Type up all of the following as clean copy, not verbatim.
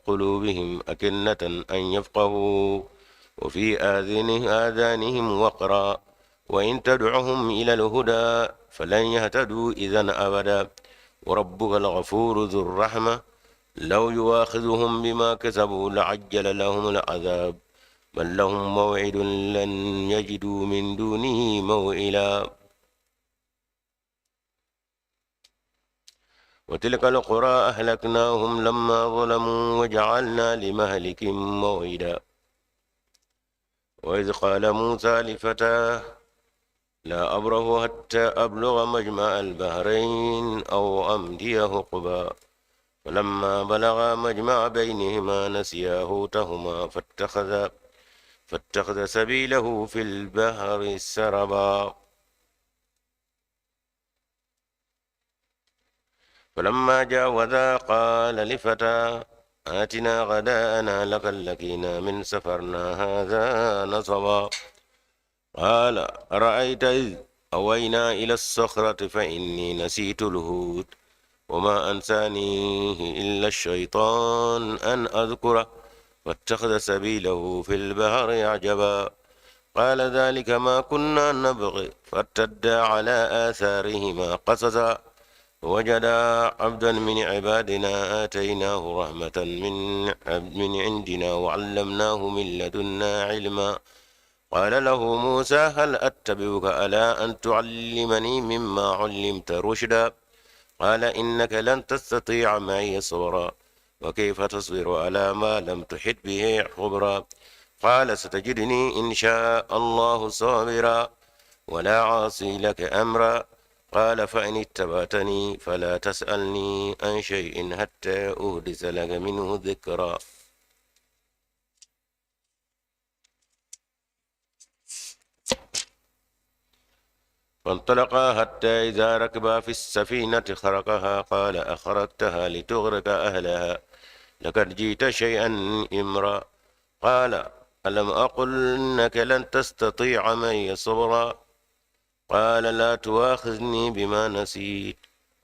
قلوبهم أكنة أن يفقهوا وفي آذانهم وقرا وإن تدعهم إلى الهدى فلن يهتدوا إذا أبدا وربك الغفور ذو الرحمة لو يواخذهم بما كسبوا لعجل لهم العذاب بل لهم موعد لن يجدوا من دونه موئلا. وتلك القرى أهلكناهم لما ظلموا وجعلنا لمهلكهم موعدا. وإذ قال موسى لفتاه لا أبره حتى أبلغ مجمع البحرين أو أمضي حقبا فلما بلغا مجمع بينهما نسيا حوتهما فاتخذ سبيله في البحر سربا. فلما جاوزا قال لفتاه آتنا غداءنا لقد لقينا من سفرنا هذا نصبا. قال أرأيت إذ أوينا إلى الصخرة فإني نسيت الهوت وما أنسانيه إلا الشيطان أن أذكره فاتخذ سبيله في البحر عجبا. قال ذلك ما كنا نبغي فارتدا على آثارهما قصصا ووجدا عبدا من عبادنا آتيناه رحمة من عندنا وعلمناه من لدنا علما. قال له موسى هل أتبعك على أن تعلمني مما علمت رشدا؟ قال إنك لن تستطيع معي صبرا وكيف تصبر على ما لم تحط به خبرا؟ قال ستجدني إن شاء الله صابرا ولا عاصي لك أمرا. قال فإن اتبعتني فلا تسألني عن شيء حتى أحدث لك منه ذكرا. فانطلقا حتى إذا ركبا في السفينة خرقها قال أخرقتها لتغرق أهلها لقد جئت شيئا إمرا. قال ألم أقل إنك لن تستطيع معي صبرا؟ قال لا تؤاخذني بما نسيت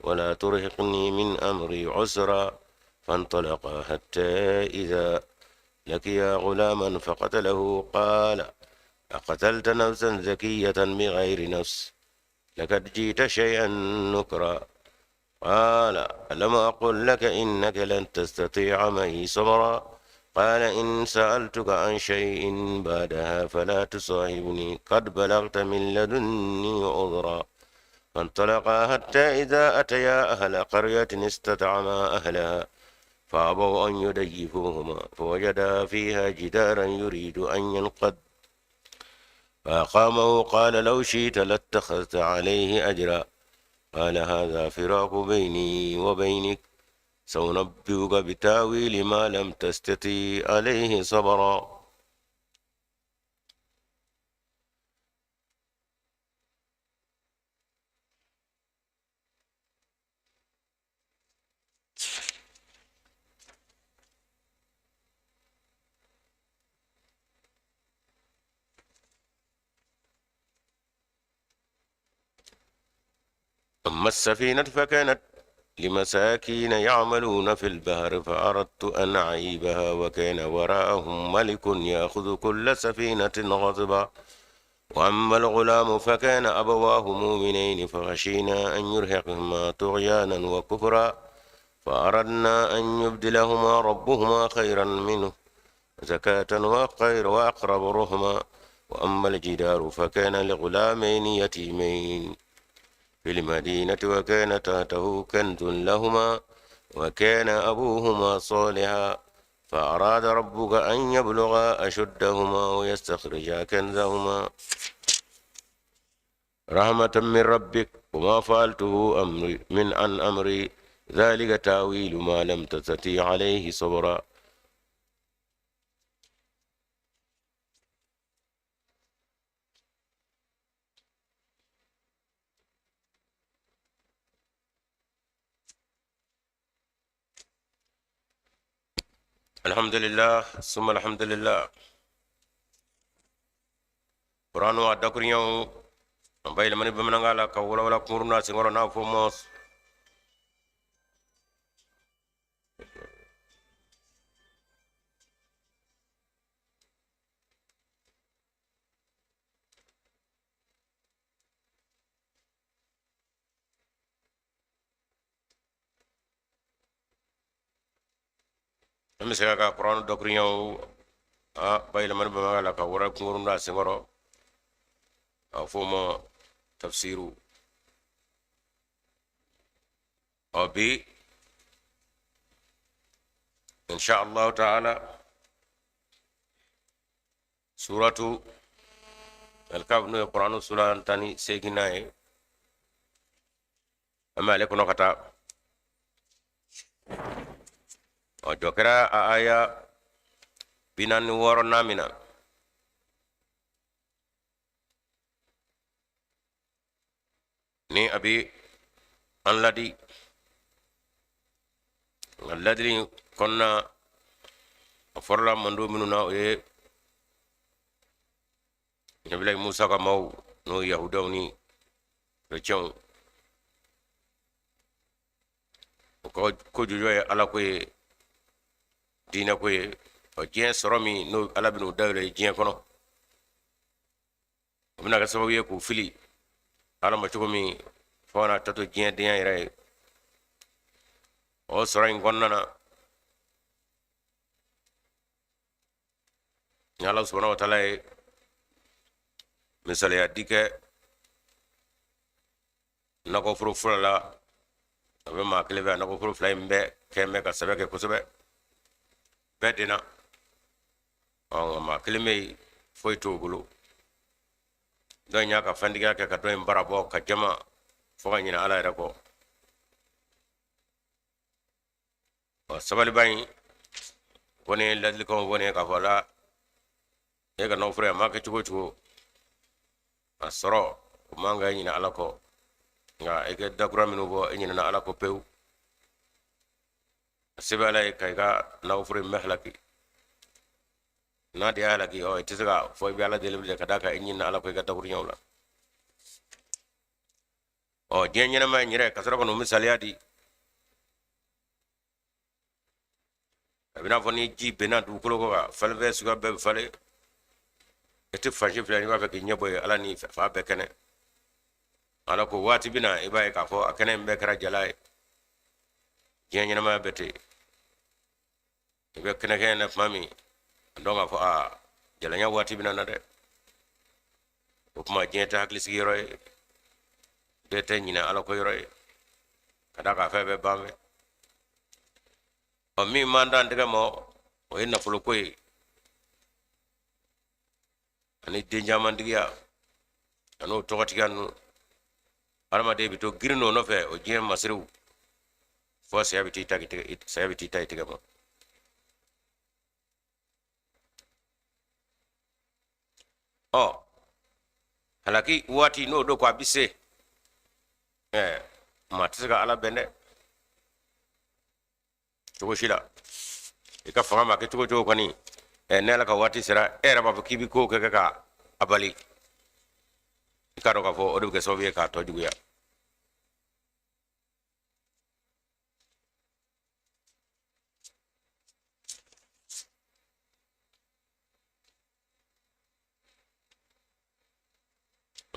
ولا ترهقني من أمري عسرا. فانطلقا حتى إذا لقيا غلاما فقتله قال أقتلت نفسا زكية بغير نفس لقد جئت شيئا نكرا. قال ألم أقل لك إنك لن تستطيع معي صبرا؟ قال إن سألتك عن شيء بعدها فلا تصاحبني قد بلغت من لدني عذرا. فانطلقا حتى إذا أتيا أهل قرية استطعما أهلها فأبوا أن يضيفوهما فوجدا فيها جدارا يريد أن ينقض فأقامه. قال لو شئت لاتخذت عليه أجرا. قال هذا فراق بيني وبينك سأنبئك بتاويل ما لم تستطع عليه صبرا. أما السفينة فكانت لمساكين يعملون في البحر فأردت أن أعيبها وكان وراءهم ملك يأخذ كل سفينة غصبا. وأما الغلام فكان أبواه مؤمنين فخشينا أن يرهقهما طغيانا وكفرا فأردنا أن يبدلهما ربهما خيرا منه زكاة وخير وأقرب رحما. وأما الجدار فكان لغلامين يتيمين في المدينة وكان تحته كنز لهما وكان أبوهما صالحا فأراد ربك أن يبلغا أشدهما ويستخرجا كنزهما رحمة من ربك وما فعلته أمري من عن أمري ذلك تأويل ما لم تستطيع عليه صبرا. الحمد لله ثم الحمد لله. Qur'anu a dakuriɲaw an bayɛlɛmani bamanankan la ka walawala kunkurun n'a senkɔrɔ n'a fɔ ma An bɛ se ka kuranɛ dakuruɲaw a bayɛlɛmani bamanankan la ka wara kunkurun don a senkɔrɔ, a fɔ o ma tafsiru. Ɔ bi, insha allahu taala, suratu Alkaf, n'o ye kuranɛ sura 18nan ye, an bɛ ale kɔnɔ ka taa. Ɔ jɔ kɛra a aya 46nan min na, ni a bɛ an ladi, nka ladili in kɔnɔna, a fɔlɔla mantɔn minnu na, o ye Nabilayi Musa ka maaw, n'o ye yahudaw ni kerecɛnw. O ka ko jɔjɔ ye ala ko ye, diinɛ ko ye. Ɔ diɲɛ sɔrɔ min n'o Ala bɛn'o dayɛlɛ diɲɛ kɔnɔ, o bɛna kɛ sababu ye k'u fili Ala ma cogo min, fo ka n'a ta to diɲɛ denya yɛrɛ ye. O sɔrɔ in kɔnɔna na, ni Ala subahana wa taala ye misaliya di kɛ nakɔforo fila la, a bɛ maa kelen fɛ, a nakɔforo fila in bɛɛ kɛn bɛ ka sɛbɛ kɛ kosɛbɛ, bɛɛ denna. Ɔ nka maa kelen bɛ yen, foyi t'o bolo. Dɔ in y'a ka fɛntigiya kɛ ka dɔ in bara bɔ ka jama fo ka ɲinɛ Ala yɛrɛ kɔ. Ɔ sabaliba in ko ne ladilikanw fɔ ne ye k'a fɔ la e ka nakɔforo a ma kɛ cogo o cogo, a sɔrɔ o man ka ɲinɛ Ala kɔ, nka i ka dakura minnu fɔ, e ɲinɛna Ala kɔ pewu. A se bɛ Ala ye ka i ka nakɔforo in bɛɛ halaki. N'a de y'a halaki, ɔ i tɛ se ka fɔ i bɛ Ala deli bilen, ka d'a kan i ɲinɛna Ala kɔ i ka dakuruɲaw la. Ɔ diɲɛ ɲɛnamaya in yɛrɛ, ka sɔrɔ ka n'o misaliya di, a bɛ n'a fɔ ni ji benna dugukolo kɔ kan, falenfɛn suguya bɛɛ bɛ falen, i tɛ fan si filɛ n'i b'a fɛ k'i ɲɛ bɔ yen. Ala ni fa bɛɛ kɛnɛ. Ala ko waati bɛ na, i b'a ye k'a fɔ a kɛnɛ in bɛɛ kɛra jala ye. Diɲɛ ɲɛnamaya bɛɛ ten, i bɛ kɛnɛ kɛnɛ na tuma min, a dɔn k'a fɔ aa jalanya waati bɛna na dɛ. O tuma diɲɛ tɛ hakilisigi yɔrɔ ye, diɲɛ tɛ ɲinɛ Ala kɔ yɔrɔ ye, ka d'a kan fɛn bɛɛ ban fɛ. Ɔ min man dan tɛgɛ ma, o ye nafoloko ye ani den camantigiya ani o tɔgɔtigiya ninnu. Hadamaden bɛ to girin o nɔfɛ, o diɲɛ masiriw, fo saya bɛ t'i ta saya bɛ t'i ta i tɛgɛ ma. Ɔ halaki waati n'o don ko a bɛ se, ɛɛ maa tɛ se ka Ala bɛn dɛ, cogo si la. I ka fanga ma kɛ cogo cogo kɔni, ɛ ni Ala ka waati sera, e yɛrɛ b'a fɔ k'i bɛ ko kɛ ka a bali, i k'a dɔn k'a fɔ o de bɛ kɛ sababu ye k'a tɔ juguya.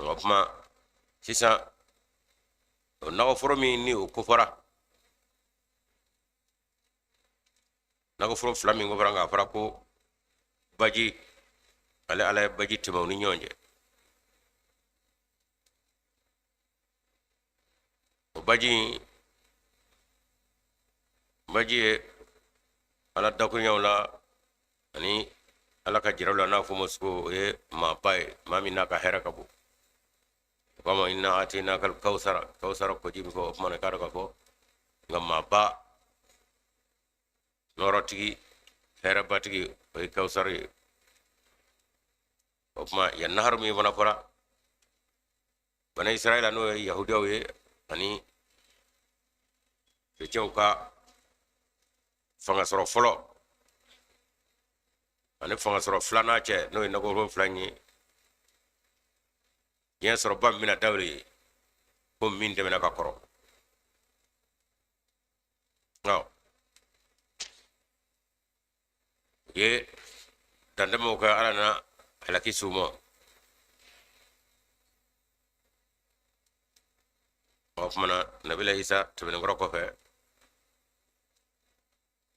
O tuma sisan, o nakɔforo min ni o kofɔra, nakɔforo fila min kofɔra, nka a fɔra ko baji, ale Ala ye baji tɛmɛ u ni ɲɔgɔn cɛ. O baji in, baji ye Ala dakuruɲaw la ani Ala ka jiraw la, n'a fɔ ma sugo, o ye maaba ye, maa min n'a ka hɛrɛ ka bon. O kama inna atainaka kawsara, kawsara koji min fɔ, o tuma na k'a dɔn k'a fɔ nka maaba nɔɔrɔtigi, hɛrɛbatigi, o ye kawsara ye. O tuma yan naharu min fana fɔra bani Israɛla, n'o ye yahudiyaw ye ani kerecɛnw ka fanga sɔrɔ fɔlɔ ani fanga sɔrɔ filanan cɛ, n'o ye nakɔforo fila in ye, diɲɛ sɔrɔba min bɛna dawuli ye ko min tɛmɛna ka kɔrɔ. Ɔ u ye dantɛmɛw kɛ, Ala nana halaki s'u ma. O tuma na nabila Isa tɛmɛnenkɔrɔ kɔfɛ,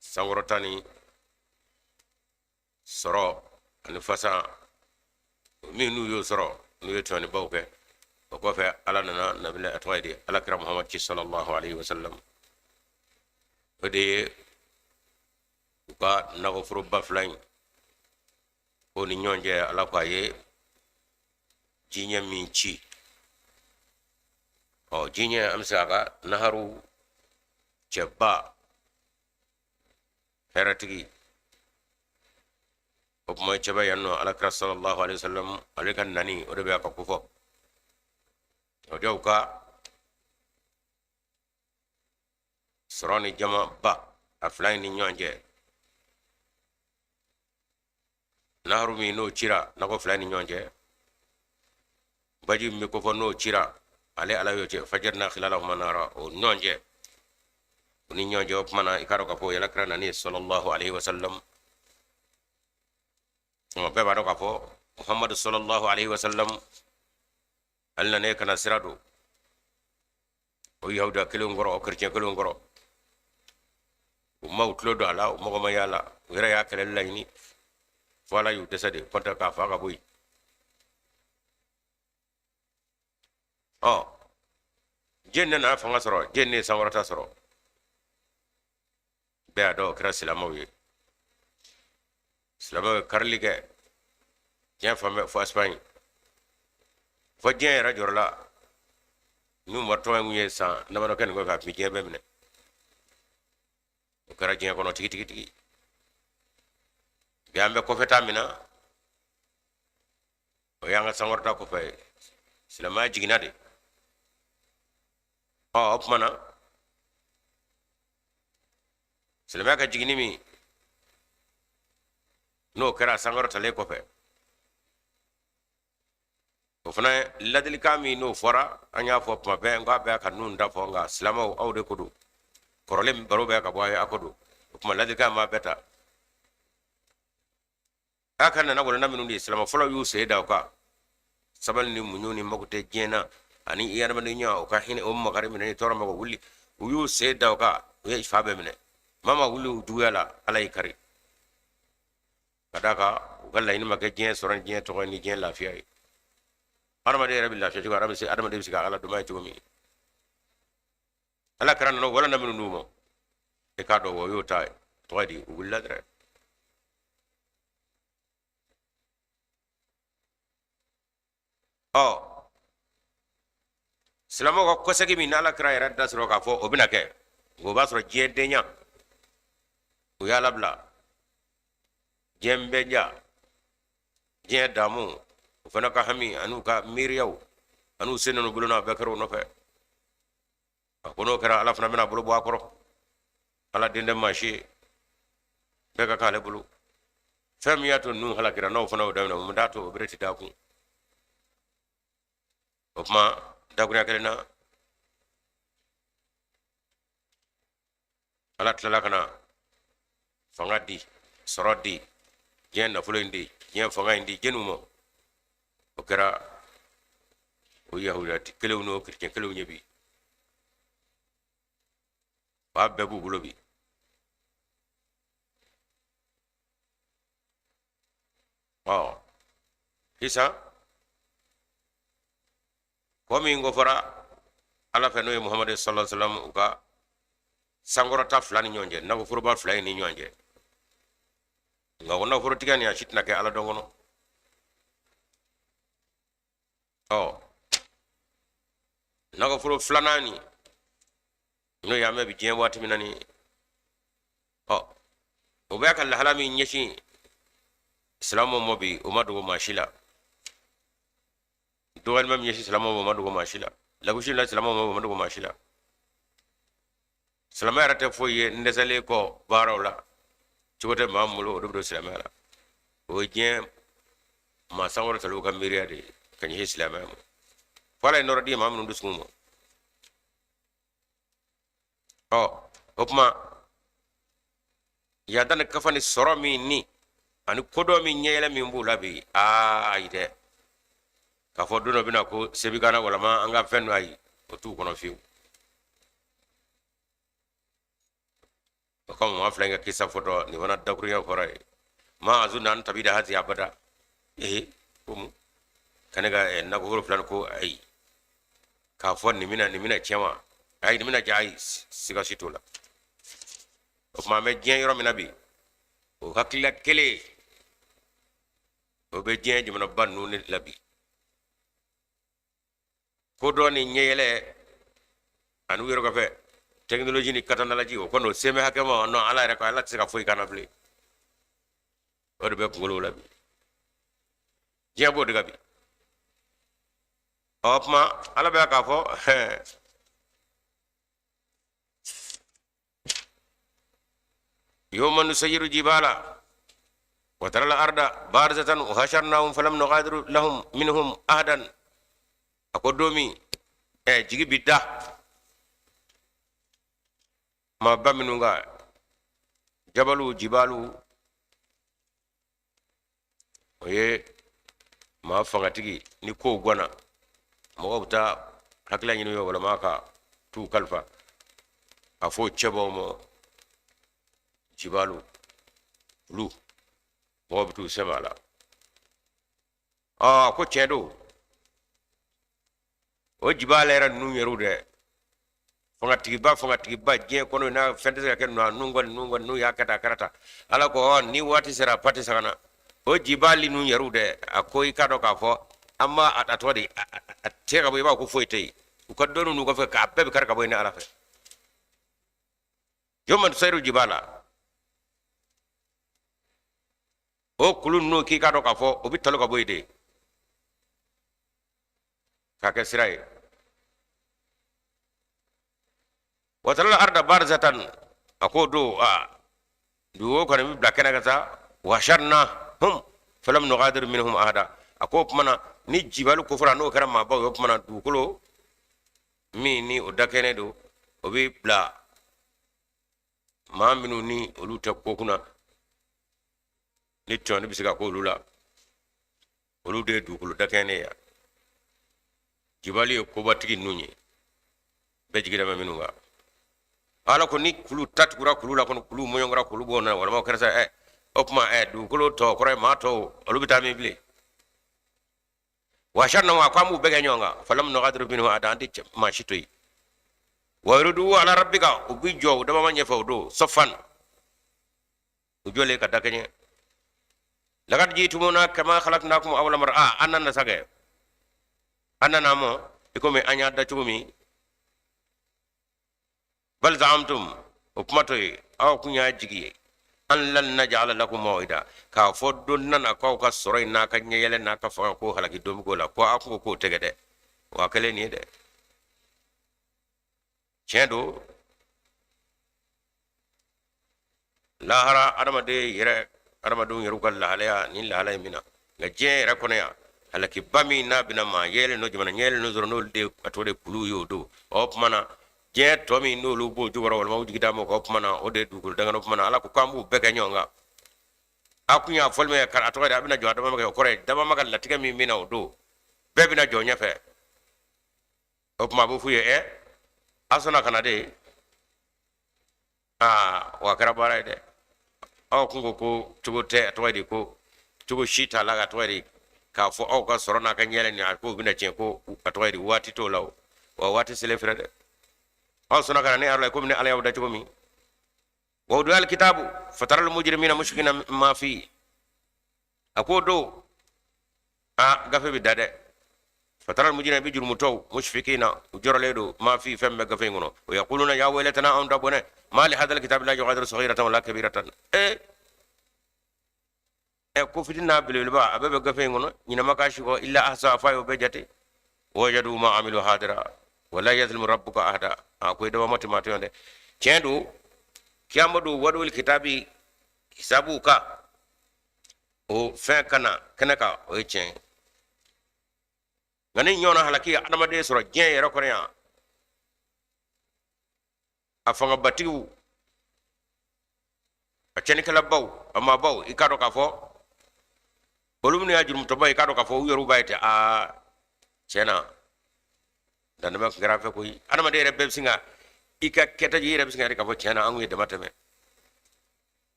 sankɔrɔta ni Sɔrɔ ani fasan min n'u y'o sɔrɔ, n'u ye tɔɲɔnibaw kɛ, o kɔfɛ Ala nana nabila, a tɔgɔ ye di, Ala kira Muhamad ci sallallahu alaihi wasallam. O de ye u ka nakɔforoba fila in o ni ɲɔgɔn cɛ, Ala ko a ye jiɲɛ min ci. Ɔ, jiɲɛ, an bɛ se a ka naharu cɛba hɛrɛtigi. O kuma cɛba yan nɔ, Ala kira sallallahu alaihi wasallam, ale ka nani, o de bɛ a ka kofɔ. O de ka sɔrɔ ni jamaba a fila in ni ɲɔgɔn cɛ, naharu min n'o cira nakɔ fila ni ɲɔgɔn cɛ, baji min bɛ kofɔ n'o cira, ale Ala y'o cɛ, fajarna khilalahuma nahara, o ɲɔgɔn cɛ, o ni ɲɔgɔn cɛ. O kuma na, i k'a dɔn k'a fɔ Ala kira nani sallallahu alaihi wasallam, bɛɛ b'a dɔn k'a fɔ Muhammadu sallallahu alaihi wasallam, ale nana ka na sira don o yahuda kelenw kɔrɔ, o kerecɛn kelenw kɔrɔ. U ma u tulo don a la, u mago ma y'a la, u yɛrɛ y'a kɛlɛli laɲini fo Ala y'u dɛsɛ de kɔntɛ k'a fa ka bɔ yen. Ɔ, jɛn ne nana fanga sɔrɔ, jɛn ne ye sankɔrɔta sɔrɔ, bɛɛ y'a dɔn o kɛra silamɛw ye. Silamɛw ye karili kɛ diɲɛ fan bɛɛ, fo Espagne, fo diɲɛ yɛrɛ jɔrɔla. N'u ma tɔn in ye san damadɔ kɛ nin kɔfɛ, a tun bɛ diɲɛ bɛɛ minɛ. O kɛra diɲɛ kɔnɔ tigitigi. Bi an bɛ kɔfɛta min na, o y'an ka sankɔrɔta kɔfɛ ye, silamɛya jiginna de. Ɔ, o tuma na, silamɛya ka jiginni min n'o kɛra sankɔrɔtalen kɔfɛ, o fana ladilikan min n'o fɔra, an y'a fɔ tuma bɛɛ n k'a bɛɛ ka nun da fɔ, nka silamɛw, aw de ko don, kɔrɔlen baro bɛɛ ka bɔ a ye, aw ko don. O tuma ladilikan b'a bɛɛ ta. A ka nana walanda minnu di, silamɛ fɔlɔ y'u sen da o kan, sabali ni muɲu ni mako tɛ diɲɛ na ani i adamadenya, o ka hinɛ, o makari minɛ ni tɔɔrɔ mako wuli, u y'u sen da o kan, u ye fa bɛɛ minɛ. Maa ma wuli u juguya la, Ala y'i kari ka d'a kan u ka laɲini ma kɛ diɲɛ sɔrɔ ni diɲɛ tɔgɔ ni diɲɛ lafiya ye. Adamaden yɛrɛ bɛ lafiya cogo, adamaden bɛ se ka Ala dɔn ye cogo min, Ala kira nana walanda minnu d'u ma, i k'a dɔn o y'o ta tɔgɔ di, u wulila dɛrɛ. Ɔ, silamɛw ka kɔsegin min n'Ala kira yɛrɛ da sɔrɔ k'a fɔ o bɛna kɛ, o b'a sɔrɔ diɲɛ denya, u y'a labila, diɲɛ bɛnja, diɲɛ damu, u fana ka hami an'u ka miiriyaw an'u sen n'u bolo n'a bɛɛ kɛra u nɔfɛ. A ko n'o kɛra, Ala fana bɛna bolo bɔ a kɔrɔ. Ala den tɛ maa si ye, bɛɛ ka k'ale bolo. Fɛn min y'a to ninnu halakira, n'aw fana y'o daminɛ, mun t'a to o bere ti da kun? O kuma dakurunya kelen na, Ala tilala ka na fanga di, sɔrɔ di, diɲɛ nafolo in di, diɲɛ fanga in di jɛniw ma. O kɛra o yahudiya kelenw n'o kerecɛn kelenw ye bi, b'a bɛɛ b'u bolo bi. Ɔ, sisan ko min ko fɔra Ala fɛ, n'o ye Muhamadu sallallahu alaihi wasallam, u ka sankɔrɔta fila ni ɲɔgɔn cɛ, nakɔforoba fila in ni ɲɔgɔn cɛ, nka o nakɔforotigiya nin, a si tɛna kɛ Ala dɔn kɔnɔ. Ɔ, nakɔforo filanan nin, n'o y'an bɛ bi diɲɛ waati min na nin, ɔ, o bɛ ka lahala min ɲɛsin silamɛw ma bi, o ma dogo maa si la. Dɔgɔyalima min ɲɛsin silamɛw ma, o ma dogo maa si la. Lagosi la silamɛw ma, o ma dogo maa si la. Silamɛ yɛrɛ tɛ foyi ye n dɛsɛlen kɔ baaraw la, cogo tɛ maa min bolo, o de bɛ don silamɛya la. O ye diɲɛ maa sankɔrɔtaliw ka miiriya de ye ka ɲɛsin silamɛya ma, fo Ala ye nɔrɔ di maa minnu dusukun ma. Ɔ, o tuma yada ni kafa ni sɔrɔ min ni ani kodɔn min ɲɛyɛlɛ min b'u la bi, aa, ayi dɛ, k'a fɔ don dɔ bɛna ko sebigana walama an ka fɛn dɔ, ayi, o t'u kɔnɔ fiyewu. O kama maa fila in ka kisa fɔtɔ nin fana dakurunya fɔra ye. Ma azunnu an tabida hazihi abada. Ee ko mun ka ne ka nakɔforo filan ko ayi k'a fɔ nin bɛna tiɲɛ wa, ayi nin bɛna diya, ayi siga si t'o la. O tuma an bɛ diɲɛ yɔrɔ min na bi, o hakilila kelen o bɛ diɲɛ jamanaba ninnu de la bi. Kodɔn ni ɲɛyɛlɛ ani u yɛrɛ kɔfɛ tɛkinoloji ni katanalaji, o kɔni o sen bɛ hakɛ ma nɔ ala yɛrɛ ko ala tɛ se ka foyi k'an na bilen. O de bɛ kunkolow la bi, diɲɛ b'o de kan bi. Ɔ tuma ala bɛ k'a fɔ yawma nusayyiru jibala wa tara al-arda barizatan wa hasharnahum falam nughadiru lahum minhum ahadan. A ko don min jigi bi da maaba minnu kan, jabalu jibalu, o ye maa fangatigi ni kow gwanna mɔgɔw bɛ taa hakilila ɲini yɔrɔ walama ka t'u kalifa a fɔ cɛbaw ma jibalu, olu mɔgɔw bɛ t'u sɛmɛ a la. Ɔ ko tiɲɛ don, o jibala yɛrɛ ninnu yɛrɛw dɛ, fangatigiba diɲɛ kɔnɔ n'a fɛn tɛ se ka kɛ ninnu kɔni, ninnu kɔni n'u y'a kɛ tan a kɛra tan. Ala ko ɔ ni waati sera pati sagana o jibali ninnu yɛrɛw dɛ, a ko i k'a dɔn k'a fɔ an b'a a tɔgɔ di a tigɛ ka bɔ, i b'a ko foyi tɛ yen, u ka dɔnni n'u ka fɛn k'a bɛɛ bɛ kari ka bɔ yen ni ala fɛ. Yawma nusayyiru jibala, o kulu ninnu k'i k'a dɔn k'a fɔ o bɛ talo ka bɔ yen de k'a kɛ sira ye. Wa taral arda barizatan, a k'o don a dugu kɔni bɛ bila kɛnɛ kan sa. Wa hasharnahum falam nughadiru minhum ahada, a k'o tuma na ni jibalu kofɔra n'o kɛra maabaw ye, o tuma na dugukolo min ni o dakɛnɛ don o bɛ bila maa minnu ni olu tɛ ko kunna ni tɔni bɛ se ka k'olu la, olu de ye dugukolo dakɛnɛ ye. Jibali ye kobatigi ninnu ye, bɛɛ jigi bɛ minnu kan. Ala ko ni kulu ta tugura kulu la kɔni, kulu mɔɲɔnkɔra kulu b'o na walima o kɛra sa o tuma dugukolo tɔ kɔrɔ ye maa tɔw olu bɛ taa min bilen. Wa hasharnahum, a ko an b'u bɛɛ kɛ ɲɔgɔn kan, falam nughadiru minhum ahada, an tɛ maa si to yen. Wa uridu ala rabbika, u bɛ jɔ u dabama ɲɛfɛ o don safan, u jɔlen ka dakɛɲɛ. Laqad jitumuna kama khalaqnakum awwala marra, a an nana sa kɛ, an nana mɔ i komi an y'a da cogo min. Bal zaamtum, o kuma to yen, aw kun y'a jigi ye an lan naj'ala lakum maw'ida, k'a fɔ don nana k'aw ka sɔrɔ in n'a ka ɲɛyɛlɛ n'a ka fanga k'o halaki don bɛ k'o la, ko aw kun ko k'o tɛ kɛ dɛ, wa kɛlen nin ye dɛ. Tiɲɛ don, lahara adamaden yɛrɛ adamadenw yɛrɛ ka lahalaya ni lahala in bɛna, nka diɲɛ yɛrɛ kɔnɔ yan halakiba min n'a bɛna maa yɛlɛ n'o jamana ɲɛlen n'o sɔrɔ n'olu de a tɔgɔ de kulu ye o don. O tuma na diɲɛ tɔ min n'olu b'o jukɔrɔ walima u jigi d'a ma o tuma na o de ye dugukolo dangan. O tuma na ala ko k'an b'u bɛɛ kɛ ɲɔgɔn kan. A kun y'a fɔli min kɛ a tɔgɔ de a bɛna jɔ a dama kɛ, o kɔrɔ ye dama ka latigɛ min bɛna o don bɛɛ bɛna jɔ ɲɛfɛ. O tuma a bɛ f'u ye a sɔnna ka na de, aa wa kɛra baara ye dɛ. Aw kun ko ko cogo tɛ, a tɔgɔ de ko cogo si t'a la, a tɔgɔ de k'a fɔ aw ka sɔrɔ n'a ka ɲɛlɛ nin a k'o bɛna tiɲɛ, ko a tɔgɔ de waati t'o la o, wa waati selen filɛ dɛ. Aw sɔnna ka na ne ala ye komi ne ala y'aw da cogo min. Wa wudi'a alkitabu fatara almujrimina mushfiqina mimma fi, a k'o don a gafe bɛ da dɛ, fatara almujrimina bi jurumutɔw mushfiqina u jɔrɔlen don ma fi fɛn bɛ gafe in kɔnɔ. Wa yaquluna ya waylatana anw ta bɔnɛ ma li hadha alkitabi la yughadiru saghiratan wala kabiratan. Ko fitinin n'a belebeleba a bɛɛ bɛ gafe in kɔnɔ, ɲinɛ ma k'a si kɔ illa ahsa f'a y'o bɛɛ jate. Wajadu ma amilu hadira wala yazlimu rabbuka ahada, a ko i dabama tɛ maa tɔɲɔ dɛ. Tiɲɛ don, kiyama don wadul kitabi hisabu ka o fɛn kana kɛnɛ kan, o ye tiɲɛ ye. Nka ni ɲɔgɔnna halaki ye adamaden sɔrɔ diɲɛ yɛrɛ kɔnɔ yan, a fangabatigiw, a tiɲɛnikɛlabaw, a maabaw, i k'a dɔn k'a fɔ olu minnu y'a jurumutɔba, i k'a dɔn k'a fɔ u yɛrɛw b'a ye ten, aa tiɲɛ na dantɛmɛ tun kɛra an fɛ koyi. Adamaden yɛrɛ bɛɛ bɛ sin ka i ka kɛta i yɛrɛ bɛ sin ka k'a fɔ tiɲɛ na an kun ye dama tɛmɛ.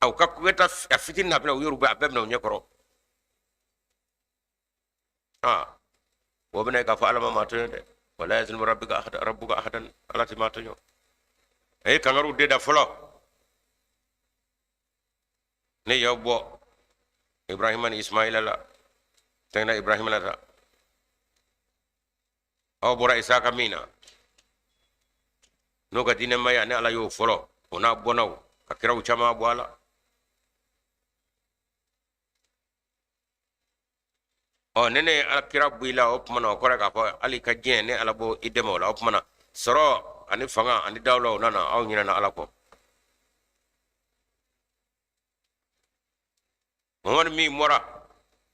Aw ka kudeta a fitinin na bɛna u yɛrɛ bɛ a bɛɛ minɛ u ɲɛ kɔrɔ. Aa, o bɛna k'a fɔ Ala ma maa tɔɲɔ dɛ. Wala yazlimu rabbuka ahada, rabbuka ahadan, Ala tɛ maa tɔɲɔ. A ye kangariw de da fɔlɔ. Ne y'aw bɔ Ibrahima ni Ismaila la, tɛgɛna Ibrahima la ta. Aw bɔra Isaka min na, n'o ka diinɛmaya ne Ala y'o fɔlɔ, o n'a bɔnnaw ka kiraw caman bɔ a la. Ɔ, ne ye ala kira bɔ i la, o tuma na o kɔrɔ k'a fɔ hali ka diɲɛ ne Ala b'o i dɛmɛ o la. O tuma na sɔrɔ ani fanga ani dawula o nana, aw ɲinɛna Ala kɔ. Mamadu min bɔra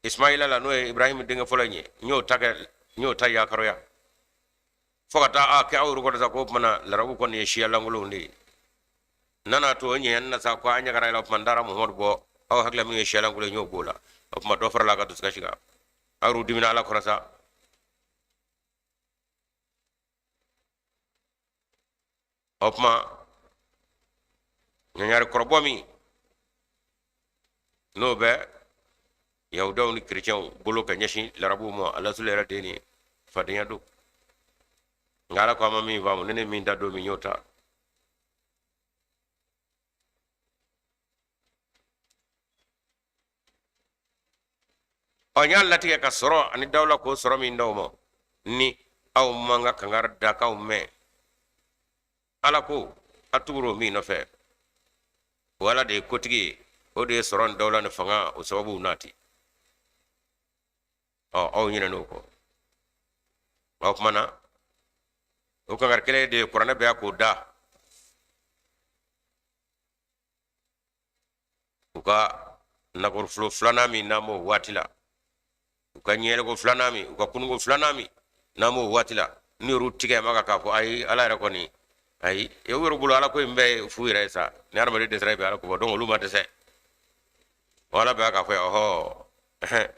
Ismaila la, n'o ye Ibrahim denkɛ fɔlɔ in ye, n y'o ta kɛ, n y'o ta yakaroya fo ka taa a kɛ aw yɛrɛ kɔnɔ sa, k'o tuma na larabu kɔni ye siya lankolonw de ye. N nana to o ɲɛ na sa ko an ɲagara la, o tuma n taara Muhamadu bɔ aw hakili min ye siya lankolon ye, n y'o b'o la. O tuma dɔ farala a ka dusukasi kan, aw yɛrɛ dimina Ala kɔrɔ sa. O tuma ɲaɲari kɔrɔbɔ min n'o bɛ yahudaw ni kerecɛnw bolo ka ɲɛsin larabuw ma, alasulu yɛrɛ den ni fadenya don. Nka Ala ko a ma min faamu, ne min da don min y'o ta. Ɔ, n y'a latigɛ ka sɔrɔ ani dawula k'o sɔrɔ min d'aw ma, ni aw man ka kangari dakanw mɛn, Ala ko a tugur'o min nɔfɛ, o Ala de ye kotigi ye, o de ye sɔrɔ ni dawula ni fanga o sababuw nati. Ɔ, aw ɲinɛn'o kɔ. O tuma na o kangari kelen de ye kuranɛ bɛ k'o da u ka nagorofolo filanan min n'an b'o waati la, u ka ɲɛlɛko filanan min, u ka kununko filanan min n'an b'o waati la, n'u yɛrɛ tigɛ ma k'a fɔ ayi, Ala yɛrɛ kɔni ayi, e yɛrɛ bolo Ala ko in bɛɛ ye fu yɛrɛ ye sa, ni hadamaden dɛsɛra i bɛ Ala ko fɔ, donc olu ma dɛsɛ. O Ala bɛ k'a fɔ ɔhɔ,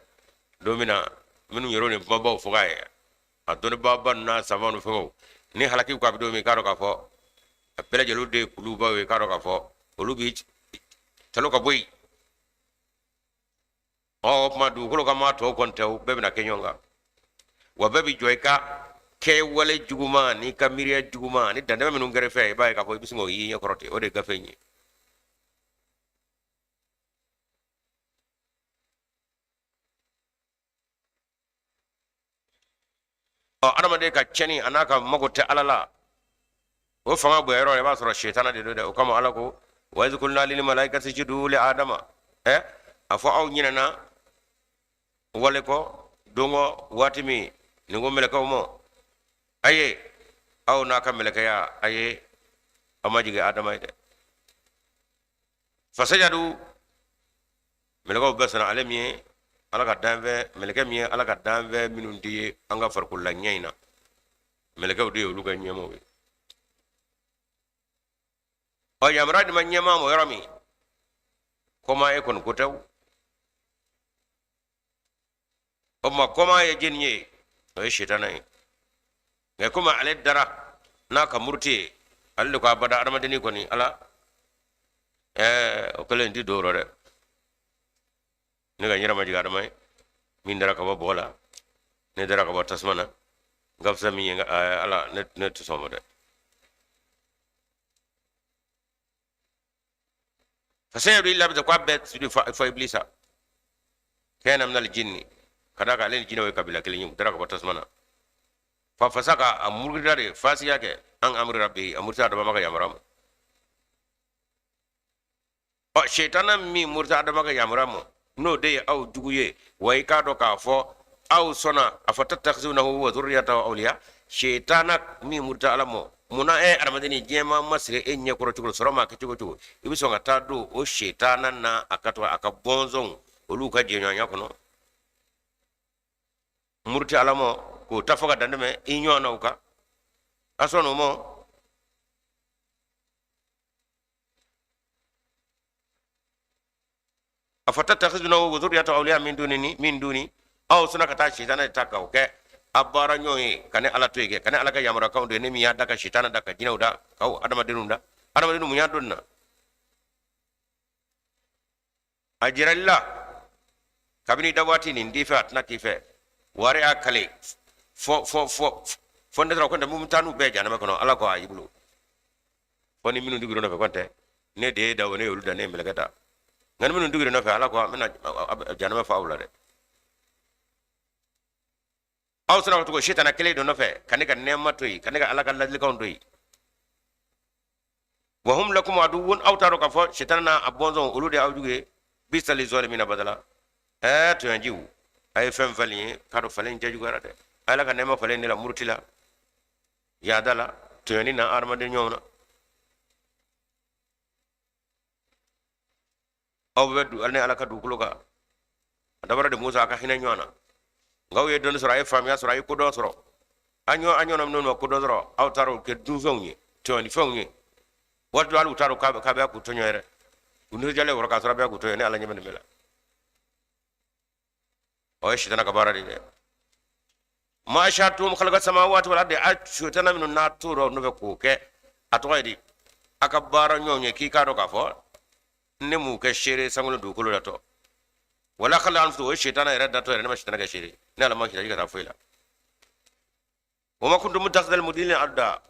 don min na minnu yɛrɛ ni kumabaw fɔ k'a ye, a dɔnnibaaba ninnu n'a sabaw ni fɛngɛw ni halaki ko a bɛ don min, k'a dɔn k'a fɔ a bɛɛ lajɛlen de ye kulubaw ye, k'a dɔn k'a fɔ olu bi talo ka bɔ yen. Ɔ, o tuma dugukolo ka maa tɔw kɔni tɛ, o bɛɛ bɛna kɛ ɲɔgɔn kan, wa bɛɛ bi jɔ i ka kɛwale juguman n'i ka miiriya juguman ni dantɛmɛ minnu kɛrɛ fɛ, i b'a ye k'a fɔ i bɛ sin k'o y'i ɲɛ kɔrɔ ten. O de ye gafe in ye. Ɔ, adamaden ka tiɲɛni a n'a ka mago tɛ Ala la, o fanga bonya yɔrɔ, i b'a sɔrɔ setana de don dɛ. O kama Ala ko wa iz kulna lil malaikati isjudu li adama. Ɛ, a fɔ aw ɲinɛna wale kɔ don kɔ waati min nin ko mɛlɛkɛw ma, a ye aw n'a ka mɛlɛkɛya, a ye aw majigin Adama ye dɛ. Fasajadu, mɛlɛkɛw bɛɛ sɔnna ale min ye Ala ka danfɛn, mɛlɛkɛ min ye Ala ka danfɛn minnu tɛ ye an ka farikolola ɲɛ in na, mɛlɛkɛw de ye olu ka ɲɛmaaw ye. Ɔ, yamaruya di ma ɲɛmaa ma yɔrɔ min, kɔma e kɔni ko tɛ o. O tuma kɔma ye jɛni ye? O ye sitana ye. Nka komi ale dara n'a ka muruti ye, ale de ko abada adamadenni kɔni Ala o kɛlen ti don o rɔ dɛ. Ne ka n yɛrɛ majigin adama ye min dara ka bɔ bɔgɔ la, ne dara ka bɔ tasuma na, n ka fisa min ye Ala, ne tɛ sɔn o ma dɛ. Fasajadu illa iblisa, ko a bɛɛ sujudu fo iblisa kana minal jinni, ka d'a kan ale ni jinɛw ye kabila kelen ye, u dara ka bɔ tasuma na. Fa fasaka, a murutira de, fasiya kɛ an amri rabbi, a muruti adama ka yamaruya ma. Ɔ, setana min muruti adama ka yamaruya ma, n'o de ye aw jugu ye, wa i k'a dɔn k'a fɔ aw sɔnna afatattakhizunahu wa zurriyatahu awliya. Setana min muruti Ala ma, munna e adamadenni diɲɛ ma masiri e ɲɛ kɔrɔ cogo, sɔrɔ ma kɛ cogo cogo, i bɛ sɔn ka taa don o setana na a ka to a ka bɔnsɔnw olu ka jɛɲɔgɔnya kɔnɔ, muruti Ala ma k'o ta fo ka dantɛmɛ i ɲɔgɔn na, u kan a sɔn o ma. Afatattakhizunahu wa zurriyatahu awliya min duni, min duni, aw sɔnna ka taa sitana de ta k'aw kɛ a baara ɲɔgɔn ye, ka ne Ala to yen kɛ, ka ne Ala ka yamaruyakanw de, ne min y'a da ka sitana da ka jinɛw da k'aw adamadenw da, adamadenw mun y'a don na? A jirali la kabini da waati nin t'i fɛ, a tɛna k'i fɛ. Wari y'a kale fɔ fɔ fɔ fɔ ne taara ko n tɛ mun taa n'u bɛɛ jahanama kɔnɔ. Ala ko a y'i bolo fɔ ni minnu tugura nɔfɛ, ko n tɛ ne de ye da o, ne y'olu da, ne ye mɛlɛkɛ da. Nka ni minnu tugura nɔfɛ, Ala ko a bɛna jahanama fa aw la dɛ. Aw sera ka tugu sitana kelen dɔ nɔfɛ ka ne ka nɛɛma to yen, ka ne ka Ala ka ladilikanw to yen. Wa hum lakum aduwwun, aw t'a dɔn k'a fɔ sitana n'a a bɔnsɔn olu de y'aw jugu ye. Bisa lizalimina badala. Tɔɲɔjiw, a ye fɛn falen ye k'a dɔn falen cɛjuguyara dɛ. Ala ka nɛɛma falen de la muruti la, yaada la, tɔɲɔni na adamaden ɲɔgɔn na. Aw bɛ du ni Ala ka dugukolo kan, a dabɔra de Musa a ka hinɛ ɲɔgɔn na. Nka aw ye dɔnni sɔrɔ, a ye faamuya sɔrɔ, a ye kodɔn sɔrɔ. An ɲɔgɔn an ɲɔgɔnna minnu ma kodɔn sɔrɔ, aw taara o kɛ dunfɛnw ye, tɔɲɔnifɛnw ye. Waati dɔ hali u t'a dɔn k'a bɛ k'u tɔɲɔ yɛrɛ. U nisɔndiyalen kɔrɔ k'a sɔrɔ a bɛ k'u tɔɲɔ. Ne Ala ɲɛ bɛ nin bɛɛ la. O ye sitana ka baara de ye dɛ. Ma ashhadtuhum khalqa samawati wal ardi, a sitana minnu n'a tora o nɔfɛ k'o kɛ, a tɔgɔ ye di, a ka baara ɲɔgɔn ye, k'i k'a dɔn k'a fɔ ne m'u kɛ seere sankolo dugukolo la tɔ. Wala khalqa anfusihim, o ye sitana yɛrɛ datɔ yɛrɛ, ne ma sitana kɛ seere, ne Ala ma sitana ka taa foyi la. Wa ma kuntu mutakhidhal mudillina aduda,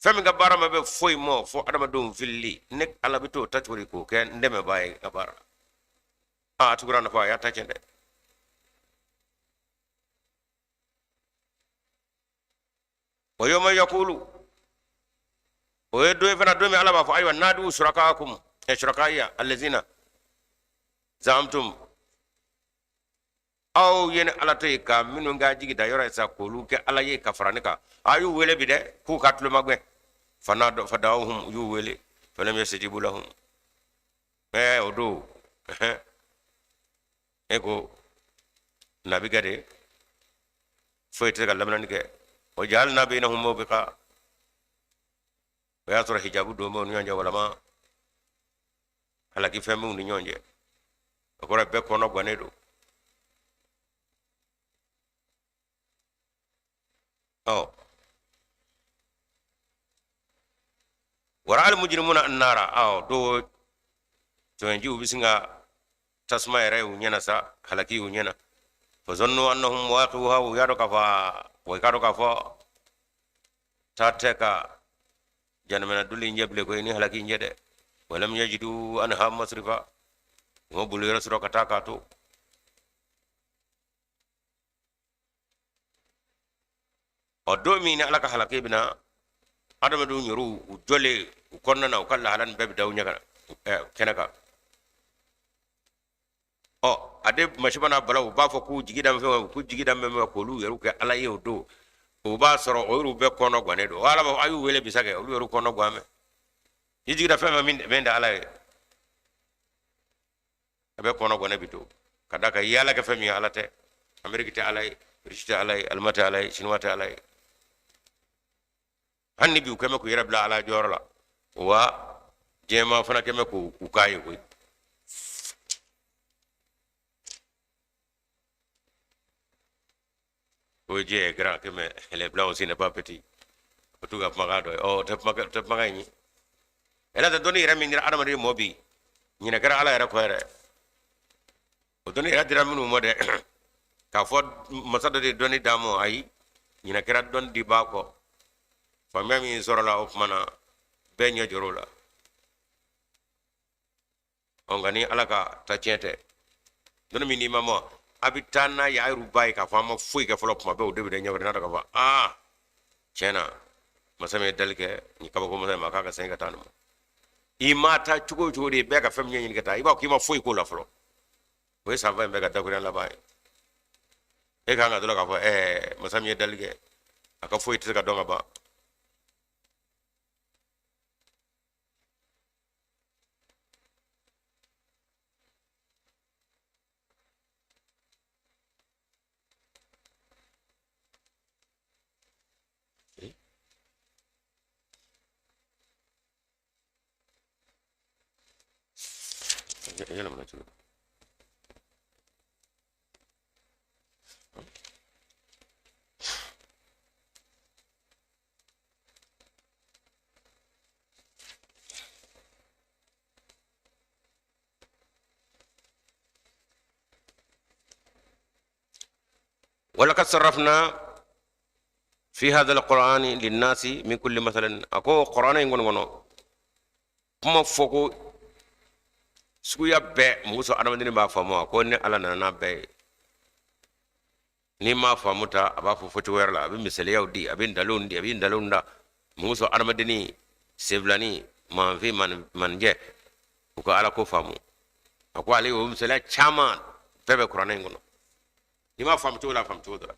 fɛn min ka baara ma bɛ foyi ma fo adamadenw filili, ne Ala bɛ t'o ta cogo di k'o kɛ n dɛmɛbaa ye n ka baara la? A tugura nafa, a y'a ta tiɲɛ dɛ. Wa yawma yaqulu, o ye don ye fana, don min Ala b'a fɔ ayiwa nadu shurakaakum ɛ shurakaiya allazina zaamtum, aw ye ne Ala to yen ka minnu ka jigi da yɔrɔ ye sa k'olu kɛ Ala ye ka fara ne kan, a y'u wele bi dɛ k'u ka tulomagɛn. Fanadɔ fadawhum, u y'u wele, falam yastajibu lahum. O don e ko nabi kɛ de foyi tɛ se ka laminani kɛ. Wa jaalna bainahum mawbiqa, o y'a sɔrɔ hijabu don b'u ni ɲɔgɔn cɛ, walama halaki fɛn b'u ni ɲɔgɔn cɛ, o kɔrɔ bɛɛ kɔnɔ gannen don. Ɔ wara al mujrimuna annara, ɔ do tɔɲɔjiw bɛ sin ka tasuma yɛrɛ y'u ɲɛna sa, halaki y'u ɲɛna. Fa zannu annahum waqi'uha, u y'a dɔn k'a fɔ, wa i k'a dɔn k'a fɔ taa tɛ ka janamana duli ɲɛ bilen koyi ni halaki ɲɛ dɛ. Walam yajidu anha masrifa, u ma boli yɔrɔ sɔrɔ ka taa k'a to. Ɔ don min ni Ala ka halaki bɛna adamadenw yɛrɛ u jɔlen u kɔnɔna na, u ka lahala nin bɛɛ bɛ da u ɲɛ kan kɛnɛ kan. Ɔ a de masiba n'a bala, u b'a fɔ k'u jigi da fɛn, k'u jigi da bɛ k'olu yɛrɛ kɛ Ala ye o don, o b'a sɔrɔ o yɛrɛ bɛɛ kɔnɔ gannen don. Ala b'a fɔ a y'u wele bisa kɛ, olu yɛrɛ kɔnɔ gan mɛ. I jigi da fɛn fɛn min da Ala ye, a bɛ kɔnɔ gannen bi to ka da kan i ye Ala kɛ fɛn min ye, Ala tɛ. Ameriki tɛ Ala ye, Rusi tɛ Ala ye, Alima tɛ Ala ye, Sinuwa tɛ Ala ye. Hali ni bi u kɛmɛ k'u yɛrɛ bila Ala jɔyɔrɔ la, wa diɲɛmaa fana kɛmɛ k'u k'a ye koyi. O Dieu est grand, mais les blancs aussi n'est pas petit. O t'u ka kumakan dɔ ye. Ɔ o tɛ kuma tɛ kumakan in ye. Ɛlɛ tɛ dɔnni yɛrɛ min dira adamaden mɔ bi, ɲinɛ kɛra Ala yɛrɛ kɔ yɛrɛ. O dɔnni yɛrɛ dira minnu ma dɛ, k'a fɔ masa dɔ de ye dɔnni d'a ma, ayi, ɲinɛ kɛra dɔnni dibaa kɔ. Faamuya min sɔrɔla o tuma na, bɛɛ ɲɛ jɔr'o la. Ɔ nka ni Ala ka ta tiɲɛ tɛ, dɔnni min n'i ma mɔ, a bɛ taa n'a ye a yɛrɛ b'a ye k'a fɔ an ma foyi kɛ fɔlɔ, kuma bɛɛ o de bɛ ɲɛ wɛrɛ n'a k'a fɔ aa tiɲɛ na masa min ye dali kɛ nin kabako masa in ma k'a ka segin ka taa nin ma. I ma taa cogo o cogo de, bɛɛ ka fɛn min ɲɛɲini ka taa, i b'a fɔ k'i ma foyi k'o la fɔlɔ. O ye sanfa in bɛɛ ka dakurunya laban ye. E kan ka dɔn k'a fɔ masa min ye dali kɛ a ka foyi tɛ se ka dɔn ka ban. Yɛlɛmana cogo di? Walaqad sarrafna fi hadha alqur'ani linnasi min kulli mathalin. A ko kuranɛ in kɔni kɔnɔ, kuma fɔ ko suguya bɛɛ mun sɔn adamaden b'a faamu. A ko ne Ala nana n'a bɛɛ ye. N'i m'a faamu ta, a b'a fɔ fɔcogo wɛrɛ la, a bɛ misaliyaw di, a bɛ nkalonw di, a bɛ nkalonw da mun sɔn adamadenni senfilani manfin manjɛ u ka Ala ko faamu. A ko ale y'o misaliya caman bɛɛ bɛ kuranɛ in kɔnɔ. N'i m'a faamu cogo la, a faamu cogo dɔ la.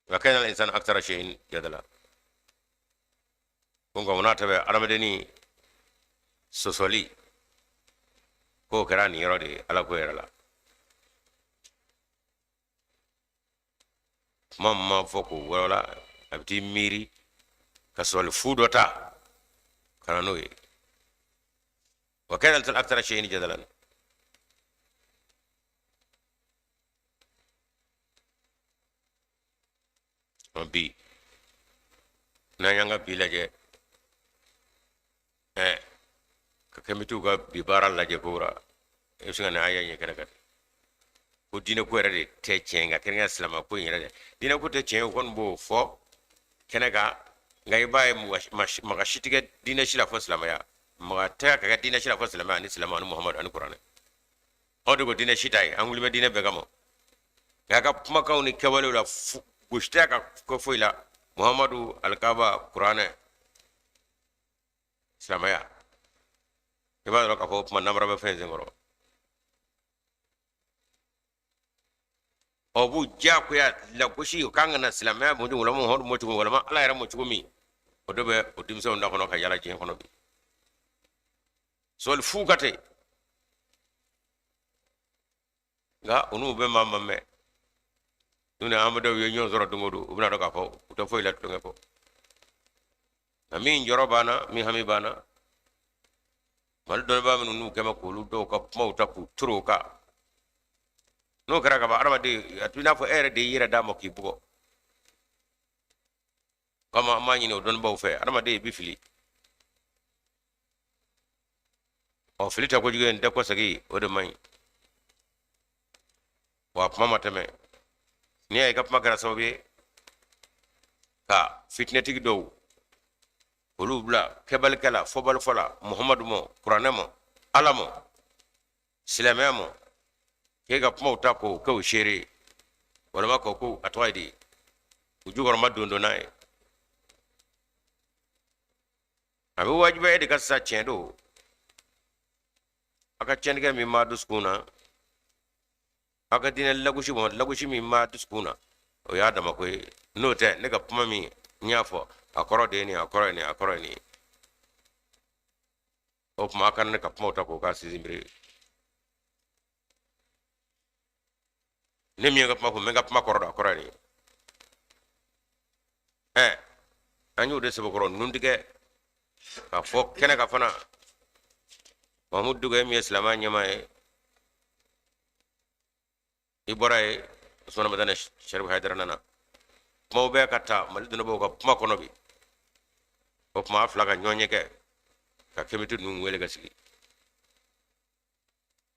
Wa kana al-insanu akthara shay'in jadala. Ko nka o n'a ta bɛɛ, adamadenni sɔsɔli k'o kɛra nin yɔrɔ de ye Ala ko yɛrɛ la. Kuma min ma fɔ k'o walawala, a bɛ t'i miiri ka sɔsɔli fu dɔ ta ka na n'o ye. Wa kana al-insanu akthara shay'in jadalan. Bi n'an y'an ka bi lajɛ, ka kɛmitiw ka bi baara lajɛ ko ra, i bɛ se ka nin aya in ye kɛnɛ kan ko diinɛ ko yɛrɛ de tɛ tiɲɛ, nka kɛrɛnkɛrɛn silamɛ ko in yɛrɛ dɛ, diinɛ ko tɛ tiɲɛ. O kɔni b'o fɔ kɛnɛ kan, nka i b'a ye maga si tɛ kɛ diinɛ si la fo silamɛya, maga tɛ ka kɛ diinɛ si la fo silamɛya ani silamɛ ani Muhamadu ani kuranɛ. Aw de ko diinɛ si t'a ye, an wuli bɛ diinɛ bɛɛ kama, nka a ka kumakanw ni kɛwalew la, gosi tɛ ka kɛ foyi la. Muhamadu, alikaba, kuranɛ, silamɛya, i b'a dɔn k'a fɔ kuma namara bɛ fɛn senkɔrɔ. Ɔ b'u diyagoya lagosi, u kan ka na silamɛya mɔ cogo, walima Muhamadu mɔ cogo, walima Ala yɛrɛ mɔ cogo min, o de bɛ o denmisɛnw da kɔnɔ ka yala diɲɛ kɔnɔ bi. Sɔli fu ka ten, nka u n'u bɛ maa ma mɛn. N'u ni amadu ye ɲɔgɔn sɔrɔ don o don, u bɛna dɔn k'a fɔ u tɛ foyi la tulonkɛ kɔ. Nka min jɔrɔ b'an na, min hami b'an na, Mali dɔnnibaa minnu n'u kɛmɛ k'olu dɔw ka kumaw ta k'u turu o kan, n'o kɛra ka ban, adamaden a t'i n'a fɔ e yɛrɛ de y'i yɛrɛ d'a ma k'i bugɔ. Kama an b'a ɲini o dɔnnibaaw fɛ, adamaden i bɛ fili. Ɔ fili tɛ kojugu ye, n tɛ kɔsegin, o de man ɲi. Wa kuma ma tɛmɛ, n'i y'a ye i ka kuma kɛra sababu ye ka fitinɛtigi dɔw olu bila kɛbalikɛ la, fɔbalifɔ la, Muhamadu ma, kuranɛ ma, Ala ma, silamɛya ma, k'e ka kumaw ta k'o kɛ o seere ye, walima k'o ko a tɔgɔ ye di, u jukɔrɔma don don n'a ye, a bɛ wajibiya e de ka sisan. Tiɲɛ don, a ka tiɲɛnikɛ min b'a dusukun na, a ka diinɛ lagosi ma, lagosi min b'a dusukun na, o y'a dama ko ye. N'o tɛ, ne ka kuma min n y'a fɔ, a kɔrɔ de ye nin, a kɔrɔ ye nin, a kɔrɔ ye nin. O tuma a kana ne ka kumaw ta k'o k'a sinsinbere. Ne min ye ka kuma fɔ, n bɛ n ka kuma kɔrɔ dɔn, a kɔrɔ ye nin ye. An y'o de sɛbɛkɔrɔ nuntigɛ k'a fɔ kɛnɛ kan fana. Mahamudu Diko ye min ye silamɛya ɲɛmaa ye, i bɔra ye Usumana Madani Sarifu Hayidara nana, kumaw bɛ ka ta Mali dɔnnibaaw ka kuma kɔnɔ bi. O tuma a fila ka ɲɔgɔn ɲɛ kɛ ka kemiti ninnu wele ka sigi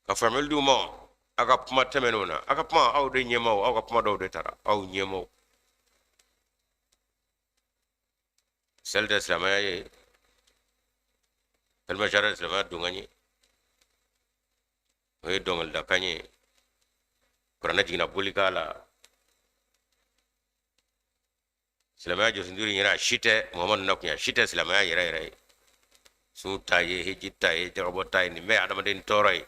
ka faamuyali d'u ma a ka kuma tɛmɛnenw na. A ka kuma, aw de ɲɛmaaw, aw ka kuma dɔw de tara aw ɲɛmaaw. Seli tɛ silamɛya ye, kalima sahada silamɛya donkan ye, o ye dɔnkilidakan ye. Kuranɛ jiginna boli k'a la. Silamɛya jɔsen duuru in yɛrɛ, a si tɛ Muhamadu nakun ye, a si tɛ silamɛya yɛrɛ yɛrɛ ye. Sun ta ye, hiji ta ye, jagabɔ ta ye, nin bɛɛ ye adamaden tɔɔrɔ ye.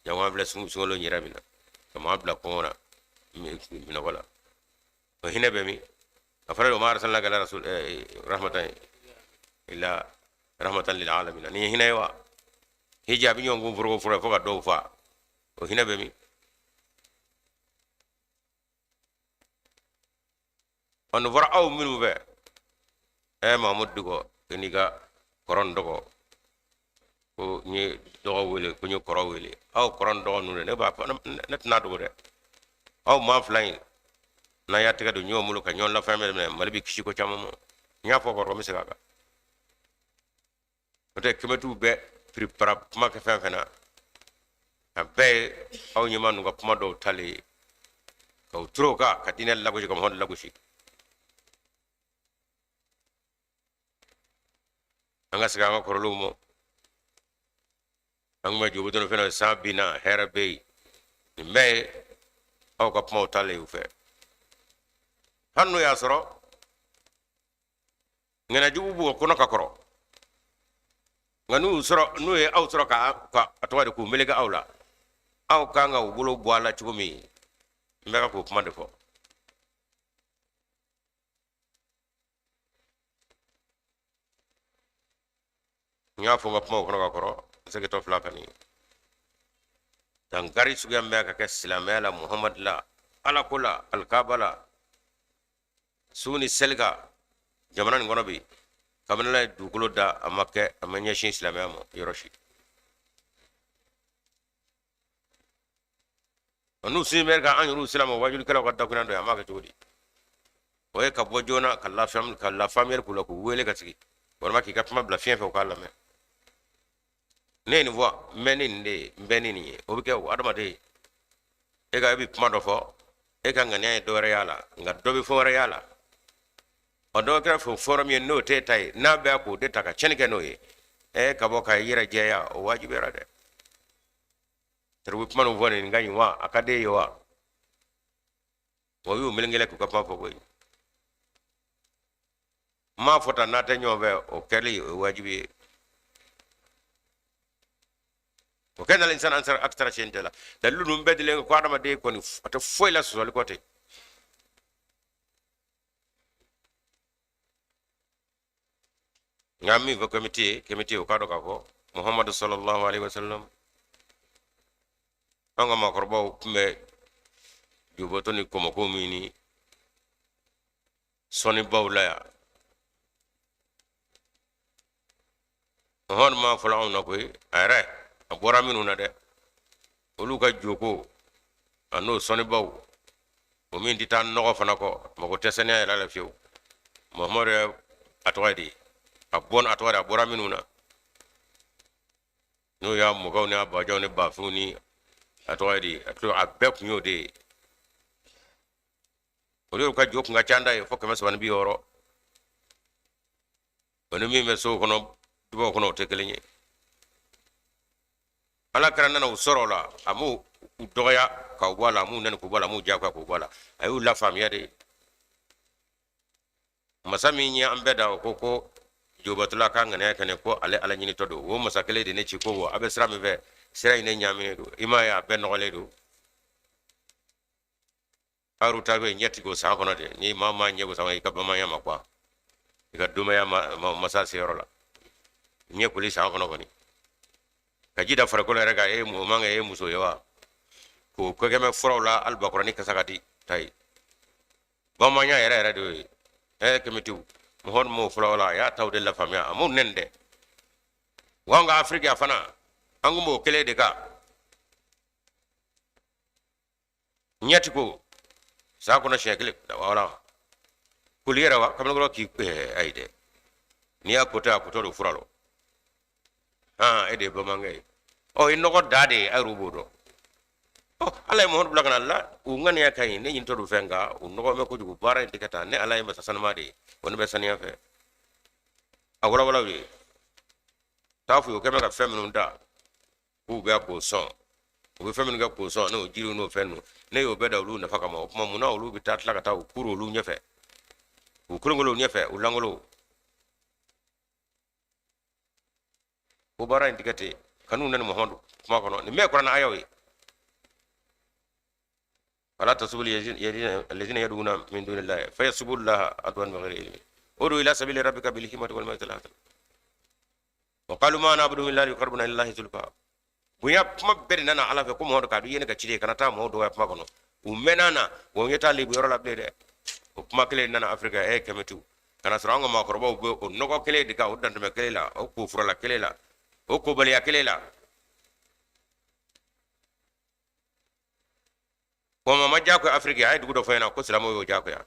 Jango an filɛ sunkalo yɛrɛ min na, ka maa bila kɔngɔ na, minɔgɔ la, o hinɛ bɛ min? A fɔra de, ma arsalnaka illa rasul rahmatan illa rahmatan lil alamin. Nin ye hinɛ ye wa? Hiji, a bɛ ɲɔgɔn kun foroko foro fo ka dɔw fa, o hinɛ bɛ min? Ɔ nin fɔra aw minnu fɛ, Mahamudu Diko, i n'i ka kɔrɔ ni dɔgɔ, ko n ye dɔgɔ wele, ko n ye kɔrɔ wele. Aw kɔrɔ ni dɔgɔ ninnu dɛ, ne b'a fɔ, ne tɛna dogo dɛ, aw maa fila in, n'an y'a tɛgɛ don ɲɔgɔn bolo ka ɲɔgɔn lafaamuya minɛ, Mali bɛ kisi ko caman ma. N y'a fɔ kɔrɔ, n bɛ segin a kan. N'o tɛ, kɛmɛtiw bɛɛ piripara kuma kɛ fɛn fɛn na, a bɛɛ ye aw ɲɛmaa ninnu ka kuma dɔw talen ye ka u turu o kan ka diinɛ lagosi, ka Muhamadu lagosi. An ka segin an ka kɔrɔlenw ma. An kun bɛ jogo dɔrɔn fɛn san binna, hɛrɛ bɛ yen. Nin bɛɛ ye aw ka kumaw talen u fɛ, hali n'o y'a sɔrɔ ŋanajugu b'u kɔnɔ ka kɔrɔ, nka n'u sɔrɔ, n'u ye aw sɔrɔ ka a tɔgɔ de k'u meleke aw la, aw kan ka u bolo bɔ a la cogo min, n bɛ ka k'o kuma de fɔ. N y'a fɔ n ka kumaw kɔnɔ ka kɔrɔ, n segintɔ fila kan nin dankari suguya min bɛ ka kɛ silamɛya la, Muhamadu la, ala ko la, alikaba la, su ni seli kan jamana nin kɔnɔ bi, kabini Ala ye dugukolo da, a ma kɛ, a ma ɲɛsin silamɛya ma yɔrɔ si. N'u sin bɛ ka an yɛrɛw silamɛ wajulikɛlaw ka dakuruɲɛ dɔ ye, a m'a kɛ cogo di? O ye ka bɔ joona ka lafiya, ka lafaamuyali k'u la, k'u wele ka sigi, walima k'i ka kuma bila fiɲɛ fɛ u k'a lamɛn. Ne ye nin fɔ, n bɛ ni nin de ye, n bɛ ni nin ye. O bɛ kɛ o adamaden, e ka e bɛ kuma dɔ fɔ, e ka ŋaniya ye dɔ wɛrɛ y'a la, nka dɔ bɛ fɛn wɛrɛ y'a la. Ɔ, dɔ kɛra fɛn fɔlɔ min ye, n'o t'e ta ye, n'a bɛ k'o de ta ka tiɲɛni kɛ n'o ye, ɛ ka bɔ ka i yɛrɛ jɛya, o wajibiyara dɛ. Tariku kuma ninnu fɔ nin ka ɲi wa? A ka d'e ye wa? O y'u melekele k'u ka kuma fɔ koyi. N m'a fɔ tan n'a tɛ ɲɔgɔn fɛ, o kɛli o ye wajibi ye. O kɛ nalen san ansar akitara sɛn tɛ la dalilu ninnu bɛɛ dilen ko adamaden kɔni a tɛ foyi la sɔsɔli kɔ ten. Nka min fɔ kɛmɛti ye, kɛmɛti o k'a dɔn k'a fɔ Muhamadu sallallahu alaihi wasallam, an ka maakɔrɔbaw tun bɛ jobɔtɔ ni kɔmɔko min ni sɔnnibaw la yan, Muhamadu m'a fɔla anw na koyi, a yɛrɛ a bɔra minnu na dɛ, olu ka joko a n'o sɔnnibaw, o min tɛ taa nɔgɔ fana kɔ, mago tɛ saniya yɛrɛ la fiyewu. Muhamadu yɛrɛ a tɔgɔ ye di, a bɔ a tɔgɔ de a bɔra minnu na, n'o y'a mɔgɔw ni a bajaw ni bafinw ni a tɔgɔ ye di, a tulo a bɛɛ kun y'o de ye. Olu ka jo kun ka ca da ye fo 360. O ni min bɛ sow kɔnɔ, dubaw kɔnɔ, o tɛ kelen ye. Ala kira nana u sɔrɔ o la, a m'u dɔgɔya k'u bɔ a la, a m'u nɛni k'u bɔ a la, a m'u diyagoya k'u bɔ a la, a y'u lafaamuya de. Masa min ye an bɛɛ da, o ko ko jobatɔla ka ŋaniya kɛnɛ ko ale ala ɲinitɔ don, o masa kelen de ne ci ko wa a bɛ sira min fɛ, sira in ne ɲaaminen don, i m'a ye a bɛɛ nɔgɔlen don. Aru ta bɛ ɲɛ tigɛ o san kɔnɔ de, ni maa maa ɲɛ ko san kɔnɔ, i ka bamananya ma kuwa, i ka denbaya ma masa se yɔrɔ la, ɲɛ koli san kɔnɔ kɔni, ka ji da farikolo yɛrɛ kan, e o man kɛ e muso ye wa, k'o kɛ bɛ furaw la, hali bakɔrɔni kasa ka di ta ye. Bamananya yɛrɛ yɛrɛ de y'o ye. Ɛ kɛmɛtiw, mɔgɔ m'o fɔlɔ la, a y'a taw de lafaamuya, a m'o nɛni dɛ. Wa an ka Afiriki a fana, an kun b'o kelen de kan. Ɲɛti ko san kɔnɔ siɲɛ kelen wala koli yɛrɛ wa kamalenkɔrɔ k'i ayi dɛ, n'i y'a kotɔ a kotɔ don fura lɔ, han e de ye bamanankɛ ye, ɔ i nɔgɔ da de ye, a yɛrɛ b'o dɔn. Ɔ Ala ye Muhamadu bila ka na la, u ŋaniya ka ɲi, ne ɲinitɔ don fɛn, nka u nɔgɔ bɛ kojugu, baara in tɛ ka taa. Ne Ala ye masa sanuma de ye, o ne bɛ saniya fɛ. A walawalaw ye t'a fɔ u kɛ bɛ ka fɛn minnu da k'u bɛ k'o sɔn, u bɛ fɛn minnu kɛ k'o sɔn, n'o jiriw n'o fɛn ninnu, ne y'o bɛɛ da olu nafa kama. O tuma mun na olu bɛ taa tila ka taa u kuru olu ɲɛfɛ, u kolonkolon ɲɛfɛ, u lankolon? O baara in tigɛ ten kanu nani Muhamadu kuma kɔnɔ, nin bɛɛ ye kuranɛ ayaw ye. Wala tasubu alladhina yad'una min dunillahi fayasubu llaha adwan bighayri ilmi udu ila sabili rabbika bil hikmati wal maw'izati hasana wa qalu ma na'buduhum illa liyuqarribuna ila llahi zulfa. Bonya kuma bɛɛ de nana Ala fɛ ko Muhamadu k'a dɔn i ye ne ka ciden ye, kana taa mɔgɔw dɔgɔya kuma kɔnɔ. U mɛnna na wa u ɲɛ t'a lebu yɔrɔ la bilen dɛ. O kuma kelen nana Afirika ɛ kɛmɛtiw ka na sɔrɔ an ka maakɔrɔbaw bɛ o nɔgɔ kelen de kan, o dantɛmɛ kelen la, o kofurala kelen la, o kobaliya kelen la. Kɔmɔ ma diyagoya Afiriki, a ye dugu dɔ fɔ ɲɛna ko silamɛw y'o diyagoya.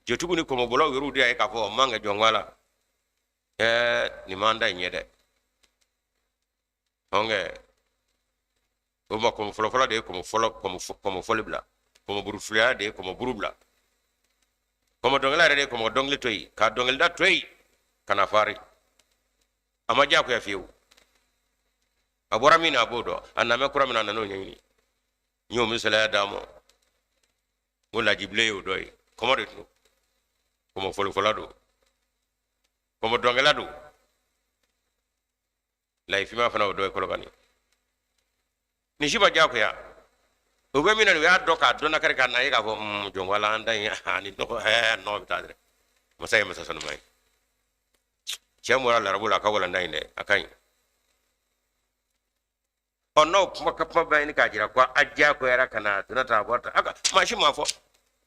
Jotigiw ni kɔmɔbɔlaw yɛrɛw de y'a ye k'a fɔ o man kɛ jɔn la, ɛɛ nin m'an da in ɲɛ dɛ. Ɔnkɛ o ma kɔmɔ fɔlɔfɔlɔ de ye kɔmɔ fɔlɔ kɔmɔ fɔli bila, kɔmɔ burufiya de ye kɔmɔ buru bila, kɔmɔ dɔnkilida yɛrɛ de ye kɔmɔ dɔnkili to yen, ka dɔnkilida to yen ka na fari. A ma diyagoya fiyewu. A bɔra min na a b'o dɔn, a namɛ kura min na a nan'o ɲɛɲini. N y'o misaliya d'a ma, n ko lajibilen y'o dɔ ye. Kɔmɔ de don, kɔmɔ fɔlifɔla don, kɔmɔ dɔnkɛla don. Layifima fana o dɔ ye Kɔlɔkani. Nin si ma diyagoya. O bɛ min na, u y'a dɔn k'a dɔn nakari k'a na ye k'a fɔ jɔn ko Ala an da in ani nɔgɔ, hɛɛ nɔgɔ bɛ taa dɛ. Masa ye masa sanuma ye. Cɛ bɔra larabu la, a ka walanda in dɛ, a ka ɲi. Ɔ n'aw kuma ka kuma bɛ ɲini k'a jira ko a diyagoyara ka na a donna tan, a bɔra tan. A ka maa si m'a fɔ,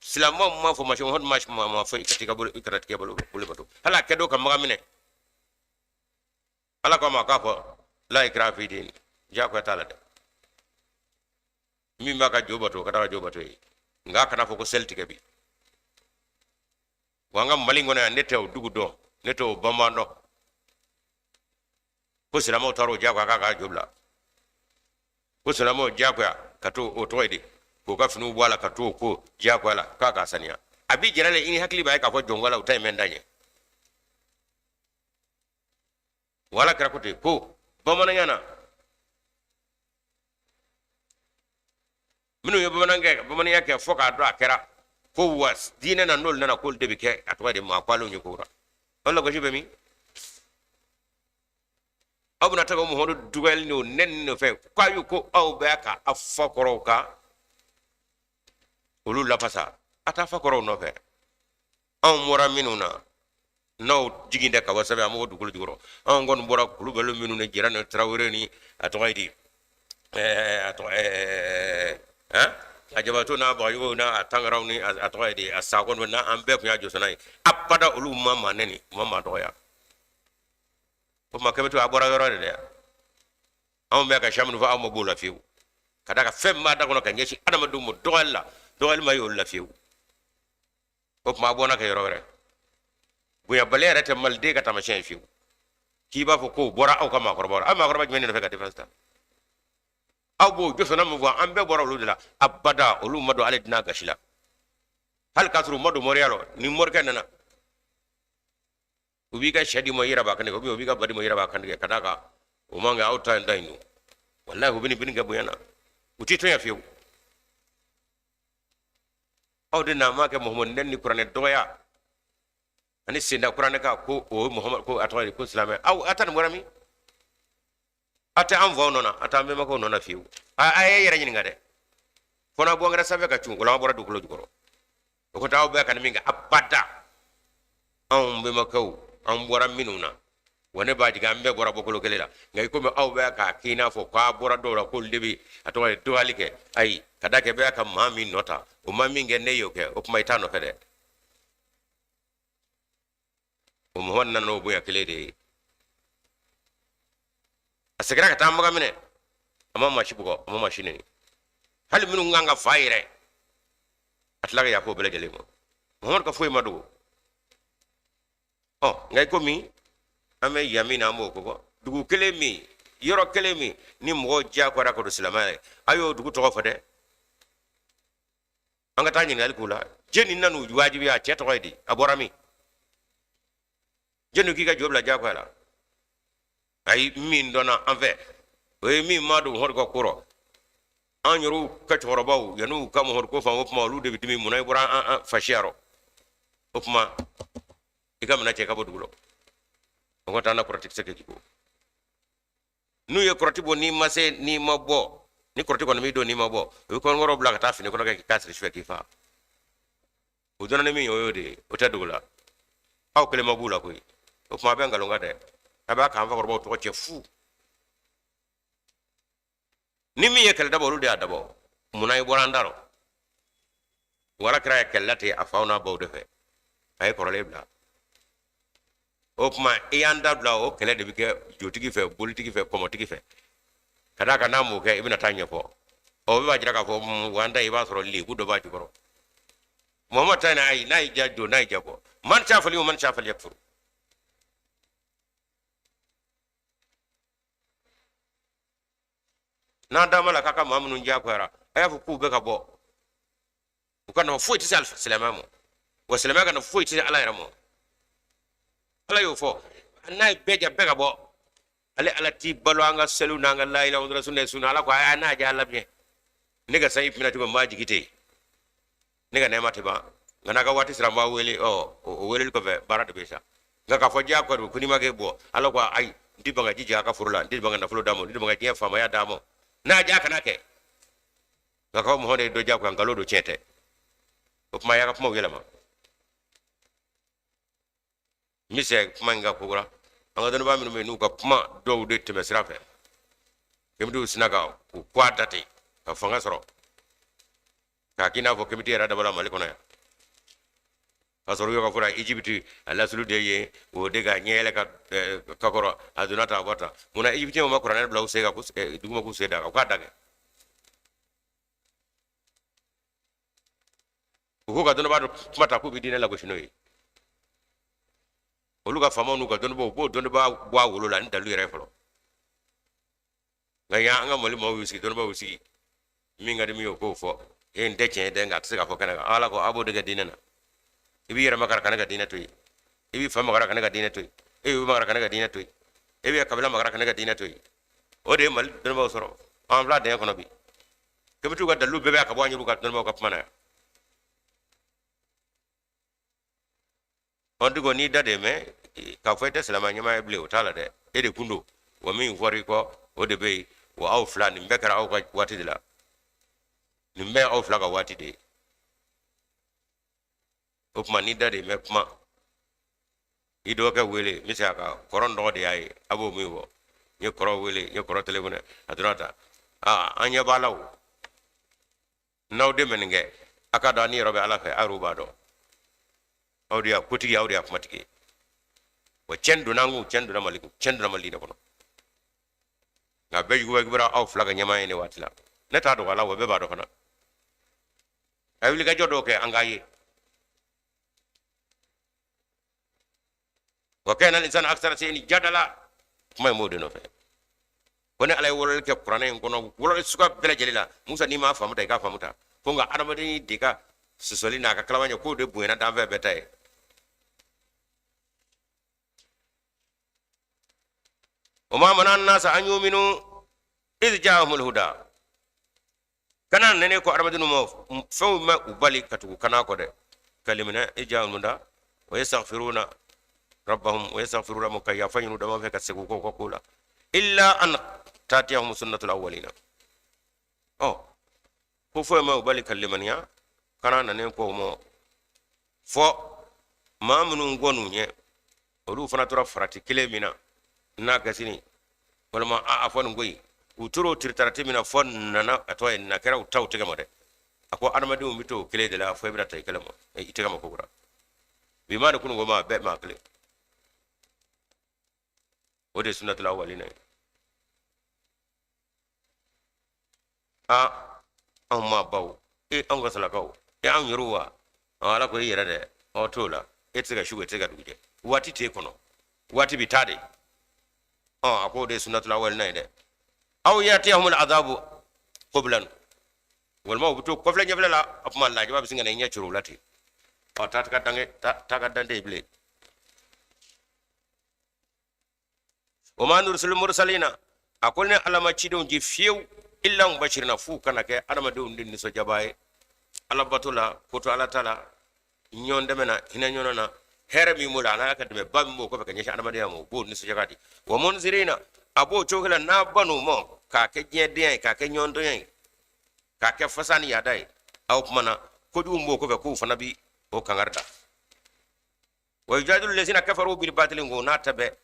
silamɛw m'a fɔ, maa si m'a fɔ i ka t'i ka bolo, i kana t'i ka bolo bolo bato. Hali a kɛ don ka maga minɛ. Ala ko a ma k'a fɔ la ikraha fi din, diyagoya t'a la dɛ. Min b'a ka jo bato, ka taa ka jo bato ye, nka a kana fɔ ko seli tigɛ bi. Wa an ka Mali kɔnɔ yan, ne tɛ o dugu dɔn, ne tɛ o banban dɔn ko silamɛw taara o diyagoya k'a ka jo bila, ko silamɛw diyagoya ka to o tɔgɔ ye di, k'o ka finiw bɔ a la ka to o ko diyagoya la k'a k'a saniya. A b'i jɛrɛ la, i ni hakili b'a ye k'a fɔ jɔnko la u ta ye mɛn da ɲɛ. Wala kira ko ten ko bamananya na minnu ye bamananya kɛ fo k'a dɔn a kɛra ko wa diinɛ na n'olu nana k'olu de bɛ kɛ a tɔgɔ de maa ko ye ko aw lagosi bɛ min? Aw bɛna taga Muhamadu dugayali n'o nɛni nɔfɛ k'a y'u ko aw bɛ ka aw fa kɔrɔw ka olu lafasa, a t'a fa kɔrɔw nɔfɛ. Anw bɔra minnu na n'aw jigin tɛ ka bɔ sɛbɛn an b'o dugukolo jukɔrɔ. Anw kɔni bɔra kulubali minnu ni jara ni tarawele ni a tɔgɔ ye di, a tɔgɔ a jabato n'a bagayogo n'a tangaraw ni a tɔgɔ ye di, a sakɔ n'a an bɛɛ tun y'a jɔsɔnna ye. Abada olu ma maa nɛni, u ma maa dɔgɔya. O tuma kɛmɛ to a bɔra yɔrɔ de dɛ. Anw bɛ ka siya minnu fɔ, aw ma b'o la fiyewu. Ka d'a kan fɛn min b'a da kɔnɔ ka ɲɛsin adamadenw ma dɔgɔyali la, dɔgɔyali ma ye olu la fiyewu. O tuma a bɔnna kɛ yɔrɔ wɛrɛ. Bonyabaliya yɛrɛ tɛ maliden ka taamasiyɛn ye fiyewu. K'i b'a fɔ k'o bɔra aw ka maakɔrɔbaw la, aw maakɔrɔba jumɛn de nɔfɛ ka défense ta? Aw b'o jɔsɔnna min fɔ, an bɛɛ bɔra olu de la. Abada olu ma don ale dunan gasi la, hali k'a sɔrɔ u ma don moriya rɔ. Ni morikɛ nana, u b'i ka sɛ d'i ma, i yɛrɛ b'a kantigɛ, u b'i ka ba d'i ma, i yɛrɛ b'a kantigɛ. Ka d'a kan o man kɛ aw ta in ta in don. Walahi u bɛ nin bɛ nin kɛ bonya na, u t'i tɔɲɔ fiyewu. Aw de n'a ma kɛ Muhamadu nɛni ni kuranɛ dɔgɔya ani senda kuranɛ kan ko o ye Muhamadu ko a tɔgɔ ye ko silamɛ. Aw a ta nin bɔra min? A tɛ an faw nɔ na, a t'an bɛnbakɛw nɔ na fiyewu. A ye yɛrɛ ɲininka dɛ. Fo n'a bɔ kɛra sanfɛ ka cun, o la an bɔra dugukolo jukɔrɔ. O ko t'aw bɛɛ ka nin min kɛ abada. Anw bɛnbakɛw, an bɔra minnu na, wa ne b'a jigin an bɛɛ bɔra bɔkolo kelen la. Nka i komi aw bɛ k'a k'i n'a fɔ k'a bɔra dɔw la k'olu de bɛ a tɔgɔ ye dɔgɔyali kɛ. Ayi, ka da kɛ bɛɛ ka maa min nɔ ta, o ma min kɛ ne y'o kɛ, o tuma i t'a nɔfɛ dɛ. O Muhamadu nana o bonya kelen de ye. A seginna ka taa Makan minɛ, a ma maa si bugɔ, a ma maa si neni, hali minnu kan ka fa yɛrɛ, a tila ka yafa o bɛɛ lajɛlen ma. Muhamadu ka foyi ma dogo. Ɔ nka i komi an bɛ yan min na, an b'o ko fɔ dugu kelen min, yɔrɔ kelen min ni mɔgɔw diyagoyara ka don silamɛya ye, a y'o dugu tɔgɔ fɔ dɛ. An ka taa ɲininkali k'u la. Jɛni nan'u wajibiya? A cɛ tɔgɔ ye di? A bɔra min? Jɛni k'i ka jo bila diyagoya la? Ayi, min dɔnna an fɛ, o ye min ma don Muhamadu ka ko rɔ. An yɛrɛw ka cɛkɔrɔbaw yan'u ka Muhamadu ko faamu, o tuma olu de bɛ dimi. Munna i bɔra an fasiya rɔ? O tuma i ka minɛ cɛ ka bɔ dugu la. O ko t'an na kɔrɔti tɛ se k'i ko. N'u ye kɔrɔti bɔ, n'i ma se, n'i ma bɔ, ni kɔrɔti kɔni b'i don, n'i ma bɔ, u bɛ kɔnɔkɔrɔ bila ka taa fini kɔnɔ kɛ k'i k'a siri sufɛ k'i fa. O dɔnna ni min ye, o y'o de ye, o tɛ dogo la. Aw kelen ma b'u la koyi. O tuma a bɛ nkalon kan dɛ. A b'a k'an fakɔrɔbaw tɔgɔ cɛ fu. Ni min ye kɛlɛ dabɔ, olu de y'a dabɔ. Munna i bɔra an da rɔ? Wala kira ye kɛlɛ latigɛ a faw n'a baw de fɛ, a ye kɔrɔlen bila. O tuma i y'an da bila, o kɛlɛ de bɛ kɛ jotigi fɛ, bolitigi fɛ, kɔmɔtigi fɛ. Ka d'a kan n'a m'o kɛ, i bɛna taa ɲɛfɔ. Ɔ o b'a jira k'a fɔ wa an ta, i b'a sɔrɔ lebu dɔ b'a jukɔrɔ. Muhamadu ta in, ayi, n'a y'i ja don, n'a y'i ja bɔ, man ca fali o man ca fali yakfuru. N'an dama la k'a ka maa minnu diyagoyara, a y'a fɔ k'u bɛ ka bɔ. U ka nafa foyi tɛ se silamɛya ma, wa silamɛya ka nafa foyi tɛ se Ala yɛrɛ ma. Ala y'o fɔ, n'a ye bɛɛ ja bɛɛ ka bɔ. Ale Ala t'i balo an ka seliw n'an ka la ilaha illallah sunna sunna. Ala ko a n'a ja Ala biɲɛ. Ne ka sanji pinna cogo min, n b'a jigi ten. Ne ka nɛɛma tɛ ban. Nka n'a ka waati sera n b'a wele, o weleli kɔfɛ baara de bɛ sa. Nka k'a fɔ diyagoya don ko n'i ma kɛ bɔ, Ala ko ayi, n tɛ ban ka ji jigin a ka foro la, n tɛ ban ka nafolo d'a ma, n tɛ ban ka diɲɛ faamaya d'a ma. N'a ja kana kɛ. Nka k'aw mɔgɔ de ye dɔ diyagoya, nkalon don, tiɲɛ tɛ. O tuma a y'a ka kumaw yɛlɛma. N bɛ se kuma in kan kokura. An ka dɔnnibaa minnu bɛ yen n'u ka kuma dɔw de tɛmɛ sira fɛ, kemitiw sina ka u kɔ a da ten ka fanga sɔrɔ k'a k'i n'a fɔ kemiti yɛrɛ dabɔla Mali kɔnɔ yan, k'a sɔrɔ u y'o ka fɔra Egypte a lasulu de ye o de ka ɲɛ yɛlɛ ka kakɔrɔ a donna tan a bɔ tan. Munna Egyptiens ma kuranɛ bila u sen kan, duguma k'u sen da kan, u k'a da kɛ? U k'u ka dɔnnibaa dɔ kuma ta k'u bɛ diinɛ lagosi n'o ye. Olu ka faamaw n'u ka dɔnnibaaw, u b'o dɔnnibaa bɔ a wolo la ni dalilu yɛrɛ ye fɔlɔ. Nka yan an ka Mali maaw y'u sigi, dɔnnibaaw y'u sigi, min ka di min ye o k'o fɔ. E n tɛ tiɲɛ ye dɛ, nka a tɛ se ka fɔ kɛnɛ kan. Ala ko a b'o de kɛ diinɛ na. I b'i yɛrɛ makara ka ne ka diinɛ to yen, i b'i fa makara ka ne ka diinɛ to yen, e b'i makara ka ne ka diinɛ to yen, e b'i kabila makara ka ne ka diinɛ to yen. O de ye Mali dɔnnibaaw sɔrɔ. An filɛ dingɛ kɔnɔ bi. Kemitiw ka dalilu bɛɛ bɛ ka bɔ an yɛrɛw ka dɔnnibaaw ka kuma na yan. Ɔ Diko, n'i da de mɛn k'a fɔ i tɛ silamɛ ɲɛmaa ye bilen, o t'a la dɛ. E de kun don, wa min fɔra i kɔ o de bɛ yen. Wa aw fila nin bɛɛ kɛra aw ka waati de la, nin bɛɛ aw fila ka waati de ye. O tuma n'i da de mɛn kuma, i dɔgɔkɛ wele, n bɛ se a ka kɔrɔ n dɔgɔ de y'a ye, a b'o min fɔ. N ye kɔrɔ wele, n ye kɔrɔ telefɔni, a donna tan. Aa, an ɲɛ b'a la o. N'aw de ma nin kɛ, a ka dɔn a ni yɔrɔ bɛ Ala fɛ, a yɛrɛw b'a dɔn. Aw de y'a kotigi, aw de y'a kumatigi ye. Wa tiɲɛ donna an kun, tiɲɛ donna Mali kun, tiɲɛ donna Mali de kɔnɔ. Nka bɛɛ yugubara aw fila ka ɲɛmaa ye ne waati la. Ne t'a dogo a la, wa bɛɛ b'a dɔn fana. A ye wulikajɔ dɔw kɛ an k'a ye. Wa kana al-insanu akthara shay'in jadala, kuma in b'o de nɔfɛ. Ko ne Ala ye wololi kɛ kuranɛ in kɔnɔ, wololi suguya bɛɛ lajɛlen la. Musa, n'i m'a faamu ta, i k'a faamu ta. Ko nka adamaden de ka sɔsɔli n'a ka kalama ɲɛ, k'o de bonyana danfɛn bɛɛ ta ye. O ma mana nasa an yuminu iz ja'ahumul huda. Kana nene ko adamadenw ma fɛnw ma u bali ka tugu kana kɔ dɛ. Kalimina iz ja'ahumul huda wa yastaghfiruna rabbahum wa yastaghfiruna rabbahum, ka yafa ɲini u dama fɛ ka segin u kɔ u ka ko la. Illa an tatiyahum sunnatul awwalina. Ɔ ko foyi ma u bali ka limaniya kana nane ko ma fɔ maa minnu kɔn'u ɲɛ, olu fana tora farati kelen min na n'a kɛ sini, walima a fɔ nin ko in, u tora o tiritarati min na fɔ nana a tɔgɔ ye na kɛra u taw tɛgɛ ma dɛ. A ko adamadenw bɛ to o kelen de la fo i bɛna ta i kɛlɛ ma, i tɛgɛ ma ko kura. Bi maa de kunun ko maa bɛɛ maa kelen. O de ye sunnatul awwalina ye. Aa, anw maa baw, e anw ka salakaw, e anw yɛrɛw wa? Ala ko i yɛrɛ dɛ, aw t'o la. E tɛ se ka su, e tɛ se ka dugu jɛ. Waati t'e kɔnɔ, waati bɛ taa de. A ko o de ye sunnatul awwalina ye dɛ. Aw yatiyahumul azabu qublan, walima u bɛ to kɔfilɛ ɲɛfilɛ la, a tuma lajaba bɛ sin ka na i ɲɛ coro u la ten. Ɔ, taa ka dange, taa ka dan tɛ yen bilen. O ma nursil mursalina, a ko ne Ala ma cidenw ci fiyewu illa mubashirina, f'u kana kɛ adamadenw de nisɔndiyaba ye Ala bato la, koto Ala ta la, ɲɔgɔn dɛmɛ na, hinɛ ɲɔgɔn na, hɛrɛ min b'o la, a n'a ka dɛmɛba min b'o kɔfɛ ka ɲɛsin adamadenya ma, o b'o nisɔndiya di. Wa munzirina, a b'o cogo la n'a ban'u ma k'a kɛ diɲɛdenya ye, k'a kɛ ɲɔgɔndɔnya ye, k'a kɛ fasa ni yaada ye. Aw kuma na kojugu min b'o kɔfɛ, k'u fana bi o kangari da. Wa yujadilu lazina kafaru bil batili, ko n'a ta bɛɛ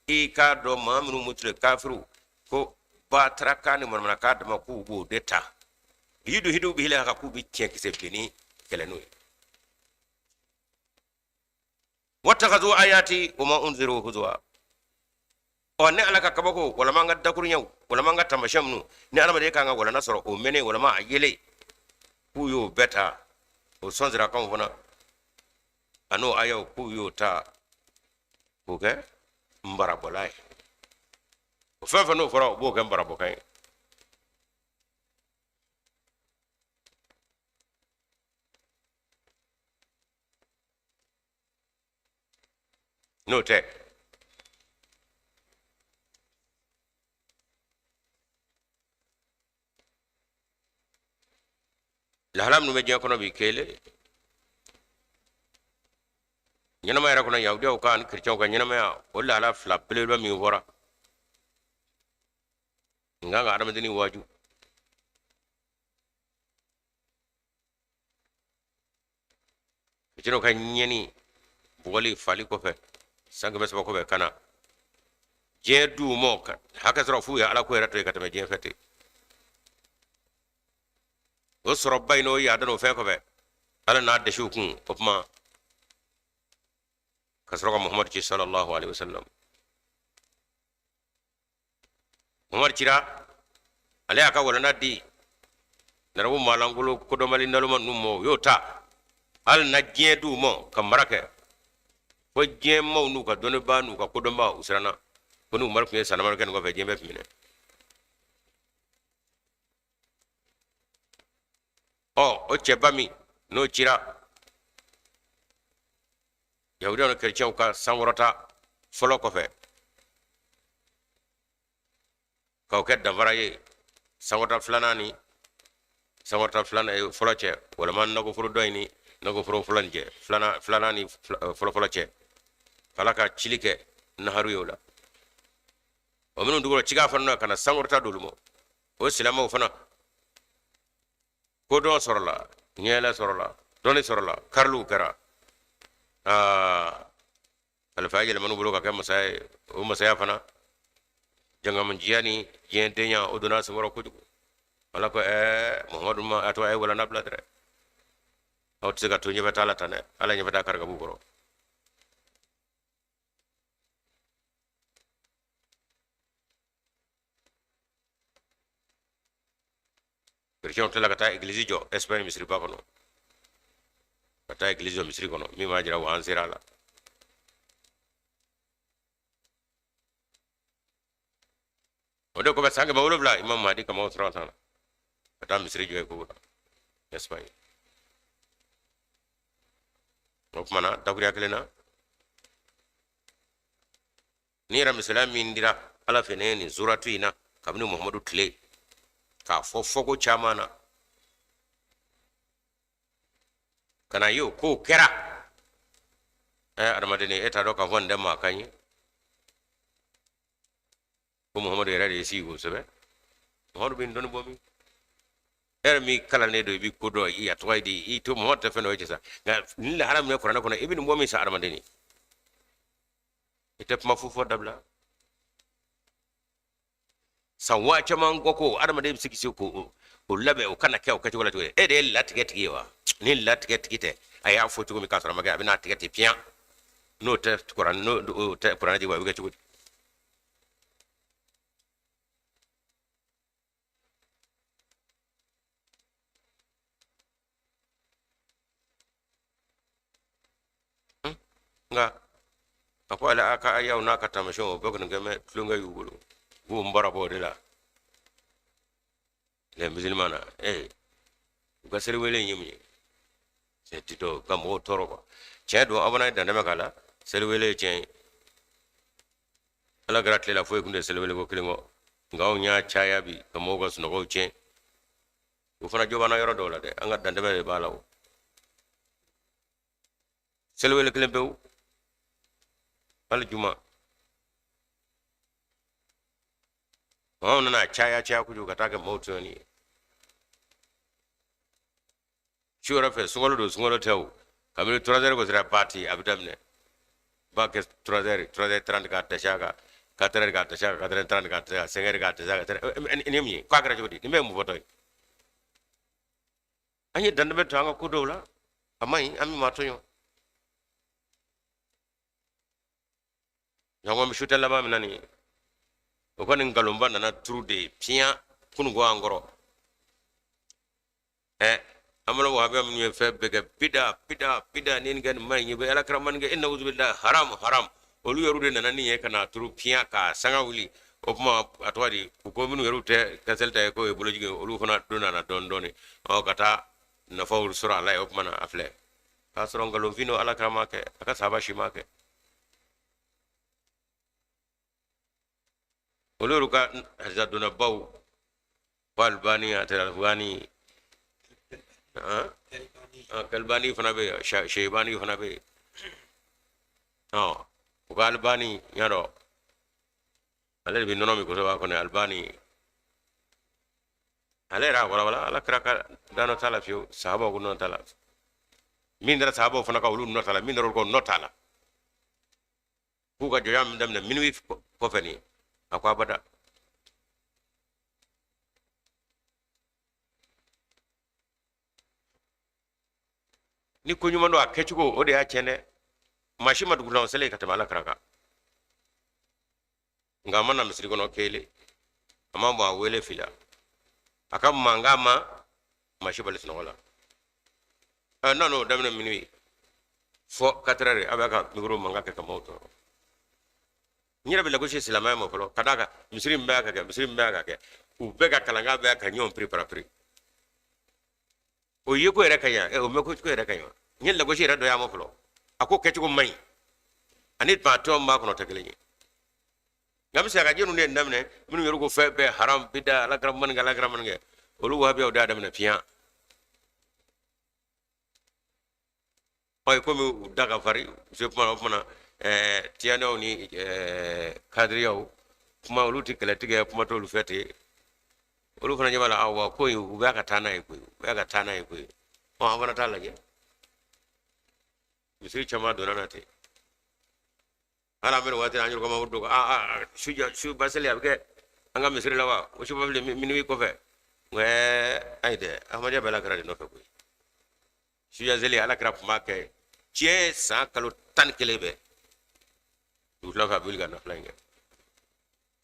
i k'a dɔn maa minnu mutule kafiriw ko batarakan ni manamanakan dama k'u b'o de ta, liyudhidu bihi la, k'u bɛ tiɲɛ kisɛ bilenni kɛlɛ n'o ye. Wattakhadhu ayati wa ma unziru huzwa. Ɔ ne Ala ka kabako, walama an ka dakuruɲɛw, walama an ka taamasiyɛn minnu ni adamaden kan ka walana sɔrɔ o mɛnnen, walama a yelen, k'u y'o bɛɛ ta, o sɔnsirakanw fana a n'o ayaw, k'u y'o ta k'o kɛ nbarabɔla ye. O fɛn fɛn n'o fɔra, o b'o kɛ nbarabɔkan ye. N'o tɛ lahala minnu bɛ diɲɛ kɔnɔ bi kelen ɲɛnamaya yɛrɛ kɔnɔ, yahudiyaw ka ani kerecɛnw ka ɲɛnamaya, o lahala fila belebeleba min fɔra n kan ka adamadennin waaju. Kerecɛnw ka ɲɛni bugɔli fali kɔfɛ san 300 kɔfɛ ka na diɲɛ d'u ma hakɛ sɔrɔ f'u ye ala ko yɛrɛ to yen ka tɛmɛ diɲɛ fɛ ten. O sɔrɔba in n'o yaada n'o fɛn kɔfɛ, ala n'a dɛsɛ u kun. O tuma ka sɔrɔ ka Muhamadu ci sallallahu alaihi wasallam. Muhamadu cira, ale y'a ka walanda di narabu malangolo kodɔnbali naloma ninnu ma, u y'o ta hali na diɲɛ d'u ma ka mara kɛ fo diɲɛ maaw n'u ka dɔnnibaa n'u ka kodɔnbaa u siranna ko ni Umaru tun ye san damadɔ kɛ nin kɔfɛ, diɲɛ bɛɛ tun minɛ. Ɔ o cɛba min n'o cira yahudiyaw ni kerecɛnw ka sankɔrɔta fɔlɔ kɔfɛ k'o kɛ danfara ye sankɔrɔta filanan ni sankɔrɔta filanan fɔlɔ cɛ, walima nagoforo dɔ in ni nagoforo fɔlɔ nin cɛ, filanan ni fɔlɔ fɔlɔ cɛ, k'ala ka cili kɛ naharu ye o la. O minnu dugukolo cikan fana na ka na sankɔrɔta d'olu ma, o silamɛw fana kodɔn sɔrɔla, ɲɛyɛlɛ sɔrɔla, dɔnni sɔrɔla, kariliw kɛra. Aa, kalifaya yɛlɛman'u bolo ka kɛ masaya ye. O masaya fana jangamujiya ni diɲɛ denya o donna senkɔrɔ kojugu. Ala ko ɛɛ Muhamadu ma a to a ye walanda bila dɛrɛ, aw tɛ se ka to ɲɛfɛ t'a la tan dɛ. Ala ɲɛfɛ t'a kari ka b'u kɔrɔ. Kerecɛnw tilala ka taa egilizi jɔ Espagne misiriba kɔnɔ, ka taa egilizi jɔ misiri kɔnɔ, min b'a jira wa an sera a la. O de kɔfɛ san 700 Imam Mahdi kama sɔrɔ ka ka taa misiri jɔ yen ko la Espagne. O tuma na dakuruya kelen na ni yɛrɛ misaliya min dira ala fɛ ne nin suratu in na kabini Muhamadu tile k'a fɔ fɔko caman na ka na ye o kow kɛra. Ɛ adamaden, e t'a dɔn k'a fɔ nin tɛ maa kan ye ko Muhamadu yɛrɛ de ye sigi k'o sɛbɛn. Muhamadu bɛ nin dɔnni bɔ min? E yɛrɛ min kalannen don, i bɛ ko dɔn, i a tɔgɔ ye di, i to Muhamadu tɛ fɛn dɔ ye cɛ sa, nka nin lahala min bɛ kuranɛ kɔnɔ, i bɛ nin bɔ min sa? Adamaden, i tɛ kuma fu fɔ dabila. San waa caman kɔ ko adamaden bɛ se k'i se k'o o labɛn, o kana kɛ o kɛcogo la cogo di? E de ye latigɛ tigi ye wa? Ni latigɛ tigi tɛ, a y'a fɔ cogo min k'a sɔrɔ a ma kɛ, a bɛna a tigɛ ten piyan. N'o tɛ kuranɛ, n'o tɛ kuranɛ jigi, a bɛ kɛ cogo di? Nka a ko ale a ka ayaw n'a ka taamasiyɛnw, o bɛɛ kɔni kɛ mɛ tulonkɛ y'u bolo, u b'u n barabɔ o de la. Les musulmans na u ka seliwele in ye mun ye? C'est dɔ ka mɔgɔw tɔɔrɔ quoi. Tiɲɛ don, aw fana ye dantɛmɛ k'a la. Seliwele ye tiɲɛ ye, ala kɛra tile la foyi kun tɛ seliwele ko kelen kɔ, nka anw y'a caya bi ka mɔgɔw ka sunɔgɔw tiɲɛ. O fana jo b'an na yɔrɔ dɔw la dɛ, an ka dantɛmɛ de b'a la. O seliwele kelen pewu, hali juma anw nana caya caya kojugu ka taa kɛ maaw tɔɲɔni ye. Su yɛrɛ fɛ, sunkalo don, sunkalo tɛ o, kabini 3 heures gosira baati a bɛ daminɛ, b'a kɛ 3 heures, 3h30 k'a dasi a kan, 4 heures k'a dasi a kan, 4h30 k'a dasi a kan, 5 heures k'a dasi a kan. Nin ye mun ye? K'a kɛra cogo di? Nin bɛɛ ye mun fɔtɔ ye? An ye dantɛmɛ to an ka ko dɔw la, a man ɲi, an bɛ maa tɔɲɔ. Ɲɔgɔn bɛ sutɛ laban min na nin ye, o kɔni nkalonba nana turu de piyan kununko an kɔrɔ. Ɛ an bolo wahabiya minnu ye fɛn bɛɛ kɛ bida bida bida, ni nin kɛ nin man ɲi, bɛ ala kira man kɛ, e nawuzubilahi, haram haram, olu yɛrɛ de nana nin ye ka na turu piyan k'a sanga wuli. O kuma a tɔgɔ di, u ko minnu yɛrɛ tɛ kasɛli ta ye k'o ye bolojigin, olu fana donna na dɔɔni dɔɔni, ɔ ka taa nafaw sɔrɔ a la ye. O kuma na a filɛ k'a sɔrɔ nkalonfin don, ala kira ma kɛ, a ka sahaba si ma kɛ. Olu yɛrɛ ka hadisa donnabaw ko Albani a tɛ Albani Kalbani fana bɛ yen, Sheibani fana bɛ yen. Ɔ u ka Albani y'a dɔn ale de bɛ nɔnɔ min kosɛbɛ a kɔnɔ. Albani ale yɛrɛ a walawala ala kira ka da nɔ t'a la fiyewu, sahabaw ko nɔ t'a la, min dara sahabaw fana kan olu nɔ t'a la, min dara olu kɔ nɔ t'a la. K'u ka jɔnya min daminɛ minuit kɔfɛ nin, a ko abada. Ni ko ɲuman don a kɛcogo o de y'a tiɲɛ dɛ. Maa si ma dugulaw seli ka tɛmɛ ala kira kan, nka a ma na misiri kɔnɔ kelen, a ma bɔ a wele fila, a ka mankan ma maa si bali sunɔgɔ la. Ɛ n'a n'o daminɛ minuit fɔ 4 heures, a bɛ ka micro mankan kɛ ka maaw tɔɔrɔ. N yɛrɛ bɛ lagosi silamɛya ma fɔlɔ, ka d'a kan misiri min bɛ ka kɛ, misiri min bɛ ka kɛ, u bɛɛ ka kalankan bɛ ka ɲɔgɔn piri. O ye ko yɛrɛ ka ɲi, o mɛn ko yɛrɛ ka ɲi. N ye lagosi yɛrɛ dɔ y'a ma fɔlɔ, a ko kɛcogo man ɲi, ani maa tɔ b'a kɔnɔ tɛ kelen ye. Nka bɛ se ka jɛnw de daminɛ minnu yɛrɛ ko fɛn bɛɛ haram bida ala kira man kɛ, ala kira man kɛ, olu wahabiyaw da daminɛ fiɲɛ. Ɔ komi u da ka farin, u se kuma o kuma na, tiyanaw ni kadiriyaw kuma, olu tɛ kɛlɛ tigɛ, kuma t'olu fɛ ten. Olu fana ɲɛ b'a la, awa ko in u bɛ ka taa n'a ye koyi, u bɛ ka taa n'a ye koyi. Ɔ an fana t'a lajɛ, misiri caman donna na ten. Hali an bɛ nin waati an yɛrɛ ko don aa su baseli a bɛ kɛ an ka misiri la wa, o su baseli minuit kɔfɛ. Ɛɛ ayi dɛ, ahmadiyya bɛ ala kira de nɔfɛ koyi. Sujazeli ala kira tun b'a kɛ tiɲɛ san kalo 11 bɛɛ dugutila fɛ, a bɛ wuli ka nafila in kɛ.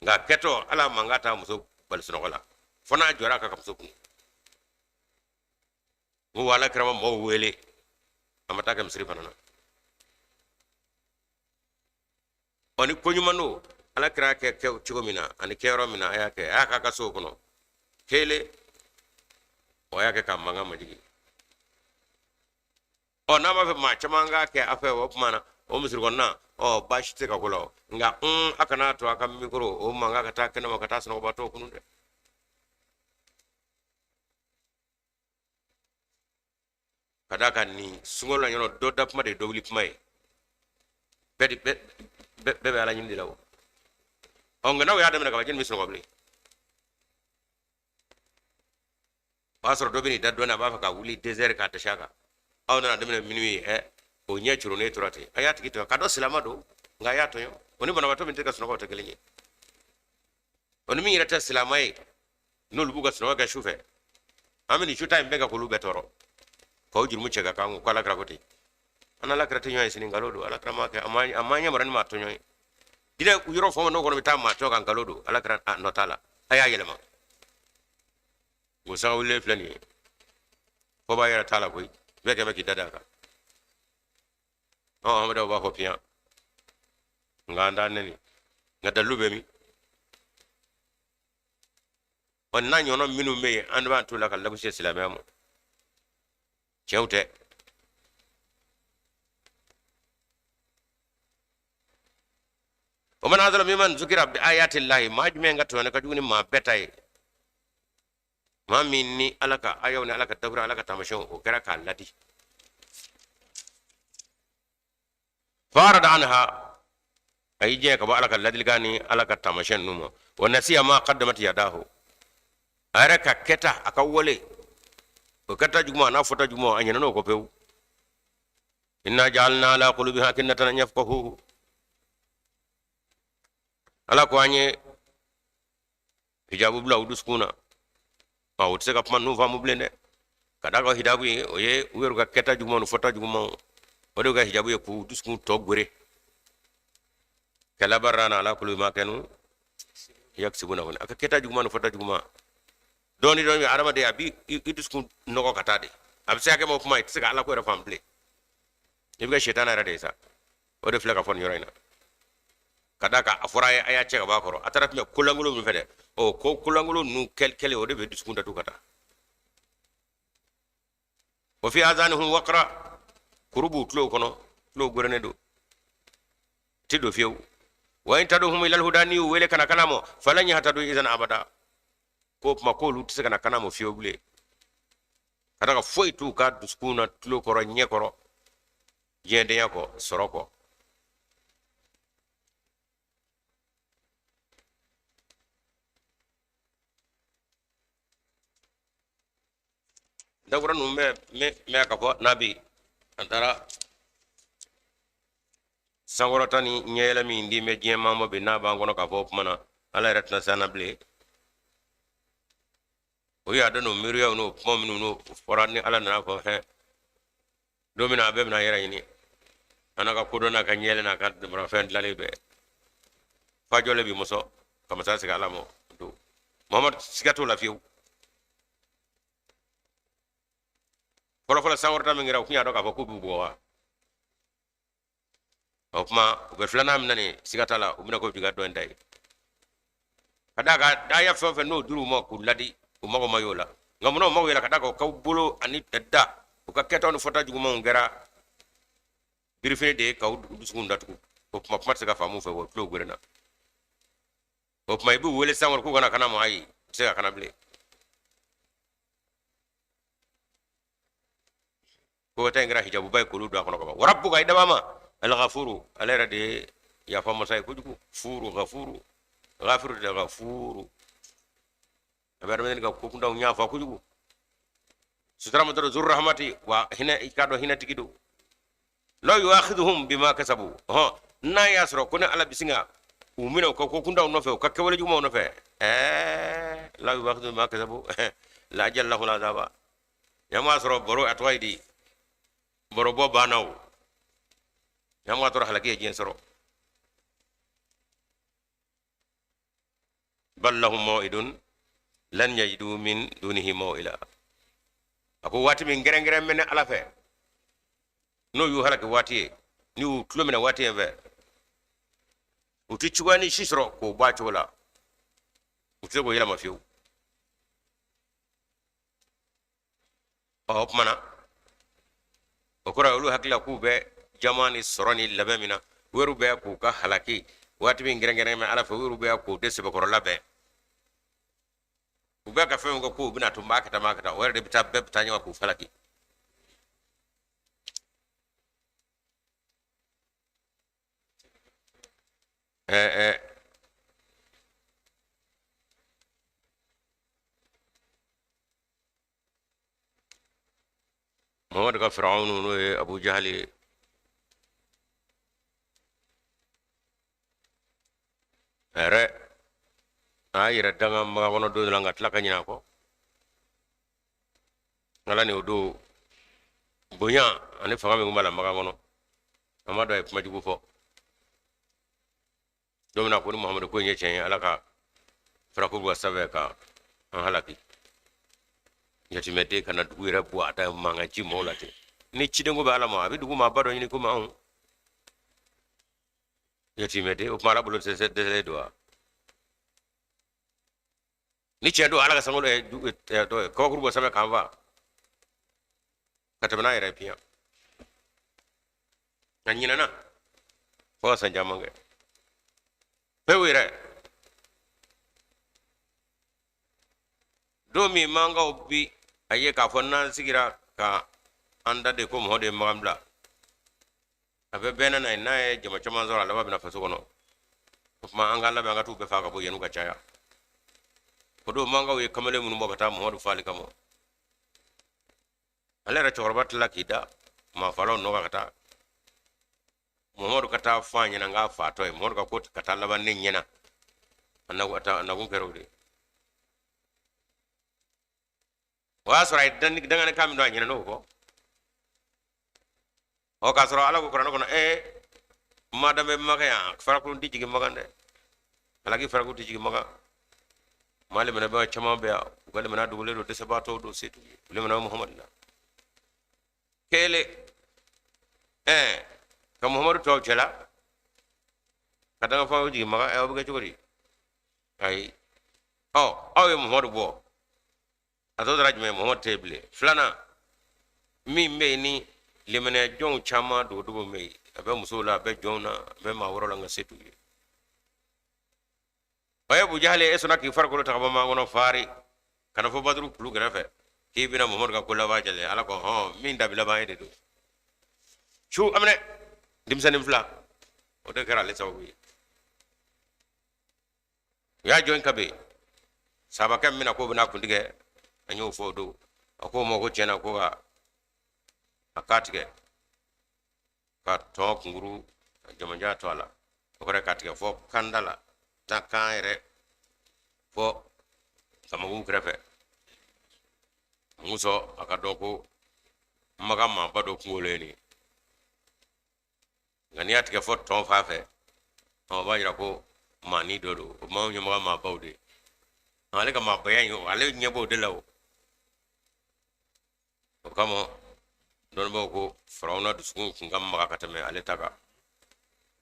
Nka a kɛtɔ ala mankan t'a muso bali sunɔgɔ la, fo n'a jɔra a ka muso kun. N ko ala kira ma mɔgɔw wele, a ma taa kɛ misiri fana na. Ɔ ni ko ɲuman don, ala kira kɛ cogo min na ani kɛyɔrɔ min na, a y'a kɛ, a y'a k'a ka so kɔnɔ kelen, o y'a kɛ k'a mankan majigin. Ɔ n'a b'a fɛ maa caman k'a kɛ a fɛ o tuma na o misiri kɔnɔna, ɔ baasi tɛ ka ko la o. Nka a kana to a ka mikoro o mankan ka taa kɛnɛma ka taa sunɔgɔbatɔw kunun dɛ. Ka d'a kan nin sunkalo la ɲɔgɔn dɔ da kuma de ye dɔ wuli kuma ye, bɛɛ bɛ ala ɲini de la o. Ɔ nka n'aw y'a daminɛ ka ban, jɛni bɛ sunɔgɔ bilen. O y'a sɔrɔ dɔ bɛ n'i da dɔɔnin, a b'a fɛ ka wuli 2 heures k'a dɛsɛ a kan. Aw nana daminɛ minuit, ɛ o ɲɛ curunnen tora ten. A y'a tigi tɔɲɔ, ka dɔn silama don, nka a y'a tɔɲɔ. O ni banabaatɔ min tɛ ka sunɔgɔ o tɛ kelen ye. O ni min yɛrɛ tɛ silama ye, n'olu b'u ka sunɔgɔ kɛ su fɛ, an bɛ nin su ta in bɛɛ kɛ k'olu bɛɛ tɔɔrɔ, k'aw jurumu cɛ ka k'an kun ko ala kira ko ten. An n'ala kira tɛ ɲɔgɔn ye sini, nkalon don. Ala kira m'a kɛ, a ma ɲɛ mara ni maa tɔɲɔ ye. Diinɛ yɔrɔ fɛn o fɛn n'o kɔnɔ bɛ taa maa tɔɲɔ kan, nkalon don. Ala kira nɔ t'a la, a y'a yɛlɛma. O sanga wulilen filɛ nin ye, fo b'a yɛrɛ t'a la koyi, bɛɛ kɛ bɛ k'i da da a kan. Ɔ amadu b'a fɔ piyan, nka an t'a nɛni, nka dalilu bɛ min? Ɔ n'a ɲɔgɔnna minnu bɛ yen, an b'an to la ka lagosi silamɛya ma, tiɲɛw tɛ. O mana azala mimman zukira bi ayati llahi, maa jumɛn ka tɔɲɔni ka jugu ni maa bɛɛ ta ye? Maa min ni ala ka ayaw ni ala ka dabura, ala ka taamasiyɛnw, o kɛra k'a ladi. Farada anha, a y'i jɛn ka bɔ ala ka ladilikan ni ala ka taamasiyɛn ninnu ma. Wa nasiya ma qaddamat yadahu, a yɛrɛ ka kɛta, a ka wale, o kɛta juguman n'a fɔta juguman, a ɲinɛna o kɔ pewu. Inna ja'alna ala qulubihim akinnatan an yafqahuhu, ala ko an ye hijabu bila u dusukun na, o tɛ se ka kuma ninnu faamu bilen dɛ. Ka d'a kan hijabu ye o ye u yɛrɛ ka kɛta juguman ni fɔta juguman, o de ka hijabu ye k'u dusukun tɔ gwere. Kalla bal rana ala qulubihim ma kanu yaksibuna, kɔni a ka kɛta juguman ni fɔta juguman dɔɔni dɔɔni, adamaden a b'i i dusukun nɔgɔ ka taa de, a bɛ se ka kɛ ma kuma i tɛ se ka ala ko yɛrɛ faamu bilen, i bɛ kɛ sitana yɛrɛ de ye sa. O de filɛ ka fɔ nin yɔrɔ in na. Ka d'a kan a fɔra a ye a y'a cɛ ka bɔ a kɔrɔ, a taara tun bɛ kolankolon min fɛ dɛ, ɔ ko kolankolon ninnu kɛlen o de bɛ dusukun datugu ka taa. Wa fi azanihim waqra, kuru b'u tulo kɔnɔ, tulo gɛrɛnen don, ti don fiyewu. Wa in tad'uhum ila al-huda, n'i y'u wele ka na kana mɔ, falan yahtadu idan abada, ko kuma k'olu tɛ se ka na kana mɔ fiyewu bilen, ka d'a kan foyi t'u ka dusukun na, tulo kɔrɔ, ɲɛ kɔrɔ, diɲɛdenya kɔ, sɔrɔ kɔ. Dakura ninnu bɛ mɛn ka fɔ n'a bi an taara sankɔrɔta ni ɲɛyɛlɛ min di bɛ diɲɛ maa ma bi, n'a b'an kɔnɔ k'a fɔ o tuma na Ala yɛrɛ tɛna se an na bilen. O y'a dɔn n'o miiriyaw n'o kuma minnu n'o fɔra, ni Ala nana fɔ hɛn don min na, a bɛɛ bɛna yɛrɛ ɲini, an n'a ka kodɔn n'a ka ɲɛyɛlɛ n'a ka damarafɛn dilanlen bɛɛ fajɔlen bi mɔsɔ ka masa sigi Ala ma don. Muhamadu, siga t'o la fiyewu. Fɔlɔfɔlɔ sankɔrɔta min kɛra, u tun y'a dɔn k'a fɔ k'u b'u bugɔ wa? O tuma u bɛ filanan min na nin, siga t'a la, u bɛna k'o jiga dɔ in ta ye, ka d'a kan daya fɛn o fɛn n'o dir'u ma k'u ladi, u mago ma y'o la. Nka munna u mago yɛlɛ? Ka d'a kan u ka bolo ani da, u ka kɛtaw ni fɔta jugumanw kɛra birifini de ye ka u dusukun datugu. O tuma kuma tɛ se ka faamu fɛ, o tulo gerenna. O tuma i b'u wele sisan k'u kana kana ma, ayi, u tɛ se ka kana bilen. Ko ta in kɛra hijabuba ye k'olu don a kɔnɔ ka ban. Warabuka, i dabaa ma, alghafuru, ale yɛrɛ de ye yafa masa ye kojugu. Furu ghafuru, ghafiru de ghafuru, a bɛ adamaden ka ko kuntanw yafa kojugu. Sutura mutoro zur rahmati wa hinɛ, i k'a dɔn hinɛtigi don. Law yuakhidhuhum bima kasabu, hɔn n'a y'a sɔrɔ ko ne Ala bɛ sin ka u minɛ u ka ko kuntanw nɔfɛ, u ka kɛwale jugumanw nɔfɛ, law yuakhidhuhum bima kasabu la ajjala lahum azaba. Ɲama sɔrɔ baro, a tɔgɔ ye di, baro bɔ banna o ɲama tɔrɔ halaki ye diɲɛ sɔrɔ. Bal lahum maw'idun lan yajidu min dunihi maw'ila. A ko waati min kɛrɛnkɛrɛn bɛ ne Ala fɛ, n'o y'u halaki waati ye, ni y'u tulo minɛ waati in fɛ, u tɛ cogoya ni si sɔrɔ k'o bɔ a cogo la, u tɛ se k'o yɛlɛma fiyewu. Ɔ, o tuma na o kɔrɔ ye olu hakili la k'u bɛ jama ni sɔrɔ ni labɛn min na, u yɛrɛ bɛ k'u ka halaki waati min kɛrɛnkɛrɛn bɛ Ala fɛ, u yɛrɛ bɛ k'o de sɛbɛkɔrɔ labɛn. U bɛ ka fɛn min kɛ k'u bɛna to n b'a kɛ tan, n b'a kɛ tan, o yɛrɛ de bɛ taa, bɛɛ bɛ taa ɲɔgɔn k'u falaki. Muhamadu ka Firawunu, n'o ye Abu Jahali ye, a yɛrɛ a y'a yɛrɛ danga Makan kɔnɔ don dɔ la, nka tila ka ɲinɛ a kɔ. Ala ni o don bonya ani fanga min tun b'a la Makan kɔnɔ, an b'a dɔn a ye kuma jugu fɔ don min na ko ni Muhamadu ko in ye tiɲɛ ye, Ala ka farako bɔ sanfɛ ka an halaki. Yatimɛden ka na dugu yɛrɛ bɔ a da mankan ci mɔgɔw la ten. Ni cidenko bɛ Ala ma, a bɛ dugu maaba dɔ ɲini komi anw yatimɛden. O kuma Ala bolo dɛsɛlen don wa? Ni tiɲɛ don, Ala ka sankolo kabakuru bɔ sanfɛ k'an fa ka tɛmɛ n'a yɛrɛ piyan. A ɲinɛna fo ka san caman kɛ pewu yɛrɛ. Don min mankaw bi a ye k'a fɔ n'an sigira ka an da de ko mɔgɔ de ye Makan bila, a bɛ bɛn n'a ye, n'a ye jama caman sɔrɔ, a laban bɛna faso kɔnɔ. O tuma an k'an labɛn, an ka t'u bɛɛ faa ka bɔ yan'u ka caya. O don mankaw ye kamalen minnu bɔ ka taa Muhamadu faali kama, ale yɛrɛ cɛkɔrɔba tilala k'i da maafalaw nɔ kan ka taa Muhamadu ka taa fɔ a ɲɛna n k'a faatɔ ye. Muhamadu ka ko ka taa laban ne ɲɛna, a nakun kɛra o de ye. O y'a sɔrɔ a ye danganikan min don, a ɲinɛna o kɔ. Ɔ, k'a sɔrɔ Ala ko kuranɛ kɔnɔ, madan bɛ Makan yan, farakuru tɛ jigin Makan dɛ, halaki farakuru tɛ jigin Makan. Maa limanabaga caman bɛ yan, u ka limana dogolen don, dɛsɛbaatɔw don, se t'u ye, u limana Muhamadu la kelen. Ka Muhamadu to aw cɛla ka danga fɛnw jigin Makan, o bɛ kɛ cogo di? Ayi, ɔ, aw ye Muhamadu bɔ, a tɔ tora jumɛn? Muhamadu tɛ yen bilen. Filanan min bɛ yen, ni limaniya jɔnw caman dogodogo bɛ yen, a bɛ musow la, a bɛ jɔnw na, a bɛ maa wɛrɛw la, nka se t'u ye. O ye Abu Jahali, e sɔnna k'i farikolo ta ka bɔ maa kɔnɔ fari ka na fɔ Baduru kulu kɛrɛfɛ k'i bɛna Muhamadu ka ko laban jɛlɛ. Ala ko hɔn, min dabi laban ye de don. Su a minɛ denmisɛnnin fila, o de kɛra ale sababu ye. U y'a jɔn kabe sabakɛ min na k'o bɛna kuntigɛ, an y'o fɔ o don. A k'o ma ko tiɲɛna ko ka a k'a tigɛ ka tɔn kunkuru jamajan to a la, o kɔrɔ k'a tigɛ fɔ kanda la, ta kan yɛrɛ fɔ kamankun kɛrɛfɛ. Muso a ka dɔn ko maga maaba dɔ kunkolo ye nin ye, nka n'i y'a tigɛ fɔ tɔn fan fɛ, o b'a jira ko maani dɔ don, o m'anw ɲɛmɔgɔ maabaw de ye. Ale ka maabaya in, ale ɲɛ b'o de la. O o kama dɔnnibaaw ko Firawuna dusukun kun ka maga ka tɛmɛ ale ta kan.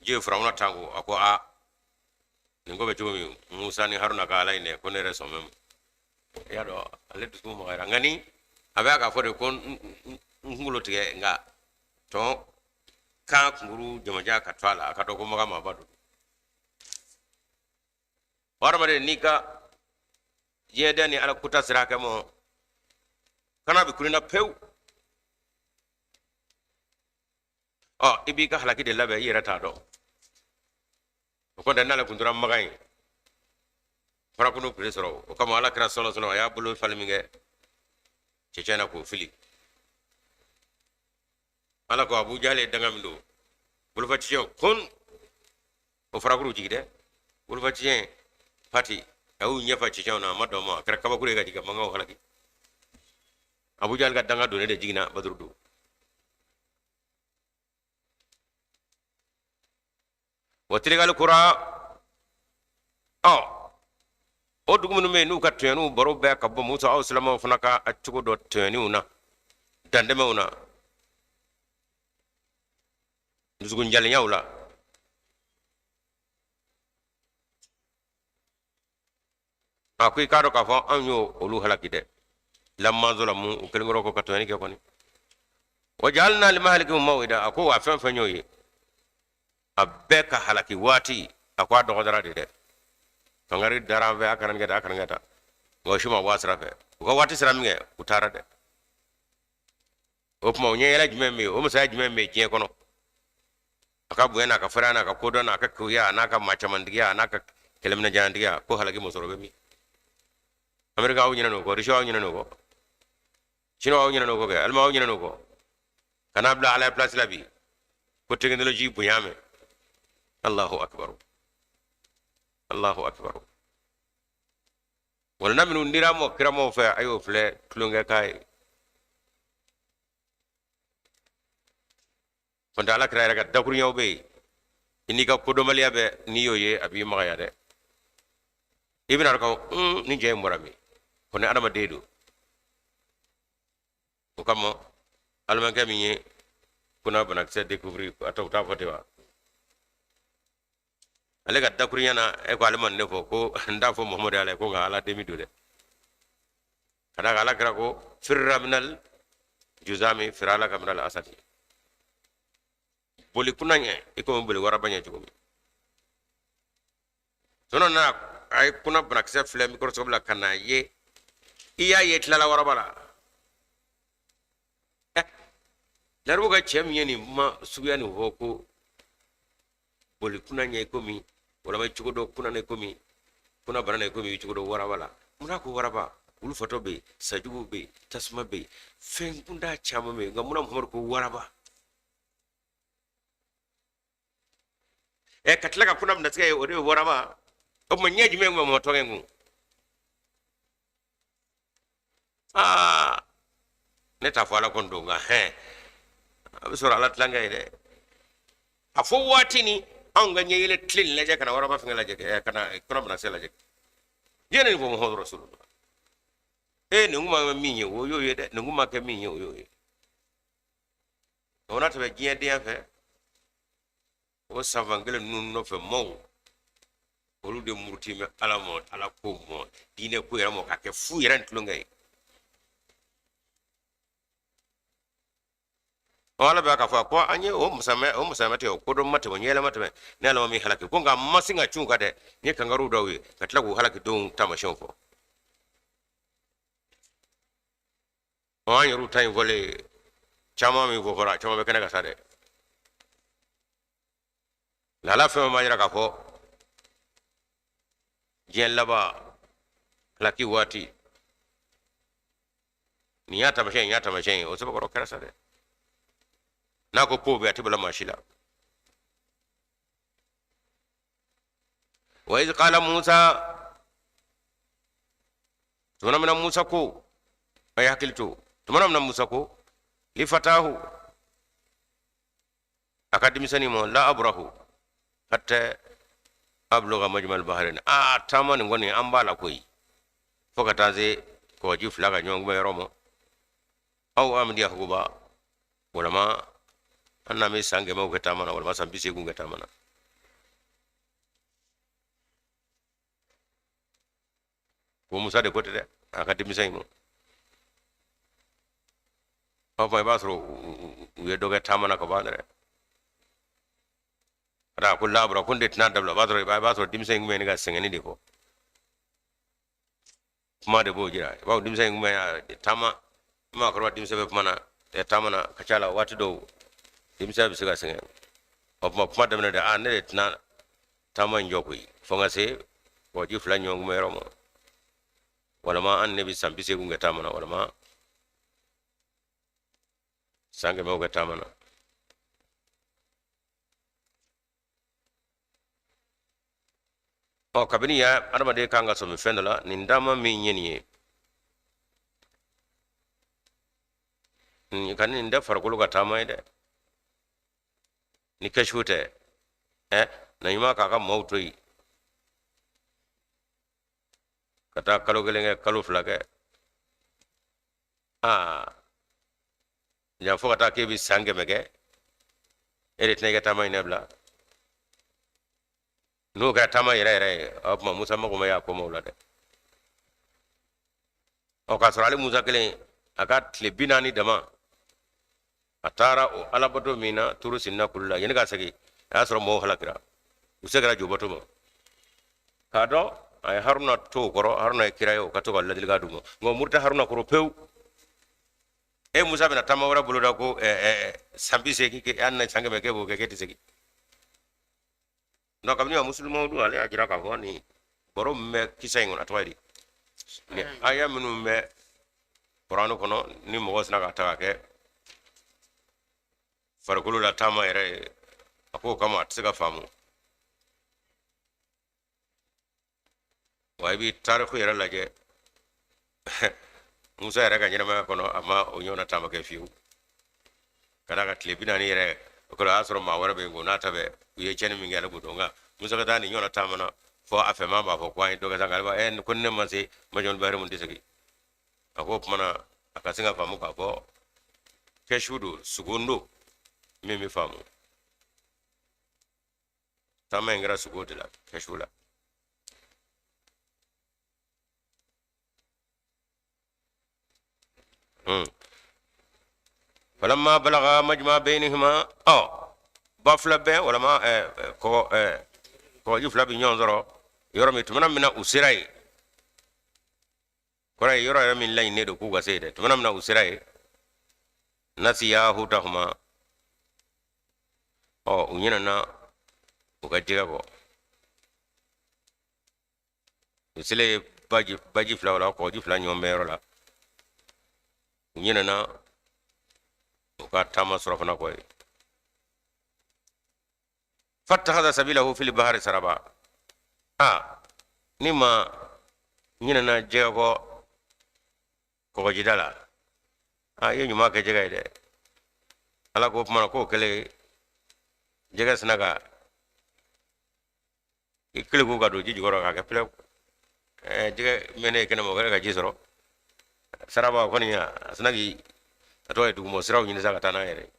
Ji ye Firawuna tanko, a ko a nin ko bɛ cogo min, Musa ni Haruna ka ala in dɛ, ko ne yɛrɛ sɔn bɛ ma. I y'a dɔn ale dusukun magayara, nka ni a bɛ k'a fɔ de ko n kunkolo tigɛ, nka tɔn kan kunkuru jamajan ka to a la, a ka dɔn ko maga maaba don. Hadamaden n'i ka diɲɛ ni ala kuta sira hakɛ mɔ, kana bɛ kunina pewu. Ɔ i b'i ka halaki de labɛn, i yɛrɛ t'a dɔn. O kɔni n'ale kun tora maga in farakunu tun sɔrɔ. O kama ala kira sɔlɔ sɔlɔ a y'a bolo fali min kɛ cɛncɛn na k'o fili, ala ko Abu Jahali ye danga min don bolofa cɛncɛn kun, o farakuru jigi dɛ, bolofa cɛncɛn pati a y'u ɲɛfa cɛncɛnw na, a ma dɔn ma, a kɛra kabakuru ye ka jigin ka mankanw halaki. Abu Jahali ka danga donnen de jiginna Baduru don. Wa tilikal kura, ɔ o dugu minnu bɛ yen n'u ka tɔɲɔniw baro bɛɛ ka bɔ Musa, aw silamɛw fana ka a cogo dɔ tɔɲɔniw na, dantɛmɛw na, dusukunjalenyaw la. A ko i k'a dɔn k'a fɔ anw y'o olu halaki dɛ, lamma zalamu, u kelen kɔrɔ ko ka tɔɲɔni kɛ kɔni. Wa jaalna limahlikihim mawida, a ko wa fɛn fɛn y'o ye, a bɛɛ ka halaki waati, a ko a dɔgɔdara de dɛ, kangari dara an fɛ, a kana nin kɛ tan, a kana nin kɛ tan, nka o si ma bɔ a sira fɛ. U ka waati sera min kɛ, u taara dɛ. O tuma o ɲɛ yɛlɛ jumɛn bɛ yen, o masaya jumɛn bɛ yen diɲɛ kɔnɔ, a ka bonya n'a ka farinya n'a ka kodɔn n'a ka kewuya n'a ka maa camantigiya n'a ka kɛlɛminɛjantigiya, ko halaki mɔsɔrɔ bɛ min? Amerika aw ɲinɛn'o kɔ, Rusi aw ɲinɛn'o kɔ, Chinois aw ɲinɛn'o kɔ kɛ, Allemand aw ɲinɛn'o kɔ, ka n'a bila ala ya place la bi ko technologie bonya mɛn. Allahu akbar, Allahu akbar. Walanda minnu dira mɔ kiramaw fɛ, a y'o filɛ tulonkɛ k'a ye. Kɔntɛ ala kira yɛrɛ ka dakurunyaw bɛ yen, i n'i ka kodɔnbaliya bɛ, n'i y'o ye a b'i magaya dɛ. I bɛna dɔn ko nin cɛ in bɔra min, ko ni adamaden don. O kama alimankɛ min ye kuna banakisɛ découvrir, a tɔ t'a fɔ ten wa, ale ka dakurunya na, e ko ale ma ne fɔ ko n t'a fɔ Muhamadu ala ye ko nka ala den min don dɛ, ka d'a kan ala kira ko firra minal juzami firaraka minal asadi, boli kuna ɲɛ i komi boli waraba ɲɛ cogo min. Tɔnɔ na a ye kuna banakisɛ filɛ microscope la ka n'a ye, i y'a ye tilala waraba la. Laribu ka cɛ min ye nin kuma suguya nin fɔ ko boli kuna ɲɛ i komi walama cogo dɔ kuna na i komi kuna bana na i komi cogo dɔ waraba la. Munna ko waraba? Olu fatɔ bɛ yen, sajuguw bɛ yen, tasuma bɛ yen, fɛn kunda caman bɛ yen, nka munna Muhamadu ko waraba? Ka tila ka kuna minɛtigɛ ye, o de ye waraba. O tuma ɲɛ jumɛn tun bɛ mɔgɔ tɔgɔ in kun? Aa, ne t'a fɔ ala ko don, nka hɛn a bɛ sɔrɔ ala tilankɛ ye dɛ. A fɔ waati ni anw ka ɲɛ yɛlɛ tile nin lajɛ ka na waraba fɛngɛ lajɛ kɛ, ka na kɔnɔ banakisɛ lajɛ. Diɲɛ nin fɔ Muhamadu Rasulullah. Nin kuma ma min ye o y'o ye dɛ, nin kuma kɛ min ye o y'o ye. O n'a tɛmɛ diɲɛ denya fɛ, o sanfan kelen ninnu nɔfɛ maaw, olu de muruti bɛ ala mɔ, ala ko mɔ, diinɛ ko yɛrɛ mɔ, k'a kɛ fu yɛrɛ ni tulonkɛ ye. Ala bɛ k'a fɔ ko an ye o musamɛ o musamɛ tɛ o kodɔn ma tɛmɛ ɲɛlɛ ma tɛmɛ ne Ala ma min halaki ko nka n ma sin ka cun kan dɛ, n ye kangariw da u ye ka tila k'u halaki don taamasiyɛnw fɔ. An yɛrɛw ta in fɔlen caman min fɔ fɔra, caman bɛ kɛnɛ kan sa dɛ. Lala fɛn b'a jira k'a fɔ diɲɛ laban halaki waati nin y'a taamasiyɛn, nin y'a taamasiyɛn ye, o sɛbɛkɔrɔ kɛra sa dɛ. N'a ko kow bɛ a tɛ bila maa si la. Wa iz qala Musa, tuma min na Musa ko, a ye hakili to, tuma min na Musa ko li fatahu, a ka denmisɛnnin ma, la abrahu hatta abluga majmal bahrain. A taama nin kɔni an b'a la koyi fo ka taa se kɔgɔji fila ka ɲɔgɔn kunbɛn yɔrɔ ma, aw amdiya hukuba, walama an n'an bɛ san 100 kɛ taama na, walama san 80 kɛ taama na. Ko Musa de ko ten dɛ, a ka denmisɛn in ma. Aw fa i b'a sɔrɔ u ye dɔ kɛ taama na ka ban dɛ. A ko labura ko n de tɛna dabila, i b'a sɔrɔ denmisɛn in tun bɛ ɲini ka sɛgɛnni de fɔ, kuma de b'o jira. I b'a fɔ denmisɛn in tun bɛ taama, maakɔrɔba denmisɛn bɛ kuma na taama na ka ca la waati dɔw denmisɛn bɛ se ka sɛgɛn. O tuma kuma daminɛ de, a ne de tɛna taama in jɔ koyi fo n ka se kɔgɔji fila ɲɔgɔn kunbɛn yɔrɔ ma, walama an ne bɛ san 80 kɛ taama na, walama san 100 kɛ taama na. Ɔ kabini ya adamaden kan ka sɔmi fɛn dɔ la, nin taama min ye nin ye, nin ka nin tɛ farikolo ka taama ye dɛ, ni kɛsiw tɛ. Na ɲuman k'a ka maaw to yen ka taa kalo kelen kɛ, kalo fila kɛ, aa yan fo ka taa k'e bɛ san 100 kɛ, e de tɛna i ka taama in dabila. N'o kɛra taama yɛrɛ yɛrɛ ye, o tuma Musa mago ma y'a ko ma o la dɛ. Ɔ k'a sɔrɔ ale Musa kelen a ka tile 40 dama a taara o alabato min na Turu Sinina kulu la, yanni ka segin a y'a sɔrɔ mɔgɔw halakira, u seginna jobato ma. K'a dɔn a ye Haruna to o kɔrɔ, Haruna ye kira ye, o ka to ka ladilikan d'u ma, nka o muruta Haruna kɔrɔ pewu. E Musa bɛna taama wɛrɛ boloda ko san 80 kɛ, hali na san 100 k'e b'o kɛ, k'e tɛ segin. Donc kabini musulmanw dun, ale y'a jira k'a fɔ nin baro min bɛ kisa in kɔnɔ, a tɔgɔ ye di, ni aya minnu bɛ kuranɛ kɔnɔ, ni mɔgɔ sina ka ta ka kɛ farikolo la taama yɛrɛ ye, a k'o kama a tɛ se ka faamu. Wa i bɛ tariku yɛrɛ lajɛ Musa yɛrɛ ka ɲɛnamaya kɔnɔ, a ma o ɲɔgɔnna taama kɛ fiyewu. Ka d'a kan tile 40 yɛrɛ o kɔrɔ, o y'a sɔrɔ maa wɛrɛ bɛ yen ko n'a ta bɛɛ u ye tiɲɛni min kɛ ale b'o dɔn. Nka Musa ka taa nin ɲɔgɔnna taama na fo a fɛma b'a fɔ ko an ye dɔ kɛ sa, nka ale b'a ko ni ne ma se Majamul Bahari mun tɛ segin. A ko o tuma na a ka se ka faamu k'a fɔ kɛsu don, sugo don min bɛ faamu. Taama in kɛra sugo de la, kɛsu la. Falamma balaga majma bainihima, ɔ ba fila bɛn walama kɔgɔji fila bɛ ɲɔgɔn sɔrɔ yɔrɔ min, tumana min na u sera yen, kɔrɔ ye yɔrɔ yɛrɛ min laɲininen don k'u ka se yen dɛ, tumana min na u sera yen, nasiya hutahuma, ɔ u ɲinɛna u ka jɛgɛ kɔ. U selen baji fila la, kɔgɔji fila ɲɔgɔn bɛ yɔrɔ la, u ɲinɛna u ka taama surafana kɔ ye. Fattakhadha sabilahu fil bahari saraba, a ni ma ɲinɛna jɛgɛ kɔ kɔgɔjida la, a ye ɲuman kɛ jɛgɛ ye dɛ. Ala k'o kuma na k'o kɛlen jɛgɛ sina ka i keleku ka don ji jukɔrɔ k'a kɛ pɛlɛ. Jɛgɛ mɛnnen kɛnɛma, o kɛra ka ji sɔrɔ saraba kɔni, a sina k'i a tɔgɔ ye dugumɔ siraw ɲini sa ka taa n'a yɛrɛ ye.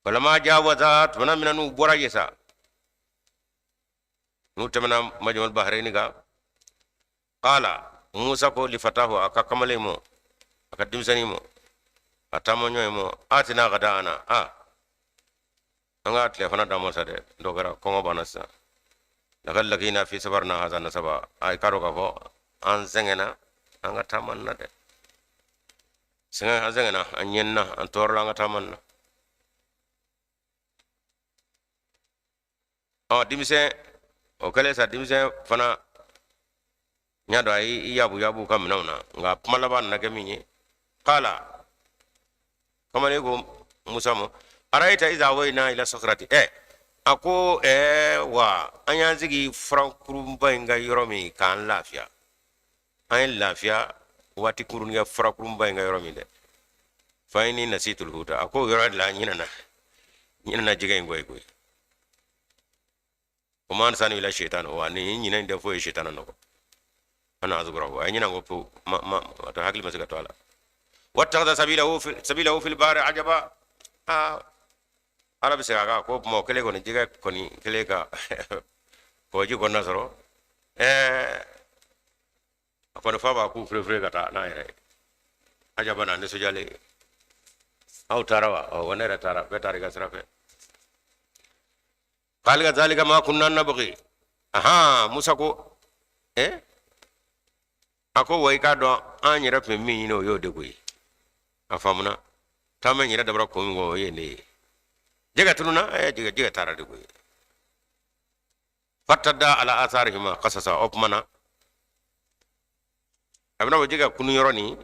Falama jawaza, tumana min na n'u bɔra yen sa, n'u tɛmɛna Majamul Baharayni kan, qala Musa ko li fatahu, a ka kamalen ma, a ka denmisɛnnin ma, A taamaɲɔgɔn in ma atina gadaana a an ka tilefana d'an ma sa dɛ, dɔ kɛra kɔngɔ banna sisan. Lakad lakina fi safarina haza nasaba, a i k'a dɔn k'a fɔ an sɛgɛnna an ka taama na dɛ, sɛgɛn an sɛgɛnna, an ɲɛnna, an tɔɔrɔla an ka taama na. Ɔ denmisɛn o kɛlen sa, denmisɛn fana n y'a dɔn a y'i yabu yabu ka minɛnw na, nka kuma laban nana kɛ min ye, kala kamalen ko Musa ma, arayita iza awayna ila sakrati, ɛ a ko ɛ wa an y'an sigi furakurunba in ka yɔrɔ min k'an lafiya, an ye lafiya waati kurun kɛ furakurunba in ka yɔrɔ min dɛ, fa inni nasitul huta, a ko yɔrɔ de la n ɲinɛna, n ɲinɛna jɛgɛ in kɔ ye koyi. O ma ansani ila shaitan, wa ni ɲinɛ in tɛ foyi ye shaitan nɔ kɔ, an azkurahu, a ye ɲinɛ ko pewu, ma ma a hakili ma se ka to a la. Wattakhadha sabilahu fil bahri ajaba, aa ala bɛ segin a kan ko kuma o kɛlen kɔni jɛgɛ kɔni kɛlen ka kɔji kɔnɔna sɔrɔ, ɛɛ a kɔni fa b'a k'u fere ka taa n'a yɛrɛ ye, ajaba na nisɔndiyalen, aw taara wa? Ɔ ne yɛrɛ taara, bɛɛ taara i ka sira fɛ. Qala zalika ma kunna nabghi, aha Musa ko eh a ko wa i k'a dɔn an yɛrɛ tun bɛ min ɲini o y'o de koyi. A faamuna taama in yɛrɛ dabɔra kun min kɔ o ye ne ye. Jɛgɛ tununna, ɛ jɛgɛ jɛgɛ taara de koyi. Fartadda ala atharihima qasasa, o tuma na a bɛna fɔ jɛgɛ kunu yɔrɔ nin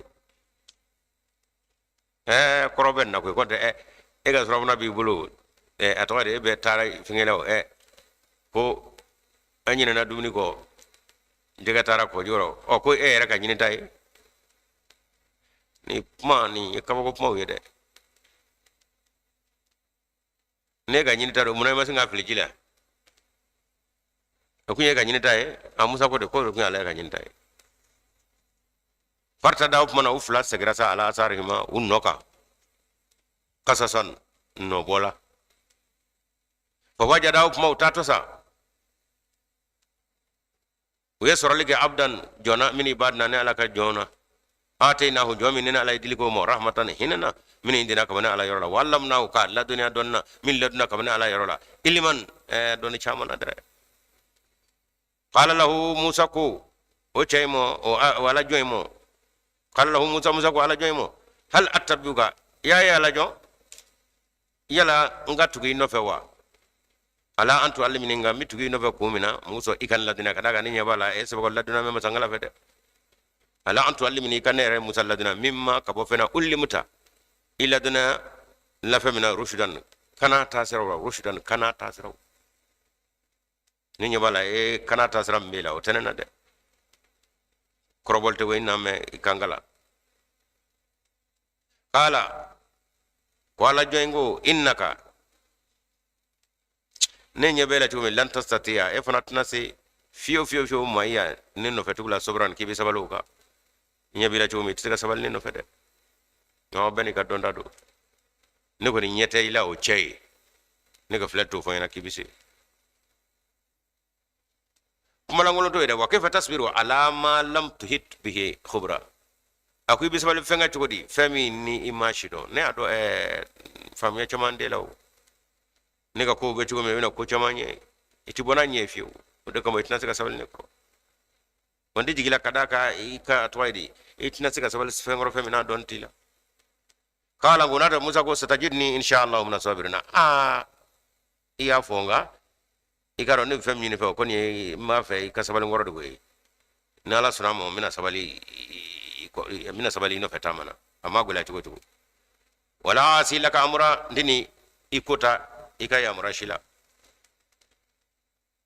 ɛɛ kɔrɔ bɛ na koyi, kɔntɛ ɛ e ka surafana b'i bolo, ɛ a tɔgɔ de e bɛ taara fɛngɛ la o, ɛ ko an ɲinɛna dumuni kɔ, jɛgɛ taara kɔji kɔrɔ, ɔ ko e yɛrɛ ka ɲinita ye nin kuma nin ye kabako kumaw ye dɛ. Ne ka ɲinita don, munna i ma sin k'a fili ji la? O kun ye ka ɲinita ye. A Musa ko de ko o kun y'ale ka ɲinita ye. Fartadda, o tuma na u fila segira sa ala asarihima u nɔ kan, kasasan nɔ bɔla. Fa wajada, o tuma u taatɔ sa u ye sɔrɔli kɛ abdan jɔn na min ibadina ne ala ka jɔn na, atainahu jɔn min ne ala ye dili k'o ma rahmatan hinɛ na min indina kabini ala yɔrɔ la, wa allamnahu k'a ladɔnniya dɔnni na min ladunna kabini ala yɔrɔ la iliman dɔnni caman na dɛrɛ. Qala lahu Musa ko o cɛ in ma, o ala jɔn in ma, qala lahu Musa, Musa ko ala jɔn in ma, hal attabi'uka ya ye ala jɔn, yala n ka tugu i nɔfɛ wa? Ala an tuallimini, nka n bɛ tugu i nɔfɛ kun min na muso i ka n ladɔnniya, ka d'a kan ne ɲɛ b'a la e sɛbɛkɔrɔ ladɔnniya mɛ masankala fɛ dɛ. Ala an tuallimini, i ka ne yɛrɛ Musa ladɔnniya mimma ka bɔ fɛn na ullimta i ladɔnniya la fɛn min na rushudan kana taasiraw la, rushudan kana taasiraw, ne ɲɛ b'a la e kana taasira min b'e la o tɛ ne na dɛ, kɔrɔbɔli tɛ ko i na mɛn i kan kala. Kala ko ala jɔn ko innaka ne ɲɛ b'e la cogo min lan tastatiya e fana tɛna se fiyewu fiyewu fiyewu ma'iya ne nɔfɛ tugu la sobran k'i bɛ sabali o kan, n ɲɛ b'i la cogo min i tɛ se ka sabali ne nɔfɛ dɛ, nka bɛɛ n'i ka dɔnta don, ne kɔni ɲɛ tɛ i la o cɛ ye, ne ka filɛ t'o fɔ ɲɛna k'i bɛ se kumalankolon t'o ye dɛ. Wa kayfa tasbiru ala ma lam tuhit bihi khubra, a ko i bɛ sabali fɛn kan cogo di fɛn min ni i ma si dɔn. Ne y'a dɔn ɛɛ faamuya caman t'e la o, ne ka kow bɛ cogo min i bɛna ko caman ye i ti bɔ n'a ɲɛ ye fiyewu, o de kama i tɛna se ka sabali ne kɔrɔ. Wa n tɛ jigin i la ka d'a kan i ka tɔgɔ ye di i tɛna se ka sabali fɛn kɔrɔ fɛn min n'a dɔn t'i la. Kala ko n'a tɛ Musa ko satajidni insha Allah mina sabirina, aa i y'a fɔ nka i k'a dɔn ne bɛ fɛn min ɲini fɛ o kɔni ye n b'a fɛ i ka sabali n kɔrɔ de koyi, ni ala sɔnna a ma n bɛna sabali n bɛna sabali i nɔfɛ taama na, a ma gɛlɛya cogo cogo. Wala asi laka amura, n tɛna i ko ta i ka yamaruya si la.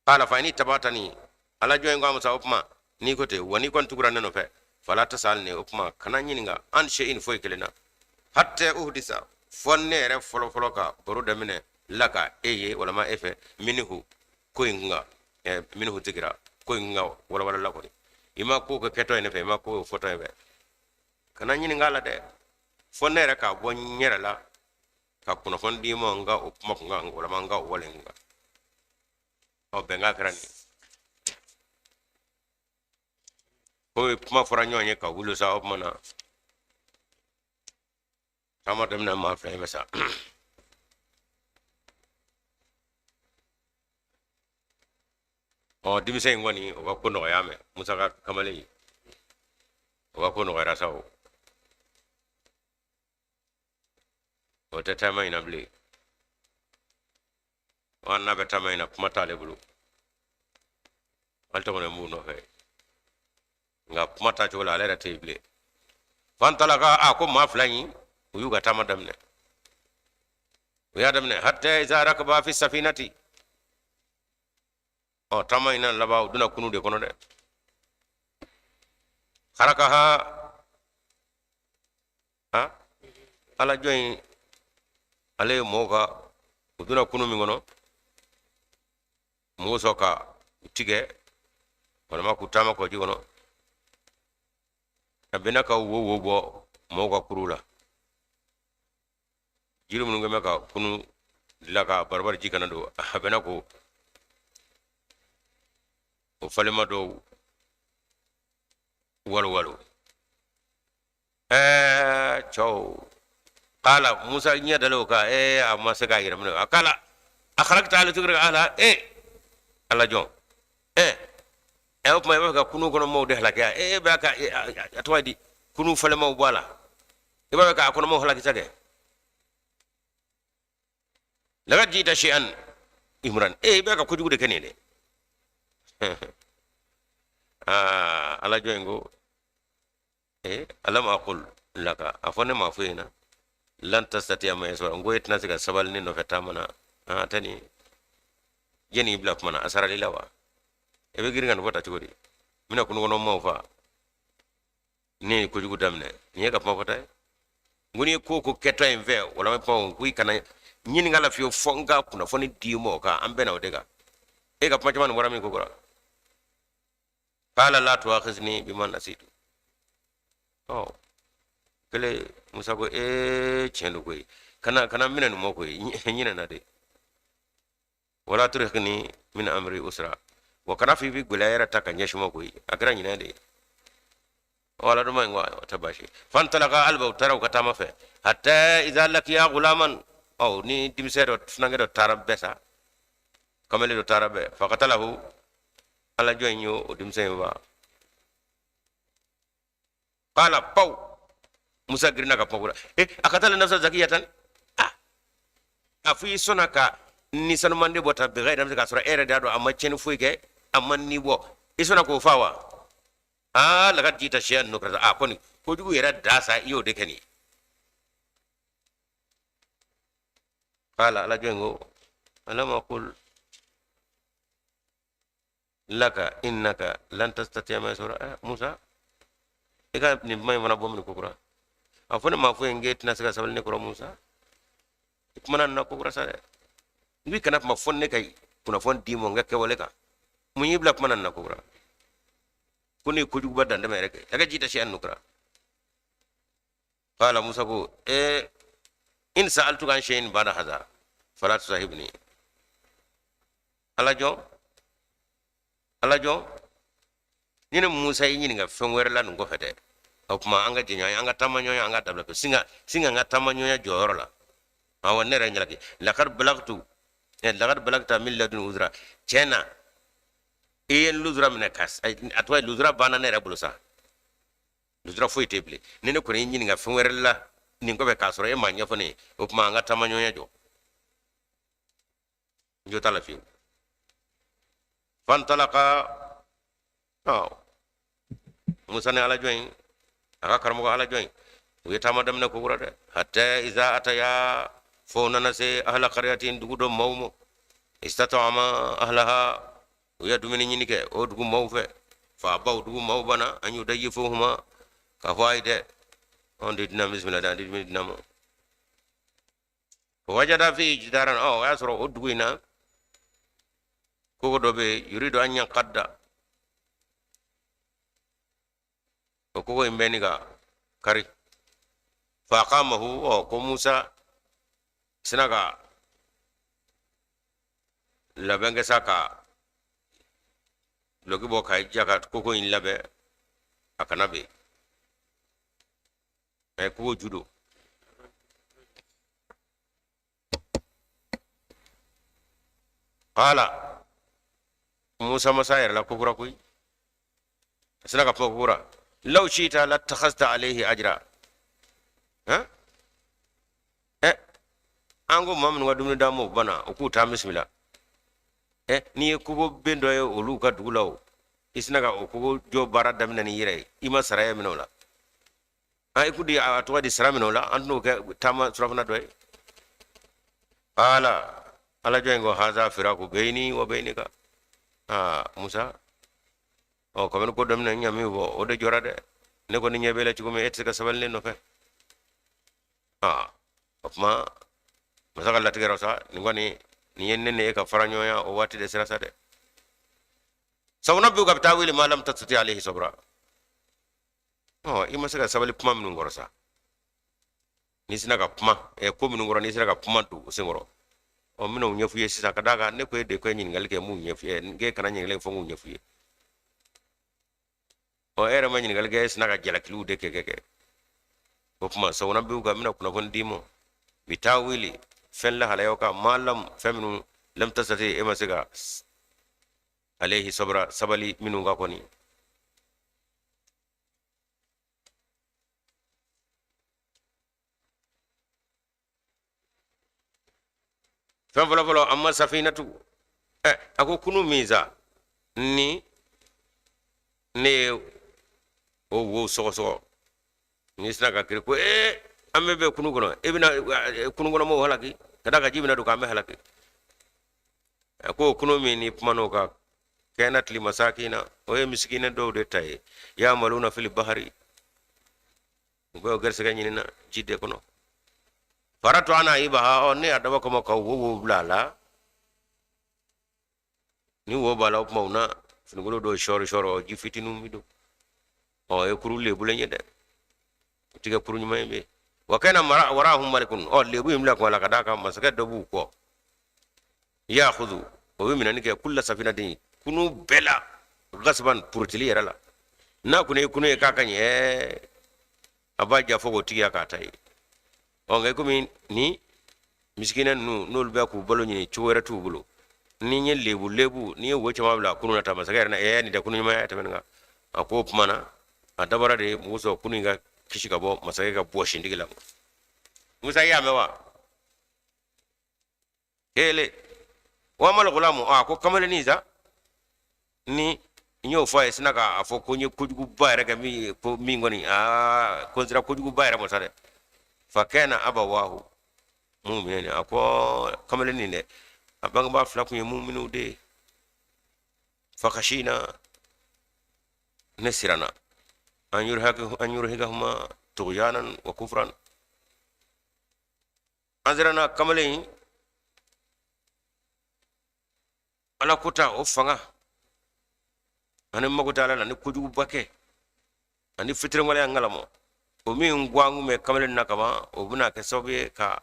Qala fa ini tabatani, ala jɔn in ko a ma sa o kuma n'i ko ten wa n'i kɔni tugura ne nɔfɛ fala tasalni, o kuma kana ɲininka an shay'in foyi kelen na hatta uhdisa fɔ ne yɛrɛ fɔlɔfɔlɔ ka baro daminɛ laka e ye walama e fɛ minhu ko in kan, minhu zikira ko in kan walawala la kɔni i ma ko kɛ kɛtɔ ye ne fɛ i ma ko fɔtɔ ye fɛ kana ɲininka a la dɛ, fɔ ne yɛrɛ k'a bɔ n yɛrɛ la ka kunnafoni d'i ma n ka o kuma kun kan walama n ka o wale kun kan. Ɔ bɛnkan kɛra nin ye komi kuma fɔra ɲɔgɔn ye ka wuli sa, o tuma na Taama daminɛ maa fila in bɛ sa. Ɔ denmisɛn in kɔni o ka ko nɔgɔya mɛ Musa ka kamalen o ka ko nɔgɔyara sa o. O tɛ taama in na bilen. Wa n'a bɛ taama in na kuma t'ale bolo. Ale tɔgɔ b'u nɔfɛ. Nka kuma ta cogo la ale yɛrɛ tɛ yen bilen. Fantalaka a ko maa fila in u y'u ka taama daminɛ. U y'a daminɛ hatta iza rakaba fi safinati. Ɔ taama in na laban u donna kunu de kɔnɔ dɛ. Harakaha a ala jɔn in ale ye mɔgɔw ka u donna kunu min kɔnɔ mɔgɔw sɔn ka u tigɛ walima k'u taama kɔji kɔnɔ a bɛnna ka wo wo bɔ mɔgɔw ka kuru la jiri minnu kɛn bɛ ka kunu dilan ka barabara ji kana don a bɛnna ko o falema dɔw walo walo ɛɛ cɛw kala Musa ɲɛ dalen o kan ee a ma se k'a yɛrɛ minɛ a kala a kharakta ala tugrika ala ee ala jɔn ee ɛ o tuma i b'a fɛ ka kunu kɔnɔ maaw de halaki e e b'a ka a tɔgɔ ye di kunu falemaw bɔ a la i b'a fɛ k'a kɔnɔ maaw halaki sa kɛ laqad jita shay'an imran e i b'a ka kojugu de kɛ nin ye dɛ aa ala jɔn in ko e alam aqul laka a fɔ ne ma fɔ ɲɛna lan tastati'a ma'iya sabra n ko e tɛna se ka sabali ne nɔfɛ taama na a tɛ nin jɛni y'i bila kuma na a sarali la wa e bɛ girin ka nin fɔ ta cogo di n bɛna kunu kɔnɔ maaw fa ne ye kojugu daminɛ nin ye ka kuma fɔta ye n ko n'i ye ko ko kɛtɔ in fɛ wala n bɛ kuma ko i kana ɲininka la fiyewu fɔ n ka kunnafoni d'i ma o kan an bɛnna o de kan e ka kuma caman nin bɔra min ko kɔrɔ qala la tu'akhizni bima nasitu ɔ kelen Musa ko ee tiɲɛ don koyi kana kana minɛ nin ma koyi n ɲinɛna de wala turhiqni min amri usra wa kana f'i bi gɛlɛya yɛrɛ ta ka ɲɛsin ma koyi a kɛra ɲinɛ de ye wala duma in ko o tɛ baasi fantalaka aliba u taara u ka taama fɛ hatta iza lakiya gulaman ɔ ni denmisɛn dɔ funankɛ dɔ taara bɛɛ sa kamalen dɔ taara bɛɛ fakatalahu ala jɔn in y'o denmisɛn in fa qala paw Musa girinna ka kuma e a katala nafsa zakiyatan a a fo i sɔnna ka ni sanumanden bɔ ta bigayri nafsi k'a sɔrɔ e yɛrɛ de y'a dɔn a ma tiɲɛni foyi kɛ a ma ni bɔ i sɔnna k'o fa wa aa laqad jita shay'an nukra a kɔni kojugu yɛrɛ da sa i y'o de kɛ nin ye qala ala jɔn ko alam aqul laka innaka lan tastati'a ma'iya sabra Musa i ka nin kuma in fana bɔ min ko kura a fɔ ne ma fɔ yen k'e tɛna se ka sabali ne kɔrɔ Musa i kumana nin na ko kura sa dɛ n k'i kana kuma fɔ ne ka kunnafoni d'i ma n ka kɛwale kan mun y'i bila kuma na nin na ko kura ko ne ye kojuguba dantɛmɛ yɛrɛ kɛ laqad jita shay'an nukra qala Musa ko ee in sa'altuka an shay'in ba'da hadha fala tusahibni ala jɔn ala jɔn ni ne Musa y'i ɲininka fɛn wɛrɛ la nin kɔfɛ dɛ o tuma an ka jɛɲɔgɔnya an ka taama ɲɔgɔnya an ka dabila pewu sin ka sin ka n ka taama ɲɔgɔnya jɔyɔrɔ la awɔ ne yɛrɛ jalaki laqad balagtu laqad balagta min ladun uzra tiɲɛ na i ye n luzura minɛ ka a tɔgɔ ye luzura banna ne yɛrɛ bolo sa luzura foyi tɛ bilen ni ne kɔni y'i ɲininka fɛn wɛrɛ la nin kɔfɛ k'a sɔrɔ e m'a ɲɛfɔ ne ye o tuma an ka taama ɲɔgɔnya jɔ n jo t'a la fiyewu fantalaka ɔ Musa ni ala jɔn in a ka karamɔgɔ ala jɔn in u ye taama daminɛ kokura dɛ hatta iza ataya fo nana se ahla qaryatin dugu dɔ maaw ma istatama ahlaha u ye dumuni ɲini kɛ o dugu maaw fɛ fa abaw dugu maaw bana an yudayifuhuma k'a fɔ ayi dɛ anw de dunan bisimila dɛ an tɛ dumuni dunan ma wajada fi jidaran ɔ o y'a sɔrɔ o dugu in na kogo dɔ bɛ yen yuridu an yankadda o kogo in bɛ ni ka kari fa aqamahu ɔ ko Musa sina ka labɛn kɛ sa ka duloki bɔ ka ja ka kogo in labɛn a kana ben ɛ kogo ju don. Qala Musa ma s'a yɛrɛ la kokura koyi, a sina ka kuma kokura. Law shi'ta latakhazta alayhi ajra. Han, ɛ an ko maa minnu ka dumuni d'an ma o banna, o k'u taa bisimila. Ɛ n'i ye kogo ben dɔ ye olu ka dugu la, o i sina ka o kogo jɔ baara daminɛ n'i yɛrɛ ye, i ma sara ye minɛ o la. An i kun di a tɔgɔ di sara minɛ o la, an tɛn'o kɛ taama surafana dɔ ye. Ala ala jɔn in ko haza firaku beyini wa beynika. Aa Musa, ɔ kabini ko daminɛ n ɲa min fɔ o de jɔra dɛ. Ne kɔni ɲɛ b'e la cogo min, e tɛ se ka sabali ne nɔfɛ. Aa o tuma masa ka latigɛ rɔ sa, nin kɔni nin ye ne ni e ka fara ɲɔgɔnya o waati de sera sa dɛ. Sa'unabbi'uka bitawili ma lam tastati alayhi sabra. Ɔ i ma se ka sabali kuma minnu kɔrɔ sa, n'i sina ka kuma ɛ ko minnu kɔrɔ, n'i sera ka kuma don o senkɔrɔ, ɔ n bɛna o ɲɛf'u ye sisan. Ka d'a kan ne ko e de ko ɲininkali kɛ, mun ɲɛf'i ye? N k'e kana ɲininkali kɛ fo n k'o ɲɛf'u ye. Ɔ e yɛrɛ ma ɲininkali kɛ, e sina ka jalakiliw de kɛ. O tuma sa'unabbi'uka, n bɛna kunnafoni d'i ma bitawili fɛn lahalayaw kan, ma lam fɛn minnu, lam tastati e ma se ka alayhi sabra sabali minnu kan kɔni. Fɛn fɔlɔ fɔlɔ, amma safinatu, ɛ a ko kunu min sa ni ne ye o wo sɔgɔsɔgɔ, n'i sina ka kiri ko ee an bɛ bɛn kunu kɔnɔ, e bɛna kunu kɔnɔ mɔgɔw halaki, ka d'a kan ji bɛna don k'an bɛ halaki. A ko kunu min ni kuman'o kan, kanat li masakina, o ye misikinɛ dɔw de ta ye, yamaluna fil bahari, u bɛ gɛrɛsɛgɛ ɲinina ji de kɔnɔ. Fa aradtu an a'ibaha, ɔ ne y'a dabɔ kama ka wo wo bila a la, ni wo b'a la o tuma u na finikolo dɔw sɔɔri sɔɔri, ji fitininw bi don. Ɔ ye kuru lebulen ye dɛ, o ti kɛ kuru ɲuman ye bɛ. Wa kana warahum malikun, ɔ lebu in bila kun a la ka d'a kan masakɛ dɔ b'u kɔ, ya'khudhu o bɛ minɛni kɛ kulla safinatin kunu bɛɛ la gasban purutili yɛrɛ la. N'a kun ye kunu ye k'a ka ɲi, ɛɛ a b'a ja fo k'o tigiya k'a ta ye. Ɔ nka komi ni misikinɛ ninnu n'olu bɛ k'u balo ɲini, cogo wɛrɛ t'u bolo, ni n ye lebu lebu n'i ye wo caman bila kunu na ta, masakɛ yɛrɛ na ɛɛ nin tɛ kunu ɲuman ye tɛmɛ nin kan. A ko o tuma na a dabɔra de musa kunu in ka kisi ka bɔ masakɛ ka bɔsintigi la. Musa y'a mɛn wa? Kele wa amal gulamu, a ko kamalennin sa ni n y'o fɔ a ye, sina k'a fɔ ko n ye kojuguba yɛrɛ kɛ min ye, ko min kɔni aa ko n sera kojuguba yɛrɛ ma sa dɛ. Fa kana abawahu mu'minayni, a ko kamalennin dɛ a bangebaa fila kun ye muminiw de ye. Fa khashina, ne siranna, an yurhikahuma tughyanan wa kufran, an siranna kamalen in ala kota o fanga ani mago tɛ ala la ni kojuguba kɛ ani fitiriwaleya ŋalamɔ o min gwangu bɛ kamalen na kaban, o bɛna kɛ sababu ye ka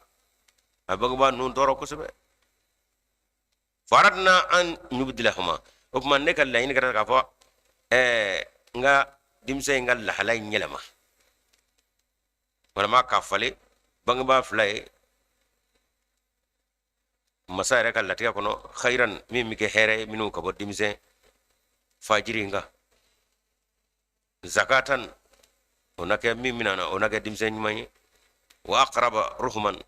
a bangebaa ninnu tɔɔrɔ kosɛbɛ. Fa aradna an yubdilahuma, o tuma ne ka laɲini kɛra k'a fɔ ɛɛ n ka denmisɛn in ka lahala in yɛlɛma, walima k'a falen bangebaa fila ye masa yɛrɛ ka latigɛ kɔnɔ, khairan min bɛ kɛ hɛrɛ ye minnu ka bɔ denmisɛn fajiri in kan, zakatan o na kɛ min bɛna na o na kɛ denmisɛn ɲuman ye, wa aqraba ruhman,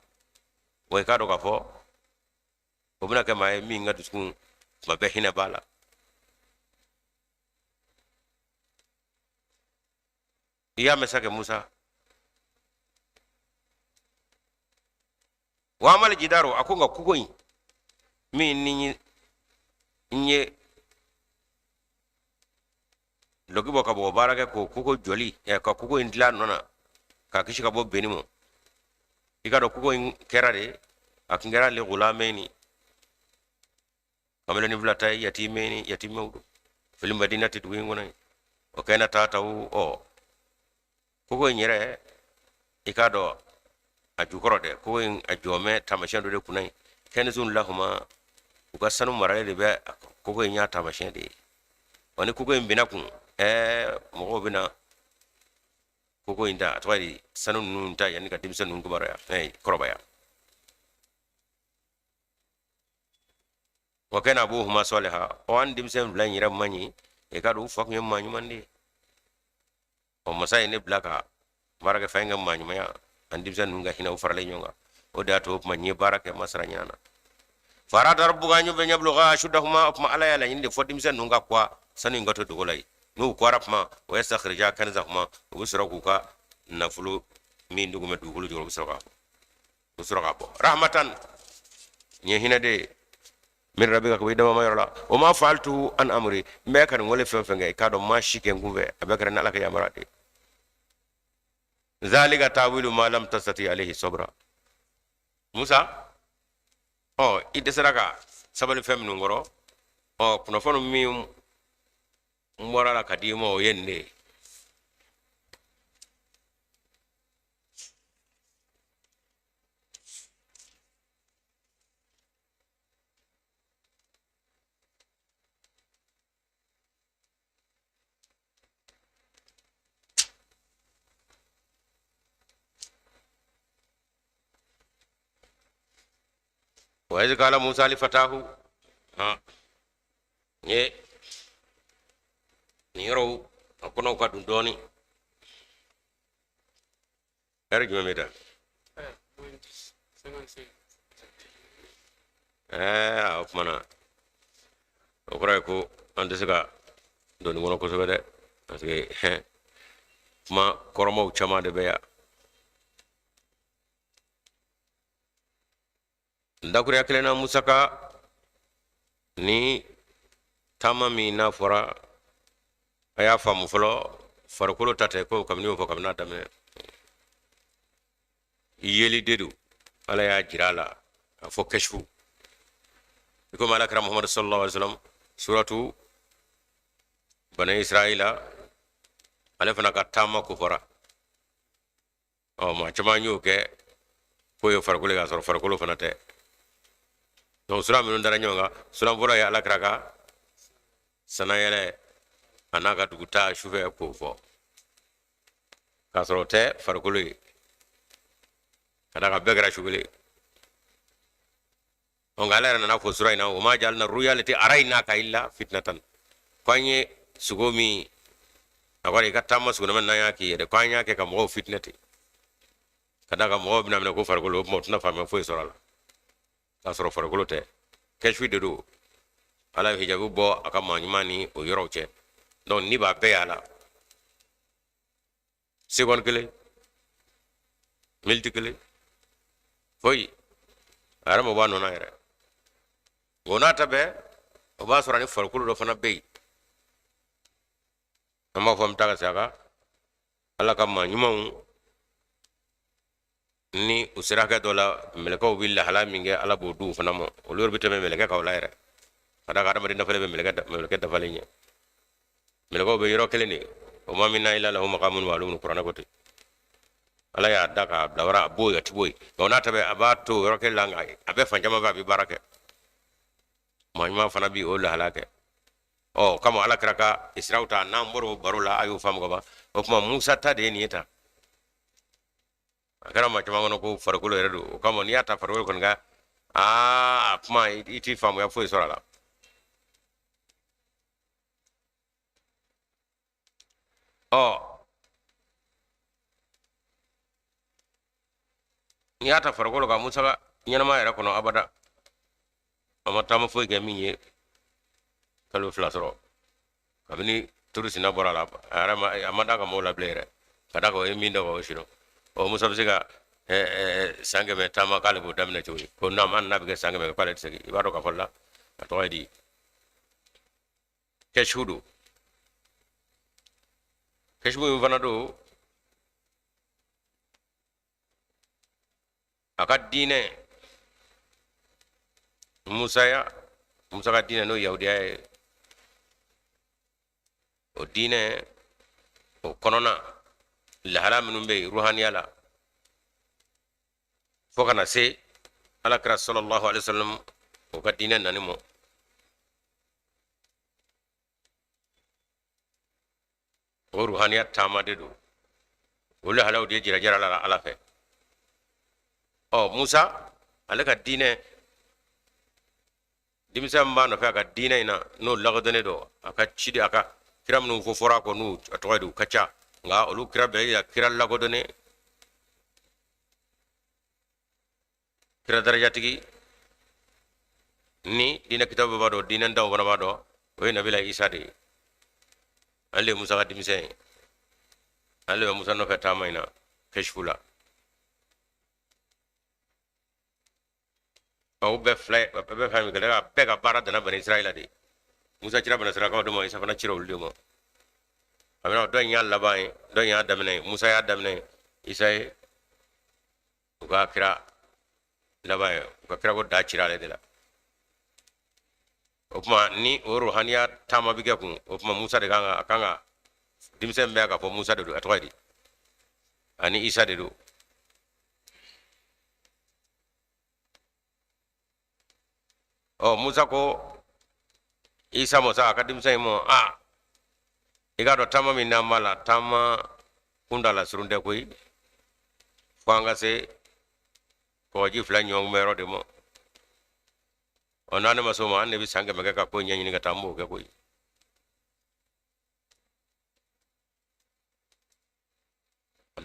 wa i k'a dɔn k'a fɔ o bɛna kɛ maa ye min ka dusukun tuma bɛɛ hinɛ b'a la. I y'a mɛn sa kɛ Musa? Wa amal jidaru, a ko nka kogo in min ni n ye lɔki bɔ ka bɔgɔ baara kɛ k'o kogo jɔli ka kogo in dilan nɔ na k'a kisi ka bɔ benni ma, i k'a dɔn kogo in kɛra de a tun kɛra li gulamaini kamalennin fila ta ye, yatimaini yatimɛw don, fil madinati dugu in kɔnɔ yen, wa kana tahtahu, ɔ kogo in yɛrɛ i k'a dɔn a jukɔrɔ dɛ, kogo in a jɔmɛ taamasiyɛn dɔ de kunna yen, kanzun lahuma, u ka sanu maralen de bɛ kogo in y'a taamasiyɛn de ye. Wa ni kogo in binna kun, ɛɛ mɔgɔw bɛna kogo in ta, a tɔgɔ ye di, sanu ninnu ta yanni ka denmisɛn ninnu kibaruya kɔrɔbaya. Wa kana abuhuma saliha, o an denmisɛn fila in yɛrɛ man ɲi, i k'a dɔn u fa tun ye maa ɲuman de ye. Ɔ masa ye ne bila ka baara kɛ, fa in ka maa ɲumanya, an denmisɛn ninnu ka hinɛ, u faralen ɲɔgɔn kan, o de y'a to o tuma n ye baara kɛ, n ma sara ɲin'a na. Fa arada rabbuka an yablugha ashuddahuma, o tuma Ala y'a laɲini de fɔ denmisɛn ninnu ka kuwa sanu in ka to dogo la yen. N'u kuwara tuma, wa yastakhrija kanzahuma, u bɛ sɔrɔ k'u ka nafolo min dogo bɛ dugukolo jukɔrɔ, u bɛ sɔrɔ k'a bɔ. Rahmatan, nin ye hinɛ de ye min rabbika, ka bɔ i dabama yɔrɔ la. Wa ma faaltuhu an amri, n bɛ ka nin wale fɛn fɛn kɛ, i k'a dɔn n ma si kɛ n kunfɛ, a bɛɛ kɛra ni Ala ka yamaruya de ye. Zalika tawilu ma lam tastati alayhi sabra. Musa, ɔ i dɛsɛra ka sabali fɛn minnu kɔrɔ, ɔ kunnafoni min bɔra la ka di i ma, o ye nin de ye. Wa iz qala Musa li fatahu, ha ye nin yɔrɔw a kɔnɔw ka dun dɔɔni. Ɛri jumɛn bɛ da? Ɛɛ, o tuma na o kɔrɔ ye ko an tɛ se ka don nin kɔnɔ kosɛbɛ dɛ, parce que kuma kɔrɔmaw caman de bɛ yan. Dakuruya kelen na, Musa ka ni taama min n'a fɔra, a y'a faamu fɔlɔ, farikolo ta tɛ ko kabini o fɔ kabini a daminɛ yeli de don. Ala y'a jira a la a fɔ kɛsifu i komi ala kira Muhamadu sallallahu alaihi wasallam, suratu Bani Israila, ale fana ka taama ko fɔra. Ɔ maa caman y'o kɛ k'o ye farikolo ye, k'a sɔrɔ farikolo fana tɛ. Donc sura minnu dara ɲɔgɔn kan, sura fɔlɔ ye ala kira ka sanayɛlɛ a n'a ka dugutaa sufɛ k'o fɔ, k'a sɔrɔ o tɛ farikolo ye, ka d'a kan bɛɛ kɛra su kelen. Nka ala yɛrɛ nana fɔ sura in na, wa ma jaalna ruya lati araynaka illa fitnatan, ko an ye sugo min a kɔrɔ i ka taama sugonama n'an y'a k'i yɛrɛ, ko an y'a kɛ ka mɔgɔw fitinɛ ten, ka d'a kan mɔgɔw bɛna minɛ ko farikolo, o tuma u tɛna faamuya foyi sɔrɔ a la, k'a sɔrɔ farikolo tɛ, kɛsifi de don. Ala ye hijabu bɔ a ka maa ɲuman ni o yɔrɔw cɛ. Donc ni b'a bɛɛ y'a la seconde kelen, miniti kelen, foyi a yɛrɛ ma bɔ a nɔ na yɛrɛ. O n'a ta bɛɛ, o b'a sɔrɔ ni farikolo dɔ fana bɛ yen, an b'a fɔ an bɛ taa ka se a kan. Ala ka maa ɲumanw ni u sera hakɛ dɔ la, mɛlɛkɛw bɛ lahala min kɛ, Ala b'o d'u fana ma. Olu yɛrɛ bɛ tɛmɛ mɛlɛkɛ kan o la yɛrɛ, ka d'a kan adamaden dafalen bɛ mɛlɛkɛ dafalen ɲɛ. Mɛlɛkɛw bɛ yɔrɔ kelen de, wa ma minna illa lahu maqamun ma'lumun, kuranɛ ko ten. Ala y'a da k'a bila wara, a b'o yen, a ti bɔ yen. Nka o n'a ta bɛɛ, a b'a to yɔrɔ kelen la, nka a bɛ fan caman fɛ, a bɛ baara kɛ. Maa ɲuman fana bi o lahala kɛ. Ɔ kama ala kira ka isiraw ta, n'an bɔra o baro la, a y'o faamu ka ban. O tuma Musa ta de ye nin ye tan. A kɛra maa caman kɔnɔ ko farikolo yɛrɛ don. O kama n'i y'a ta farikolo kɔni ka aa a kuma, i t'i faamuya foyi sɔrɔ a la. Ɔ n'i y'a ta farikolo kan, Musa ka ɲɛnamaya yɛrɛ kɔnɔ, abada a ma taama foyi kɛ min ye kalo 2 sɔrɔ kabini turu sina bɔra a la. A yɛrɛ ma, a ma d'a ka mɔgɔw la bilen yɛrɛ, ka d'a kan o ye min dɔn o si dɔn. Ɔ Musa bɛ se ka san 100 taama k'ale b'o daminɛ cogo di? Ko n'a ma n'a bɛ kɛ san 100 k'ale tɛ segin. I b'a dɔn k'a fɔ la a tɔgɔ ye di, kɛsifu don. Kɛsifu min fana don, a ka diinɛ Musaya, Musa ka diinɛ n'o ye yahudiya ye, o diinɛ o kɔnɔna lahala minnu bɛ yen ruhaniya la, fo ka na se ala kira sallallahu alaihi wasallam o ka diinɛ nani mɔ. O ruhaniya taama de don, o lahalaw de jira jira la ala fɛ. Ɔ Musa ale ka diinɛ Denmisɛn min b'a nɔfɛ a ka diinɛ in na, n'o lakodɔnnen don a ka ciden, a ka kira minnu fɔ fɔra a kɔ, n'u a tɔgɔ ye di, u ka ca, nka olu kira bɛɛ yira kira lakodɔnnen, kira darajatigi ni diinɛ kitabu b'a dɔn, diinɛ daw fana b'a dɔn, o ye nabila Isa de ye. Ale de ye Musa ka denmisɛn ye, ale bɛ Musa nɔfɛ taama in na kɛsifu la. Aw bɛɛ fila bɛɛ bɛ fɛn min kɛ, bɛɛ ka baara danna Bani Israɛla de. Musa cira Bani Israɛlakaw de ma, Isa fana cira olu de ma. A bɛna dɔ in y'a laban ye, dɔ in y'a daminɛ ye. Musa y'a daminɛ ye, Isa ye u ka kira laban ye, u ka kira ko da cira ale de la. O tuma ni o ruhaniya taama bɛ kɛ kun, o tuma Musa de kan ka, a kan ka denmisɛn bɛɛ k'a fɔ Musa de don, a tɔgɔ ye di, ani Isa de don. Ɔ Musa ko Isa ma sa, a ka denmisɛn in ma, a i k'a dɔn taama min n'an b'a la, taama kuntaala surun tɛ koyi, fo an ka se kɔgɔji fila ɲɔgɔn kunbɛyɔrɔ de ma. Ɔ n'an ne ma se o ma, an de bɛ san 100 kɛ ka ko ɲɛɲini ka taa, an b'o kɛ koyi.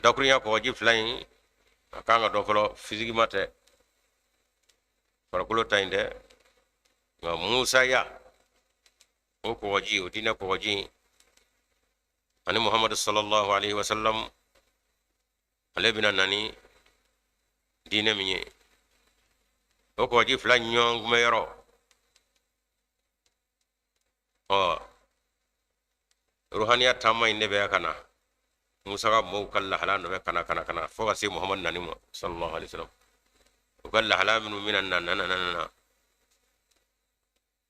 Dakurunya kɔgɔji fila in a kan ka dɔn fɔlɔ, fisikima tɛ, farikolo ta in tɛ, nka musaya o kɔgɔji, o diinɛ kɔgɔji, ani Muhamadu sallallahu alaihi wasallam ale bɛna na ni diinɛ min ye, o kɔgɔji fila ɲɔgɔn kunbɛyɔrɔ. Ɔ ruhaniya taama in de bɛ ka na Musa ka mɔgɔw ka lahala nɔfɛ ka na ka na ka na fo ka se Muhamadu nani ma sallallahu alaihi wasallam. U ka lahala minnu bɛna na na na na na,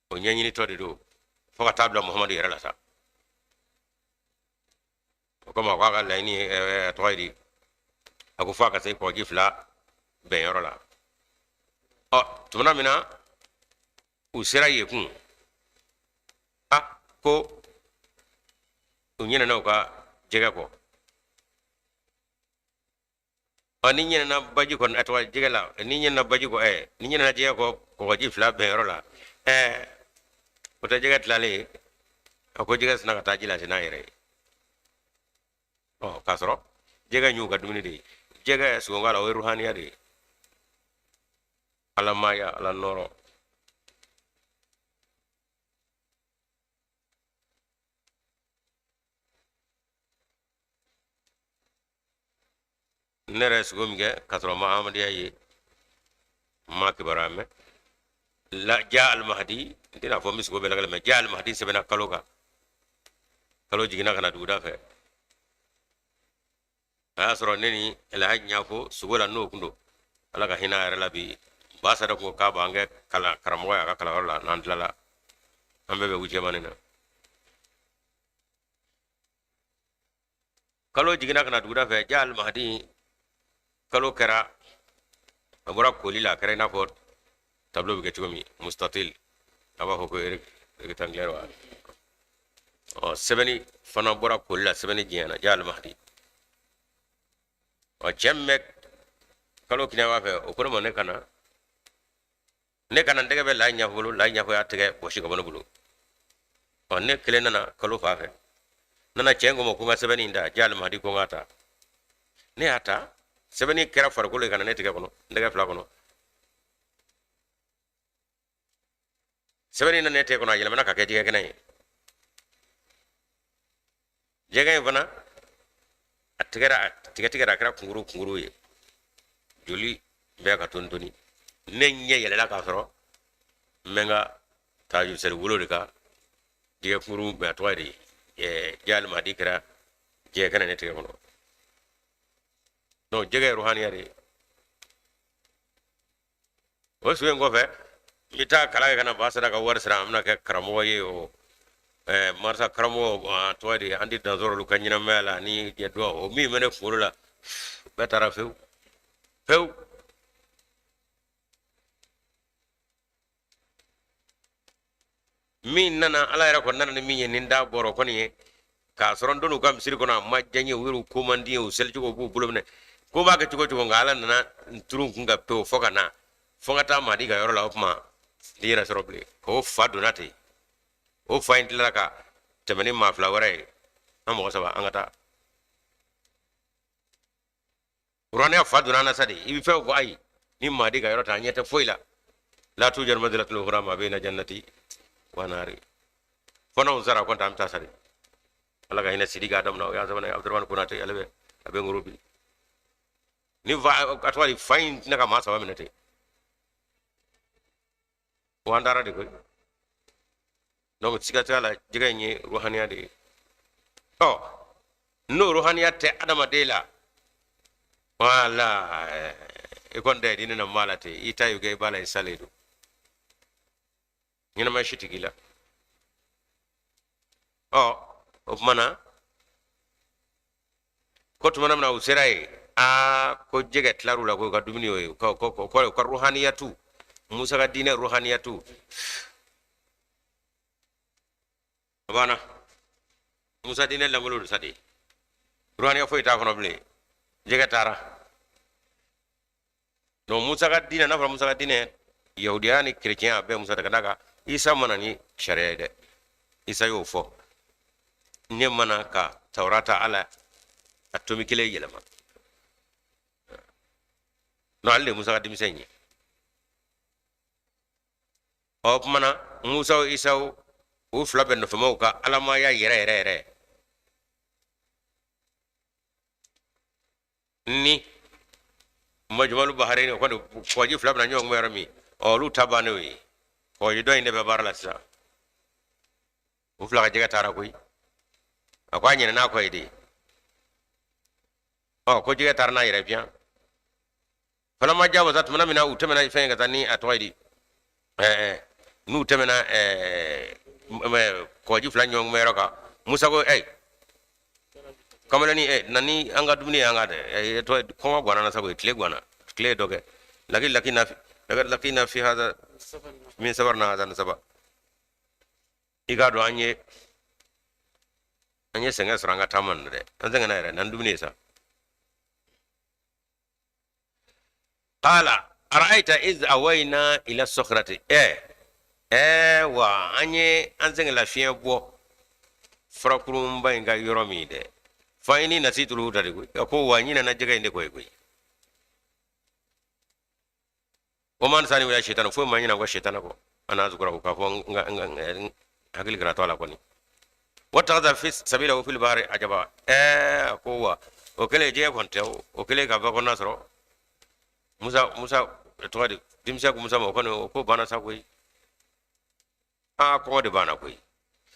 o ɲɛɲinitɔ de don fo ka taa bila Muhamadu yɛrɛ la sa. O kama ko a ka laɲini ye, a tɔgɔ ye di, a ko fo a ka se kɔgɔji fila bɛnyɔrɔ la. Ɔ tumana min na u sera yen kun, a ko u ɲinɛna u ka jɛgɛ kɔ. Ɔ ni ɲinɛna baji kɔ, a tɔgɔ jɛgɛ la, ni ɲinɛna baji kɔ, ni ɲinɛna jɛgɛ kɔ kɔgɔji fila bɛnyɔrɔ la, o tɛ jɛgɛ tilalen ye. A ko jɛgɛ sinna ka taa ji lase n'a yɛrɛ ye. Ɔ k'a sɔrɔ jɛgɛ y'u ka dumuni de ye. Jɛgɛ sugunka la, o ye ruhaniya de ye, ala maaya, ala nɔrɔ. Ne yɛrɛ ye sugo min kɛ k'a sɔrɔ ma Ahmadiyya ye, n ma kibaruya mɛn la. Ja alimahadi, n tɛna fɔ n bɛ sugo bɛɛ lakale, mɛ ja alimahadi sɛbɛnna kalo kan, kalo jiginna ka na duguda fɛ. A y'a sɔrɔ ne ni Alhaji Ɲafo sugo la, n'o kun don, Ala ka hinɛ a yɛrɛ la bi, Basada ko k'a b'an kɛ kalan karamɔgɔ ye a ka kalanyɔrɔ la. N'an tilala, an bɛɛ bɛ wucɛmani na. Kalo jiginna ka na duguda fɛ, ja alimahadi kalo kɛra, a bɔra koli la, a kɛra i n'a fɔ tableau bɛ kɛ cogo min, mustatil, a b'a fɔ ko rectangulaire wa. Ɔ sɛbɛnni fana bɔra koli la, sɛbɛnni jɛnyana, ja alimahadi. Ɔ cɛ min bɛ kalo kiniyanfan fɛ, o ko ne ma, ne kana ne kana n tɛgɛ bɛ Laji Ɲafo bolo. Laji Ɲafo y'a tɛgɛ bɔsi ka bɔ ne bolo. Ɔ ne kelen nana kalo fan fɛ, nana cɛ ko ma ko n ka sɛbɛnni in ta, ja alimahadi ko n k'a ta. Ne y'a ta, sɛbɛnni kɛra farikolo ye ka na ne tɛgɛ kɔnɔ, n tɛgɛ fila kɔnɔ. Sɛbɛnni nana ne tɛgɛ kɔnɔ, a yɛlɛmana ka kɛ jɛgɛ kɛnɛ ye. Jɛgɛ in fana a tigɛra, a tigɛ tigɛra, a kɛra kunkuru kunkuru ye, joli bɛ ka toni toni. Ne ɲɛ yɛlɛla k'a sɔrɔ n bɛ n ka tahajud seli wolo de kan, jɛgɛ kunkuru bɛ, a tɔgɔ ye di, ja alimahadi kɛra jɛgɛ kɛnɛ ne tɛgɛ kɔnɔ. Donc jɛgɛ ye ruhaniya de ye. O sugu in kɔfɛ, n bɛ taa kalan kɛ ka na Basada ka wari sara, an bɛna kɛ karamɔgɔ ye. O marasa karamɔgɔ, a tɔgɔ de, an tɛ dan sɔrɔ olu ka ɲɛnamaya la ni jɛ dɔ o min bɛ ne kunkolo la, bɛɛ taara fewu fewu. Min nana, Ala yɛrɛ kɔni nana ni min ye, ni n da bɔra o kɔni ye k'a sɔrɔ n donn'u ka misiri kɔnɔ, a ma diya n ye, u yɛrɛ ko man di n ye, u selicogo b'u bolo minɛ, ko b'a kɛ cogo cogo, nka Ala nana n turu n kun ka pewu fo ka na fo n ka taa Mahadi ka yɔrɔ la. O tuma N'i yɛrɛ sɔrɔ bilen k'o fa donna ten, o fa in tilara ka tɛmɛ ni maa fila wɛrɛ ye, an mɔgɔ saba an ka taa. Ruhaniya fa donna an na sa de, i bɛ fɛn fɔ ayi ni maadi ka yɔrɔ ta, an ɲɛ tɛ foyi la. La tujadu manzilatun ukhra ma bayna jannati wa nari. Fo n'anw sara kɔnta, an bɛ taa sa de. Ala ka hinɛ Sidiki Adamu na, o y'an sabanan ye. Abudramani Konate, ale bɛ a bɛ ŋoro bi ni fa a tɔgɔ di, fa in tɛna ka maa saba minɛ ten wa, an taara de koyi. Donc siga t'a la, jɛgɛ in ye ruhaniya de ye. Ɔ n'o ruhaniya tɛ adamaden la, wala i kɔni tɛ diinɛ na maa la ten, i ta y'o kɛ i b'a la, i salen don ɲɛnamaya si tigi la. Ɔ o tuma na ko tuma min na u sera yen, aa ko jɛgɛ tilar'u la ko u ka dumuni y'o ye, ko ka ruhaniyatu, Musa ka diinɛ ruhaniyatu a banna. Musa diinɛ lankolon don sa de, ruhaniya foyi t'a kɔnɔ bilen, jɛgɛ taara. Donc Musa ka diinɛ, n'a fɔra Musa ka diinɛ, yahudiya ni kerecɛnya bɛɛ Musa de ka d'a kan. Isa ma na ni sariya ye dɛ, Isa y'o fɔ, ne ma na ka Tawurata ala a tomi kelen yɛlɛma. Non, ale de ye Musa ka denmisɛn ye. Ɔ tuma na Musa o Isa o, u fila bɛɛ nɔfɛmaw ka alamaya yɛrɛ yɛrɛ yɛrɛ ni Majumalu Bahareni, o kɔni kɔji fila bɛna ɲɔgɔn yɔrɔ min, ɔ olu ta bannen o ye. Kɔji dɔ in de bɛ baara la sisan. U fila ka jɛgɛ taara koyi, a ko a ɲinɛna a kɔ ye de. Ɔ ko jɛgɛ taara n'a yɛrɛ biyan. Falama jawaza, tuma min na u tɛmɛna fɛn ka taa ni a tɔgɔ ye di, n'u tɛmɛna kɔji fila ɲɔgɔn yɔrɔ kan, Musa ko ɛ kamalennin ɛ na ni an ka dumuni ye, an ka dɛ tɔgɔ kɔngɔ ganna na sa koyi, tile ganna, tile ye dɔ kɛ. Laki lakina lakina fi hada min safarina hada nasaba. I k'a dɔn an ye sɛgɛn sɔrɔ an ka taama na dɛ, an sɛgɛnna yɛrɛ, n'an dumuni ye sa. Qala ara'ayta iz awayna ila sokhrati, ɛ wa an ye an sɛgɛn lafiɲɛ bɔ furakurunba in ka yɔrɔ min dɛ, fa inni nasitul huta de koyi, ko wa n ɲinɛna jɛgɛ in de kɔ ye koyi. Wa ma ansani illa shaitan, foyi ma ɲinɛ ko shaitana kɔ an azkura, k'a fɔ n hakili kana to a la kɔni. Wattakhadha fi sabilahu fil bahri ajaba, a ko wa o kɛlen jɛgɛ kɔni tɛ o kɛlen ka ba kɔnɔna sɔrɔ. Musa tɔgɔ di, denmisɛn ko Musa ma, o kɔni o ko banna sa koyi. Aa kɔngɔ de banna koyi.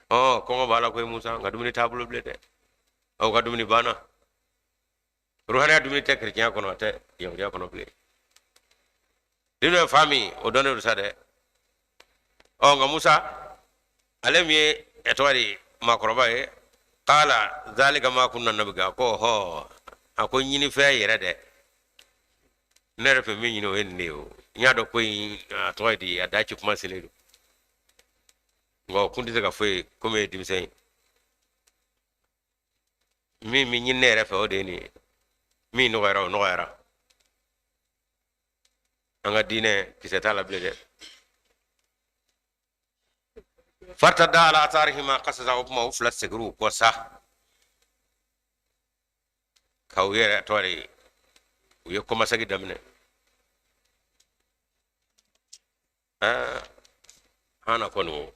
Ɔ kɔngɔ b'a la koyi Musa, nka dumuni t'a bolo bilen dɛ, aw ka dumuni banna. Ruhaniya dumuni tɛ kerecɛnya kɔnɔ, a tɛ yahudiya kɔnɔ bilen. Dumuni bɛ fa min, o dɔnnen don sa dɛ. Ɔ nka Musa ale min ye ɛ tɔgɔ di maakɔrɔba ye, qala zalika ma kunna nabgi, a ko hɔ, a ko ɲinifɛn yɛrɛ dɛ, ne yɛrɛ fɛ min ɲini o ye nin de ye. O n y'a dɔn ko in a tɔgɔ ye di, a da ci kuma selen don, nka o kun tɛ se ka foyi komi e ye denmisɛn ye. Min bɛ ɲini ne yɛrɛ fɛ o de ye nin ye, min nɔgɔyara o nɔgɔyara. An ka diinɛ kisɛ t'a la bilen dɛ. Fartadda ala atharihima qasasa, o tuma u fila seginna u kɔ sa ka u yɛrɛ tɔgɔ de ye, u ye kɔmasegin daminɛ. Hana kɔni o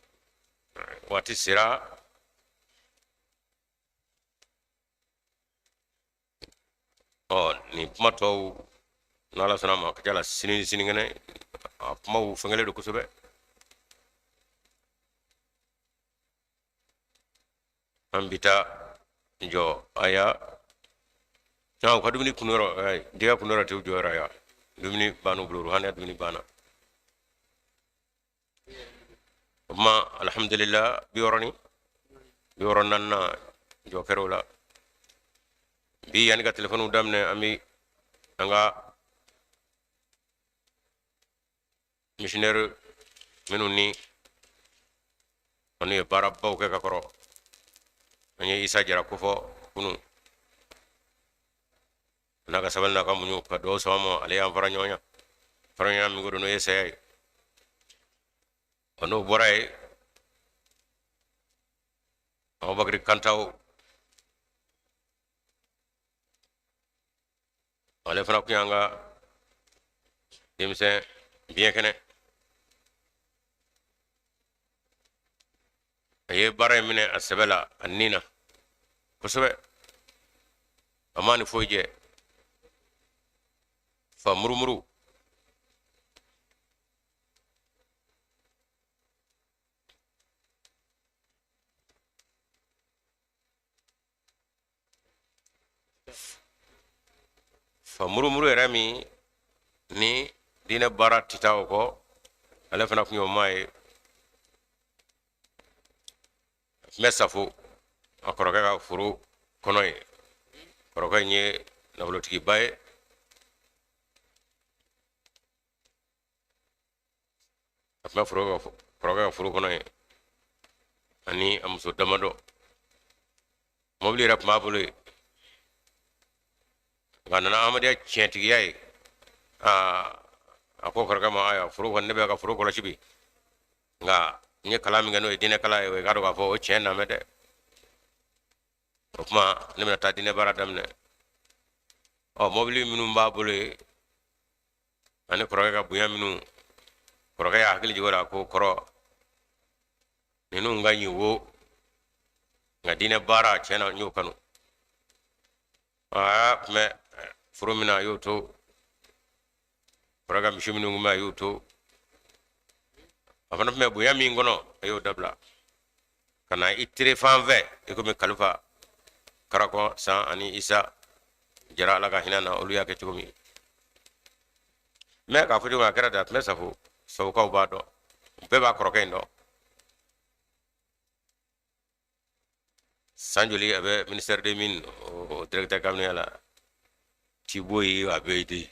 waati sera. Ɔ nin kuma tɔw n'Ala sɔnna ma, ka ca la sini ni sinikɛnɛ, a kumaw fɛngɛlen don kosɛbɛ. An bi taa jɔ aya n'a u ka dumuni kunyɔrɔ, jɛgɛ kunyɔrɔ tɛ u jɔyɔrɔ ya, dumuni banna u bolo, ruhaniya dumuni banna. O tuma alhamdulillah, 64nan jɔ kɛra o la bi. Yanni ka telefɔniw daminɛ, an bɛ an ka missionnaire minnu ni anu ye baarabaw kɛ ka kɔrɔ, an ye Isa Jara kofɔ kunun, n'a ka sabali n'a ka muɲu ka dugawu sama ma, ale y'an fara ɲɔgɔn fara ɲɔgɔn min ko don, n'o ye saya ye. Ɔ, n'o bɔra yen, Abubakari Kantaw, ale fana tun y'an ka denmisɛn biɲɛ kɛnɛ. A ye baara in minɛ a sɛbɛ la, a ni na kosɛbɛ. A ma ni foyi jɛ fa murumuru. Fa murumuru yɛrɛ min ni diinɛ baara tɛ taa o kɔ, ale fana tun y'o maa ye. A tun bɛ Safo a kɔrɔkɛ ka foro kɔnɔ yen. Kɔrɔkɛ in ye nafolotigiba ye. A tun bɛ kɔrɔkɛ ka foro kɔnɔ yen ani a muso damadɔ. Mɔbili yɛrɛ tun b'a bolo yen, nka a nana Ahmadenya tiɲɛtigiya ye. Aa, a ko kɔrɔkɛ ma: ayiwa, foro kɔni, ne bɛ ka foro kɔlɔsi bi, nka n ye kalan min kɛ, n'o ye diinɛ kalan ye, o ye k'a dɔn k'a fɔ o tiɲɛ na mɛn dɛ. O tuma ne bɛna taa diinɛ baara daminɛ. Ɔ, mɔbili minnu b'a bolo yen ani kɔrɔkɛ ka bonya minnu, kɔrɔkɛ y'a hakili jigin o la ko kɔrɔ ninnu ka ɲi wo, nka diinɛ baara tiɲɛ na, n y'o kanu. Aa, tun bɛ foro min na, a y'o to. Kɔrɔkɛ ka misi minnu tun bɛ, a y'o to. A fana tun bɛ bonya min kɔnɔ, a y'o dabila ka na i tere fan fɛ, i komi Kalifa Karakɔ San ani Isa Jara, Ala ka hinɛ na, olu y'a kɛ cogo min. Mɛ k'a fɔ cogo min, a kɛra ten. A tun bɛ Safo, Safokaw b'a dɔn, bɛɛ b'a kɔrɔkɛ in dɔn. San joli a bɛ ministère des Mines, o directeur cabinet la, Tibo ye, a bɛ de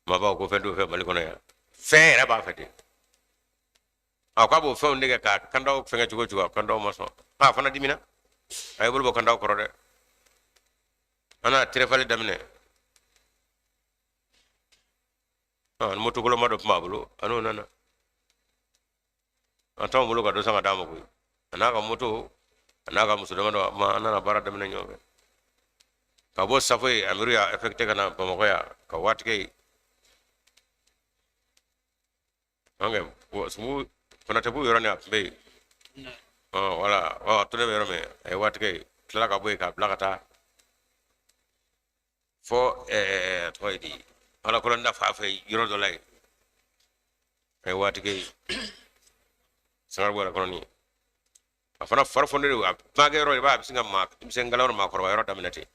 maabaw ko fɛn t'o fɛ Mali kɔnɔ yan, fɛn yɛrɛ b'a fɛ de. A k'a b'o fɛnw de kɛ ka kandaw fɛngɛ cogo cogo, a kandaw ma sɔn. A fana dimina, a ye bolo bɔ kandaw kɔrɔ dɛ. An n'a terefali daminɛ, motokoloma dɔ tun b'a bolo, a n'o nana. A t'anw bolo ka dɔ san ka d'a ma koyi. A n'a ka moto, a n'a ka muso damadɔ ma, an nana baara daminɛ ɲɔgɔn fɛ. Ka bɔ Safo ye, amiru y'a affecté ka na Bamakɔ yan ka waati kɛ yen. An sumu Konatɛ b'u yɔrɔ nin, a tun bɛ yen. Wala, a to ne bɛ yɔrɔ min, a ye waati kɛ yen, tilala ka bɔ yen k'a bila ka taa fɔ a tɔgɔ ye di, Alakolonda fan fɛ yɔrɔ dɔ la yen. A ye waati kɛ yen, Sangarabugu yɛrɛ kɔnɔ nin. A fana fari fɔnnen don. A kumakɛ yɔrɔ, i b'a, a bɛ sin ka maa denmisɛn kalan yɔrɔ, maakɔrɔba yɔrɔ daminɛ ten.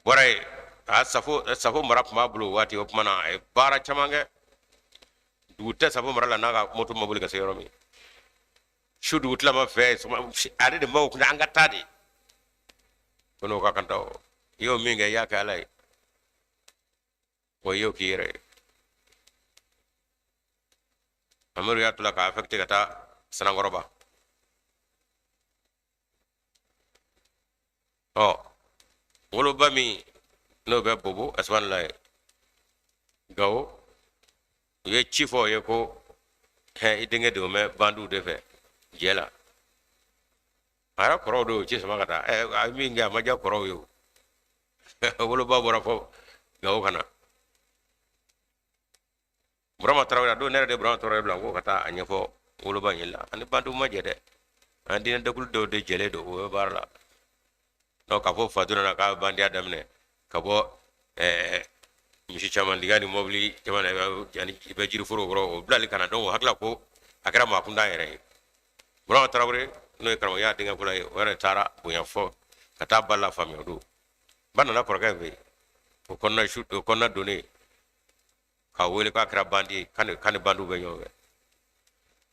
Bɔra yen, a Safo mara tun b'a bolo o waati. O tuma na, a ye baara caman kɛ. Dugu tɛ Safo mara la n'a ka moto ma boli ka se yɔrɔ min. Su dugutilama fɛ, ale de b'aw kunna, an ka taa de ko n'o ka kan taa. O i y'o min kɛ, i y'a kɛ Ala ye, wa i y'o k'i yɛrɛ ye. Amadu y'a to la k'a affecté ka taa Sanankɔrɔba. Ɔ, woloba min n'o bɛ Bobo Asumani la ye Gawo, u ye ci fɔ o ye ko hɛn, i denkɛ de bɛ bandiw de fɛ jɛ la. A yɛrɛ kɔrɔw de y'o ci sama ka taa. Ɛ, a ye min kɛ, a ma diya kɔrɔw ye. O woloba bɔra fɔ Gawo ka na. Burama Tarawele, a don ne yɛrɛ de Burama Tarawele bila ko ka taa a ɲɛfɔ woloba in la. Ani bandiw ma jɛ dɛ, an diinɛ dɛkulu dɔw de jɛlen don, o bɛ baara la. Donc k'a fɔ Fatu nana k'a bɛ bandiya daminɛ ka bɔ misi caman diga ni mɔbili caman ani i bɛ jiriforo kɔrɔ, o bilali ka na. Donc o hakili ko a kɛra maa kuntan yɛrɛ ye. Burama Tarawele, n'o ye karamɔgɔya denkɛ fɔlɔ ye, o yɛrɛ taara bonya fɔ ka taa ba la faamuya. O don ba nana kɔrɔkɛ in fɛ yen, o kɔnɔna su, o kɔnɔna donnen k'a wele k'a kɛra bandi ye, k'ani bandiw bɛ ɲɔgɔn fɛ.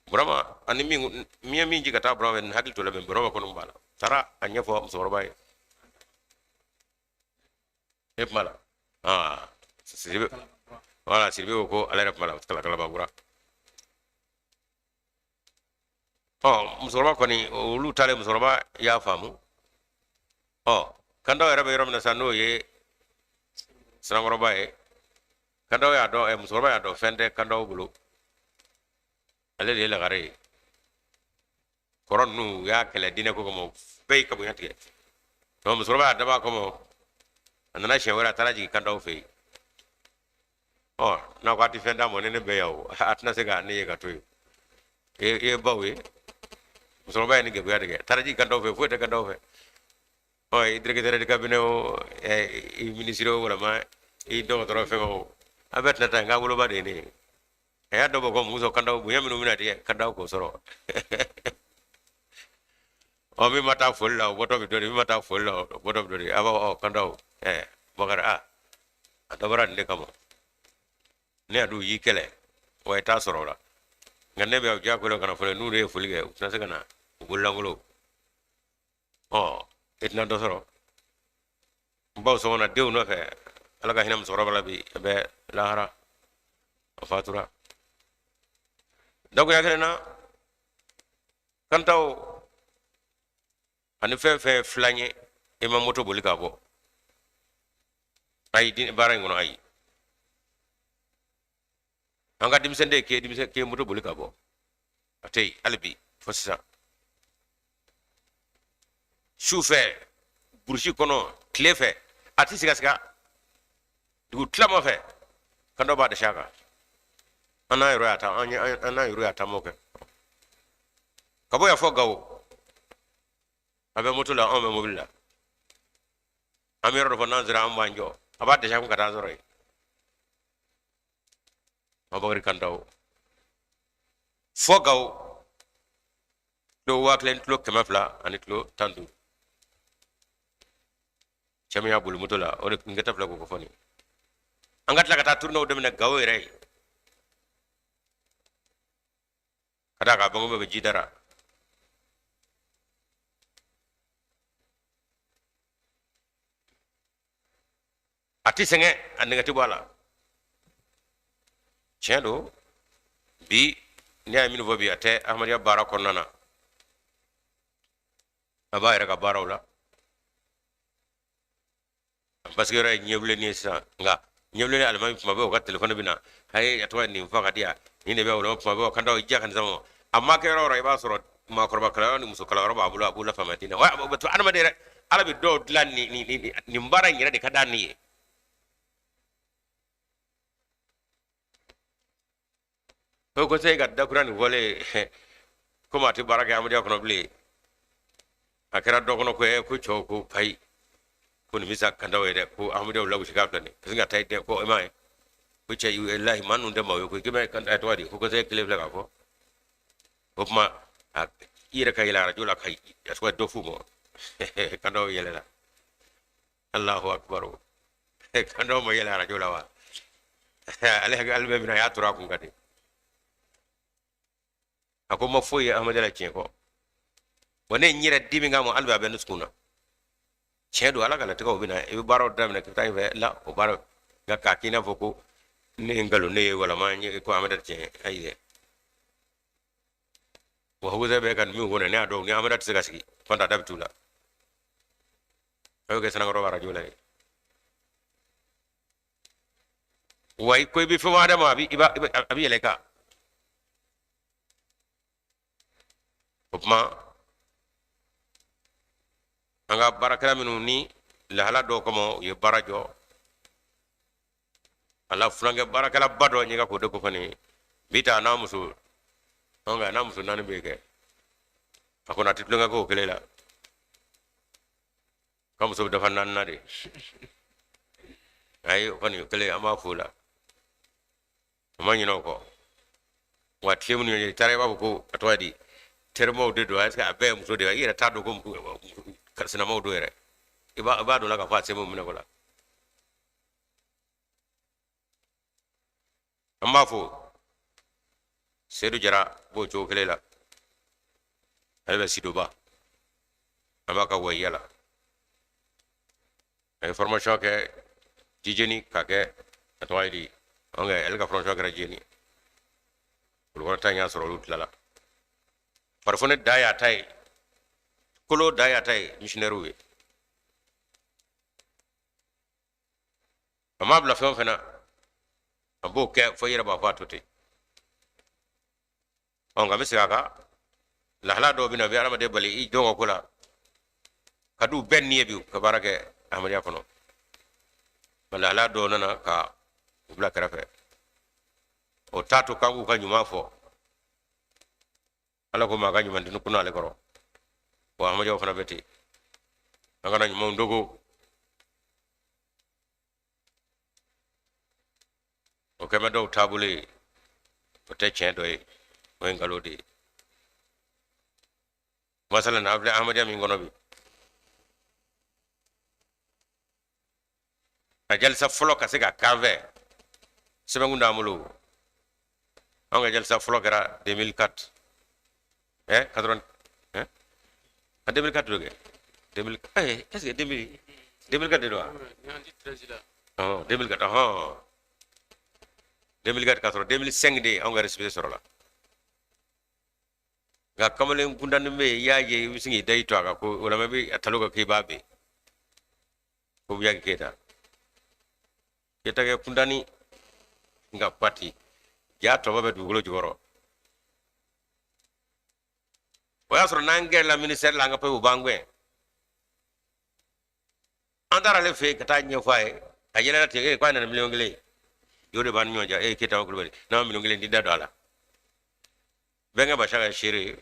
Burama ani min min ye min ji ka taa Burama fɛ, nin hakili t'o la, mɛ Burama kɔni b'a la, taara a ɲɛfɔ musokɔrɔba ye. E kuma la, aa, Sidibe, wala Sidibe ko ko ale yɛrɛ kuma la Kalabankura. Ɔ, musokɔrɔba kɔni, olu taalen, musokɔrɔba y'a faamu. Ɔ, kandaw yɛrɛ bɛ yɔrɔ min na sisan, n'o ye Sanankɔrɔba ye. Kandaw y'a dɔn, musokɔrɔba y'a dɔn fɛn tɛ kandaw bolo, ale de ye lagare ye. Kɔrɔ ninnu u y'a kɛlɛ diinɛ ko kama, bɛɛ y'i ka bonya tigɛ. Donc musokɔrɔba y'a dabɔ a kama, a nana siɲɛ wɛrɛ a taara jigin kandaw fɛ yen. Ɔ n'a ko a tɛ fɛn d'a ma, ni ne bɛ yan o, a tɛna se ka ne ye ka to yen. I ye baw ye, musokɔrɔba ye nin gɛlɛya de kɛ, taara jigin kandaw fɛ, foyi tɛ kandaw fɛ. Ɔ i directeur de cabinet o, i ministre o, walama i dɔgɔtɔrɔ fɛn o, a bɛɛ tɛna taa n ka woloba de ye ne ye. A y'a dɔn ko muso kandaw bonya minnu bɛna tigɛ kandaw k'o sɔrɔ. Ɔ min ma taa foli la o bɔtɔ bɛ dɔ de, min ma taa foli la o bɔtɔ bɛ dɔ de. A b'a fɔ ɔ kandaw Bakari a dabɔra nin de kama. Ne y'a dɔn u y'i kɛlɛ wa i t'a sɔrɔ o la, nka ne bɛ yan diyagoya ka na fɔlɔ, n'u de ye foli kɛ u tɛna se ka na u bololankolon. Ɔ i tɛna dɔ sɔrɔ. N baw sɔgɔma denw nɔfɛ, ala ka hinɛ musokɔrɔba la bi, a bɛ lahara, a fatura. Dakuya kelen na, kantaw ani fɛn fɛn filan ye, i ma moto boli ka bɔ. Ayi, diinɛ baara in kɔnɔ, ayi. An ka denmisɛn k'e denmisɛn k'e moto boli ka bɔ, a tɛ yen hali bi fo sisan. Su fɛ burusi kɔnɔ, tile fɛ a tɛ sigasiga, dugu tilama fɛ kan dɔ b'a dɛsɛ a kan. An n'a yɛrɛ y'a ta, an n'a yɛrɛ y'a taamaw kɛ ka bɔ yan fɔ Gawo. A bɛ moto la, anw bɛ mobili la, an bɛ yɔrɔ dɔ fɔ, n'an sera an b'an jɔ, a b'a dɛsɛ a kun ka taa sɔrɔ yen. Abubakari Kantaw fɔ Gawo, kilo 1000 kilo 200 ani kilo 15. Cɛ min y'a boli moto la, o de n kɛtɔ filɛ k'o fɔ nin. An ka tila ka taa tournéew daminɛ Gawo yɛrɛ ye, ka d'a kan bango bɛɛ bɛ ji dara. A tɛ sɛgɛn, a nɛgɛ tɛ bɔ a la. Tiɲɛ don, bi ne y'a minnu fɔ bi, a tɛ Ahmadiyya baara kɔnɔna na, a b'a yɛrɛ ka baaraw la. Parce que yɔrɔ ye ɲɛbilenni ye sisan, nka ɲɛbilenni alimami tuma bɛɛ o ka telefɔni bɛ na, a ye a tɔgɔ ye nin fa ka di yan, nin de bɛ o la, tuma bɛɛ o kan d'aw diya ka nin sama. A ma kɛ yɔrɔ o yɔrɔ, i b'a sɔrɔ maakɔrɔba kalanyɔrɔ ni muso kalanyɔrɔ b'a bolo, a b'u lafaamuya ten. Wa o bɛ to adamaden yɛrɛ, Ala bɛ dɔw dilan nin baara in yɛrɛ de ka d'a ni ye. O ko se ka dakura nin fɔlen, komi a tɛ baara kɛ Ahmadiyya kɔnɔ bilen, a kɛra dɔ kɔnɔ ko ko cɛw ko payi ko nin bɛ sa kandaw ye dɛ, ko Ahmadiyyaw lagosi k'a filɛ nin ye, ka taa dɛ, ko i m'a ye ko cɛ lahi maa ninnu tɛ maaw ye ko k'i bɛ kan tɔgɔ di ko kosɛbɛ kelen filɛ k'a fɔ. O tuma i yɛrɛ ka yɛlɛ arajo la ka a tɔgɔ dɔ f'u ma. Kandaw yɛlɛla, Alahu akibaru. Kandaw ma yɛlɛ arajo la wa, ale hakili bɛ minɛ, a y'a tora a kun ka di. A ko ma foyi ye Ahmadiyya la tiɲɛ kɔ, wa ne ye n yɛrɛ di min kama hali bi a bɛ n dusukun na. Tiɲɛ don, Ala ka latigɛw bɛ na, i bɛ baaraw daminɛ k'i bɛ taa ɲɛfɛ la o baara, nka k'a k'i n'a fɔ ko ne ye nkalon ne ye walama n ye ko Ahmadiyya tiɲɛ, ayi dɛ. Wa Hussein bɛ ka min fɔ ne y'a dɔn ni Ahmadiyya tɛ se ka sigi fanta da bɛ t'u la. A y'o kɛ Sanankɔrɔba arajo la ye. Wa i ko i bɛ fɛn wɛrɛ ma, a bɛ yɛlɛ i kan. O tuma an ka baarakɛla minnu ni lahala dɔw kama u ye baara jɔ, a la furankɛ baarakɛlaba dɔ ɲɛ ka k'o de ko fɔ nin bi ta n'a muso, nka n'a muso naani bɛ kɛ, a kɔni a tɛ tulonkɛ k'o kelen la, ka muso bɛ dafa naani na de. Ayi, o kɔni o kelen an b'a fo la, a ma ɲinɛ o kɔ. Wa tile minnu ye i taara i b'a fɔ ko a tɔgɔ ye di, terimaw de don, est-ce que a bɛɛ ye muso de ye, i yɛrɛ t'a dɔn ko sinamaw don yɛrɛ, i b'a dɔn la k'a fɔ a se m'o minɛ ko la. An b'a fɔ Sedu Jara b'o cogo kelen la, ale bɛ Sidoba, an b'a ka wayiya la. A ye formation kɛ Jijeni ka kɛ a tɔgɔ ye di, ale ka formation kɛra Jijeni, Kulukɔrɔ ta in y'a sɔrɔ olu tilala. Farifoni da y'a ta ye, kolo da y'a ta ye, missionnaire ye. A m'a bila fɛn o fɛn na, A b'o kɛ fo i yɛrɛ b'a fɔ a to ten. Ɔ, nka n bɛ segin a kan, lahala dɔw bɛ na, u bɛ hadamaden bali i jɔn ka ko la ka d'u bɛɛ ni ye bi ka baara kɛ ahmadenya kɔnɔ. Nka lahala dɔw nana ka u bila kɛrɛfɛ, o t'a to k'an k'u ka ɲuman fɔ. Ala ko maa ka ɲuman tɛ kun ale kɔrɔ. Wa ahmadiyyaw fana bɛ ten, an kana ɲumanw dogo. O kɛmɛ dɔw taabolo ye, o tɛ tiɲɛ dɔ ye, o ye nkalon de ye. Masalan, an filɛ ahmadiyya min kɔnɔ bi, a jalisa fɔlɔ ka se ka k'an fɛ, sɛbɛnkun t'an bolo. An ka jalisa fɔlɔ kɛra 2004, 80, a 2004 do kɛ 2000, est ce que 2000 2004 de don wa? Ɔhɔn, 2004, ɔhɔn, 2004, k'a sɔrɔ 2005 de anw ka récépissé sɔrɔ la. Nka kamalen kundanin bɛ yen, i y'a ye, i bɛ sin k'i da i to a kan ko o la, i bɛ a talo kɛ k'i b'a bin ko Buyaki Keyita. Keyita kɛ kundani, nka pati ja tɔbɔ bɛ dugukolo jukɔrɔ. O y'a sɔrɔ n'an gɛrɛla ministère la, an ka papiye b'an gɛn. An taara ale fɛ yen ka taa ɲɛfɔ a ye, a yɛlɛla ten, e k'a nana 1,000,000 jo de b'an ni ɲɔgɔn cɛ. E Keyita Kulubali, n'a ma 1,000,000 di, da don a la. Bɛnkɛ Basa ka seere ye,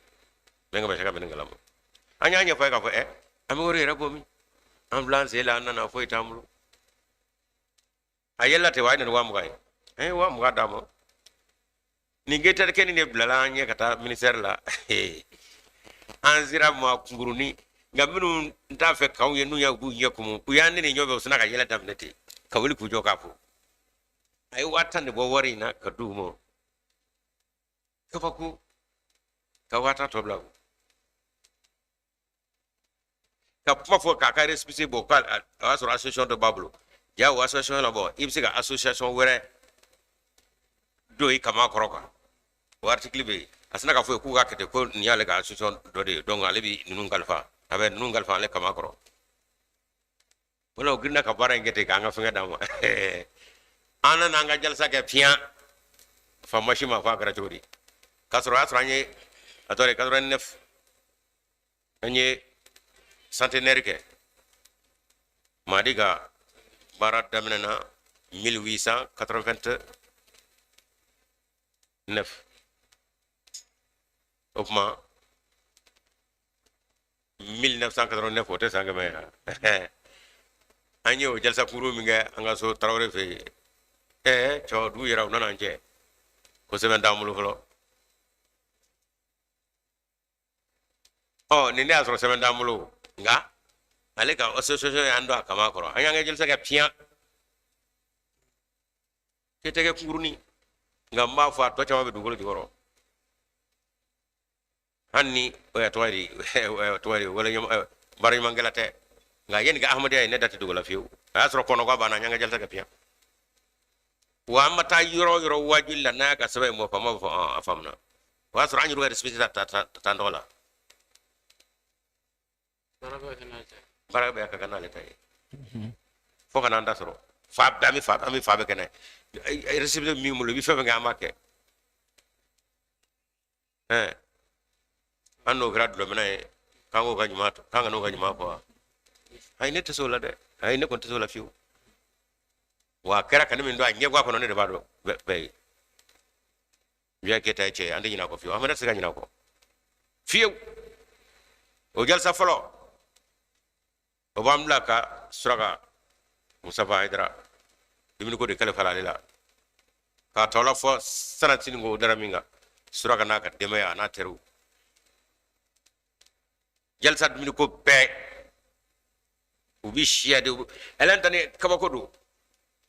bɛnkɛ Basa ka bɛ ne kalama. An y'a ɲɛfɔ a ye k'a fɔ an bɛ wari yɛrɛ bɔ min, an filɛ an sen la, an nana, foyi t'an bolo. A yɛlɛla ten wa, a ye na ni 20,000 ye, an ye 20,000 d'a ma. Nin Keyita kɛ nin de bilala an ɲɛ ka taa ministère la. An sera maa kunkurunin, nka minnu t'a fɛ k'anw ye, n'u y'a k'u ɲɛ kumu, u y'an ni nin ɲɔgɔn fɛ, u sina ka yɛlɛ daminɛ ten ka wuli k'u jɔ k'a fɔ. A ye 10,000 de bɔ wari in na ka d'u ma. Kabako ka 10,000 tɔ bila ka kuma fɔ k'a ka récépissé bɔ, k'a o y'a sɔrɔ association dɔ b'a bolo. Ja o association la bɔ, i bɛ se ka association wɛrɛ don i kama kɔrɔ quoi. O article bɛ yen. A sina k'a fɔ k'u ka kɛ ten, ko nin y'ale ka association dɔ de ye, donc ale bɛ ninnu kalifa, a bɛ ninnu kalifa ale kama kɔrɔ. Wala o girinna ka baara in kɛ ten k'an ka fɛngɛ d'an ma. An nana an ka jalisa kɛ fiyan, faama si ma fɔ a kɛra cogo di. K'a sɔrɔ o y'a sɔrɔ an ye a tɔgɔ ye 89, an ye centenaire kɛ. Madi ka baara daminɛna 1889, o tuma 1989, o tɛ san 100 ye. An ye o jalisa kuru min kɛ an ka so Tarawele fɛ yen, cɛ dugu yɛrɛ, u nana an cɛ ko sɛbɛn t'an bolo fɔlɔ. Ɔ, nin ne y'a sɔrɔ sɛbɛn t'an bolo, nka ale ka association y'an don a kama kɔrɔ. An y'an ka jalisa kɛ piyan, k'e tɛ kɛ kunkurunin, nka n b'a fɔ a tɔ caman bɛ dugukolo jukɔrɔ. Hali ni o y'a tɔgɔ ye di, tɔgɔ ye di, wala baara ɲumankɛla tɛ, nka yanni ka ahmadenya ye, ne da tɛ dogo la fiyewu. A y'a sɔrɔ kɔnɔgɔ banna, an y'an ka jalisa kɛ piyan. Wa an ma taa yɔrɔ o yɔrɔ wajuli la, n'a y'a ka sɛbɛn in bɔ, faama b'a fɔ a faamuna. O y'a sɔrɔ an yɛrɛ ka récépissé ta t'an tɔgɔ la. Baara bɛɛ ka kan n'ale ta ye fo ka n'an ta sɔrɔ. Fa bɛɛ, an bɛ fa, an bɛ fa bɛɛ kɛnɛ. Récépissé min bolo, i bɛ fɛn fɛn kɛ, an b'a kɛ. An n'o kɛra dulɔminɛ ye, k'an k'o ka ɲuman, k'an ka n'o ka ɲuman fɔ wa? Ayi, ne tɛ se o la dɛ. Ayi, ne kɔni tɛ se o la fiyewu. Wa a kɛra ka ne min don a ɲɛguwa kɔnɔ, ne de b'a dɔn bɛɛ ye. Biya Keyita ye cɛ ye, an tɛ ɲinɛ a kɔ fiyewu, an fana tɛ se ka ɲinɛ a kɔ fiyewu. O jalisa fɔlɔ, o b'an bila ka suraka Mustafa Hayidara dumuni ko de kalifa ale la, k'a tɔ la fɔ sanatini ko dara min kan, suraka n'a ka denbaya a n'a teriw, jalisa dumuni ko bɛɛ u bi siya de. Ɛlɛn ta ni kabako don,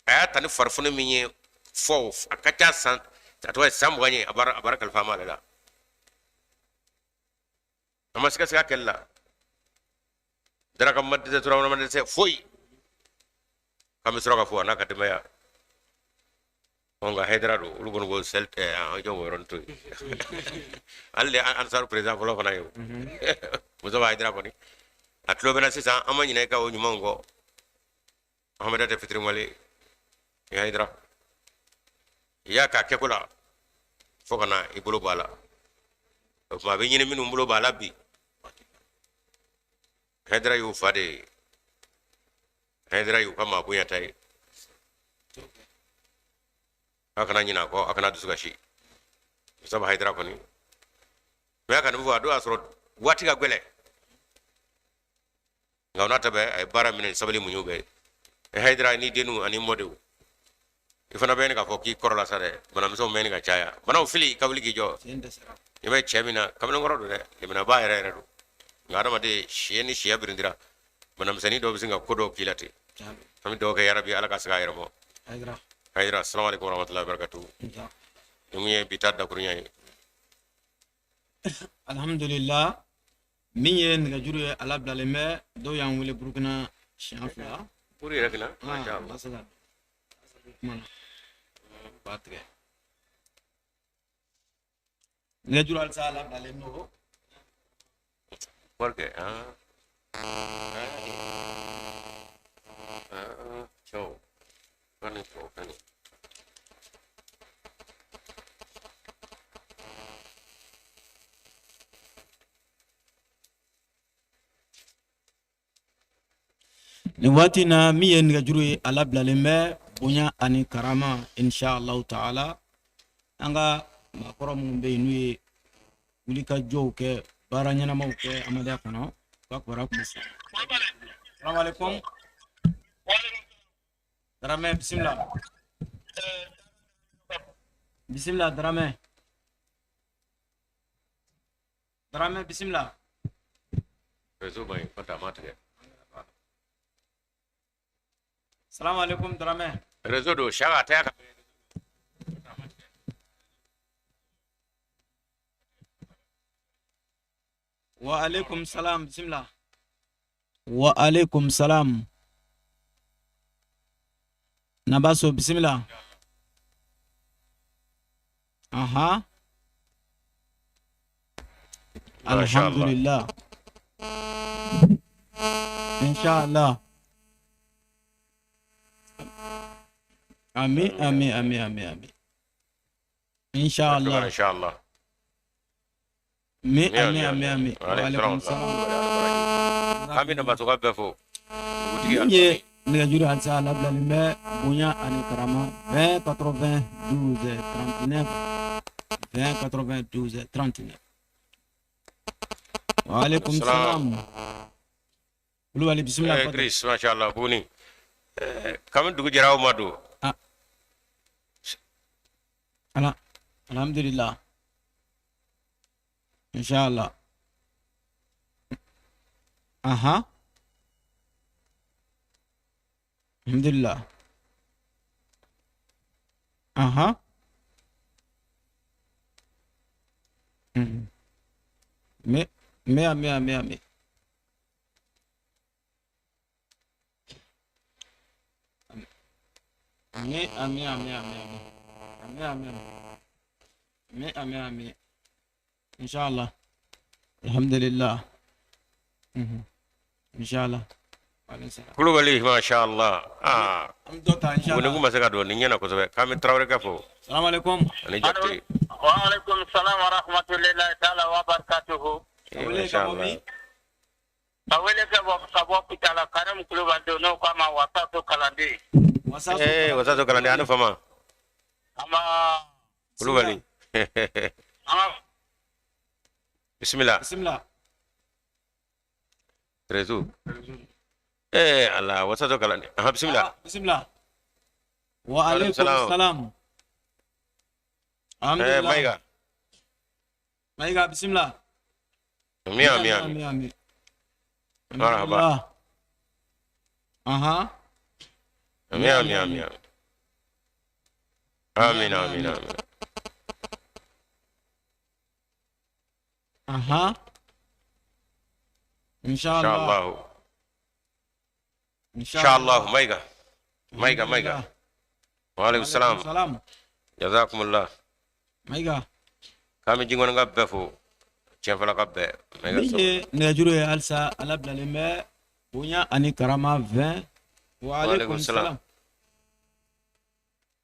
a y'a ta ni farifoni min ye fɔ a ka ca san, a tɔgɔ ye san 20 ye, a baara kalifa ma ale la. A ma siga kɛlɛ la, daraka ma dɛsɛ, turama ma dɛsɛ, foyi. K'an bɛ sɔrɔ ka fɔ a n'a ka denbaya. Nka Hayidara don, olu kɔni ko sɛli tɛ, an jɔ o yɔrɔnin to yen. Ale de ye Ansaru président fɔlɔ fana ye o. Mustafa Hayidara kɔni, a tulo bɛ na sisan, an ma ɲinɛ i ka o ɲumanw kɔ. Ahmada tɛ fitiriwale Hayidara. I y'a k'a kɛko la fo ka na i bolo bɔ a la. O tuma a bɛ ɲini minnu bolo b'a la bi. Hayidara y'u fa de ye, Hayidara y'u ka maa bonyata ye. A kana ɲinɛ a kɔ, a kana dusu kasi, sabu Hayidara kɔni mɛ a ka nin fɔ a don y'a sɔrɔ waati ka gɛlɛn, nka o n'a ta bɛɛ a ye baara minɛ ni sabali muɲu bɛɛ ye. Hayidara n'i dennu ani mɔdenw, i fana bɛ ɲini k'a fɔ k'i kɔrɔla sa dɛ, banamisɛnw bɛ ɲini ka caya, banaw fili ka wuli k'i jɔ. I bɛ cɛ min na, kamalenkɔrɔ don dɛ, leminaba yɛrɛ yɛrɛ don, nka adamaden siɲɛ ni siɲɛ birintira, banamisɛnnin dɔw bɛ sin ka ko dɔw k'i la ten. An bɛ dugawu kɛ yarabi Ala ka segin a yɛrɛ ma. Hayidara, salamu aleykum warahmatulahi wabarakatuhu. Nin kun ye bi ta dakurunya ye. Alhamdulillah, min ye nɛgɛjuru ye, a labilalen bɛ. Dɔw y'an wele Burukina siɲɛ fila. Buru yɛrɛ kina, masha Allah. Ma se ka kuma na, b'a tigɛ. Nɛgɛjuru halisa a labilalen don. Wari ah ah cɛw kani cɛw kani. Nin waati in na, min ye nɛgɛjuru ye, a labilalen bɛ. Bonya ani karama, inshallah taala, an ka maakɔrɔ minnu bɛ yen n'u ye wulikajɔw kɛ, baara ɲɛnamaw kɛ Amadenya kɔnɔ, u ka kibaruya tun bɛ sa. Salamu aleykum. Daramɛ, bisimila, bisimila Daramɛ, Daramɛ, bisimila. Réseau man ɲi, kɔntɛ a ma tigɛ. Salamu aleykum Daramɛ. Réseau don, saka a tɛ ka. Wa aleykum salam, bisimila. Wa aleykum salam. Nabaso, bisimila. Aha. Masha Allah. Alhamdulillah. Inshallah. Ami, ami, ami, ami, ami. Inshallah. Inshallah. Mi, ami, ami, ami. Wa alaikum salam. An bɛ Nabaso ka bɛɛ fo. Dugutigi. Min ye nɛgɛjuru halisa a labilalen bɛ. Bonya ani karama, 20 92 39, 20 92 39. Wa alaikum salam. Kulubali, bisimila. Eh, Idris, masha Allah, Buguni. Kami dugu jɛra aw ma don. Ah. Ala, alhamdulillah. Inshallah. Aha. Alhamdulillah. Aha. Mais, mais, mais, mais, mais. Ami, ami, ami, ami, ami. Ami, ami, ami. Ami, ami. Inshallah. Alhamdulillah. Inshallah. Kulubali, masha Allah. Ah. An bɛ dɔ ta Buguni inshallah. kun ma se ka don nin ɲɛna kosɛbɛ. K'an bɛ Tarawele ka fo. Salamu alaikum. Ani Jakite. Wa alaikum salam wa rahmatullahi ta'ala wa barakatuhu. Ka wele ka bɔ min? Ka wele ka bɔ Kitala, Karim Kulubali don, n'o k'a ma Wasaso kalanden. Wasaso. Eh, Wasaso kalanden, ani fama. An Kulubali. An Bismillah. Bismillah. Réseau. Eh, Allah, Wasaso kalanden. Ah, bismillah. Ah, bismillah. Wa alaikum salam. salam. Eh, Alhamdulillah. Mayiga. Mayiga, bismillah. Miya, miya. Ami, ami. Marhaba. Alhamdulillah. Aha. Miya, miya, miya. Amin, amin, amin. Aha. Inshallah. Inshallah. Inshallah, Mayiga. Mayiga, Mayiga. Wa alaikum salam. Salam. Jazakumullah. Mayiga. K'an bɛ Jingɔni ka bɛɛ fo. Tiɲɛfɔla ka bɛɛ. Mayiga. Min ye nɛgɛjuru ye halisa, a labilalen bɛ. Bonya ani karama, 20. Wa alaikum salam. salam.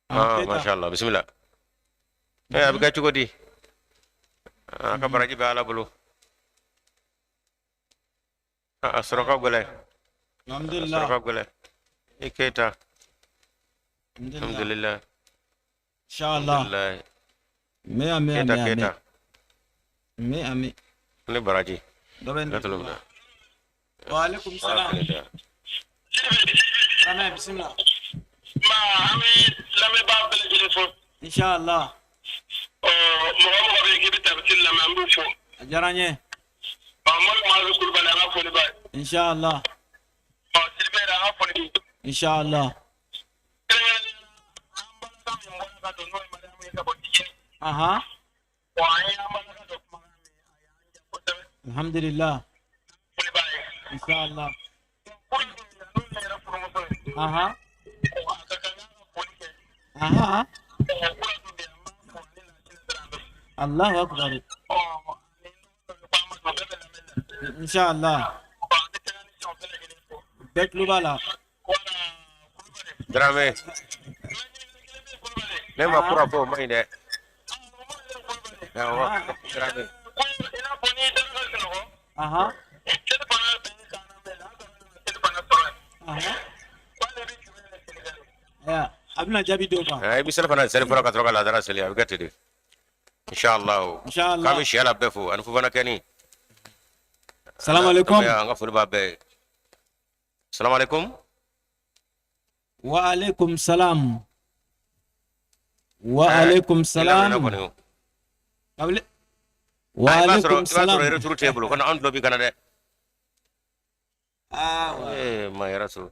Ah, Keita. masha Allah. Bismillah. A bɛ kɛ cogo di? A ka baraji bɛ Ala bolo. A sɔrɔ ka gɛlɛn. Alhamdulillah. A sɔrɔ ka gɛlɛn. I Keyita. Alhamdulillah. Inshallah. Ami ami Keyita ami. Keyita. Ami ami. Ni baraji. Dɔ bɛ Ne tolo minɛ. Wa alaikum salam. Ramɛ bisimila. Ma an bɛ lamɛnbaa bɛɛ lajɛlen fo. Inshallah. Mɔgɔ mɔgɔ bɛ yen k'i bɛ tafsir lamɛn, an b'u fo. A diyara n ye. Mori Muhammadu Kulubali, an ka foli b'a ye. Inshallah. Sidibe yɛrɛ, an ka foli b'i ye. Inshallah. Kɛrɛnkɛrɛnnenya la, an balaka min bɔra ka don n'o ye Mariyamu ye ka bɔ Jijini. Ahan. Wa an y'an balaka dɔ kumakan mɛn, a y'an diya kosɛbɛ. Alhamdulillah. Foli b'a ye. Inshallah. Kura dun bɛ yan, n'o ye ne yɛrɛ furumuso ye. Ahan. A ka kan n'an ka foli kɛ. Ahan. Kura dun bɛ yan, n b'a fɔ ne n'a sini sera an bɛ. Allahu akbar. Ani dɔgɔ dɔ bɛ ko Amadu, o bɛɛ bɛ lamɛnni la. Inshallah. An bɛ taa ni sɔn bɛɛ lajɛlen fo. Bɛɛ tulo b'a la. Wala Kulubali. Dramé. Ne ma kura fɔ o man ɲi dɛ. Awɔ. Dramé. I n'a fɔ n'i dara ka sunɔgɔ. Ahan. Seli fana bɛ k'an na mɛ laansara nana seli fana sɔrɔ yen. Ahan. K'ale bɛ jumɛn de seli kɛ? Aya, a bɛna jaabi d'o kan. I bɛ selifana seli fɔlɔ ka sɔrɔ ka laadara seli, a bɛ kɛ ten de. Inshallah. Inshallah. K'an bɛ siya la bɛɛ fo ani Fofana kɛni. Salamu alaikum. An ka foli b'a bɛɛ ye. Salamu alaikum. Wa alaikum salam. Wa alaikum salam. Kabili. Wa I b'a sɔrɔ alaikum i b'a sɔrɔ salam. Retour t'e bolo, kɔnɔ an tulo b'i kana dɛ. Ah, wa. Ma yɛrɛ so.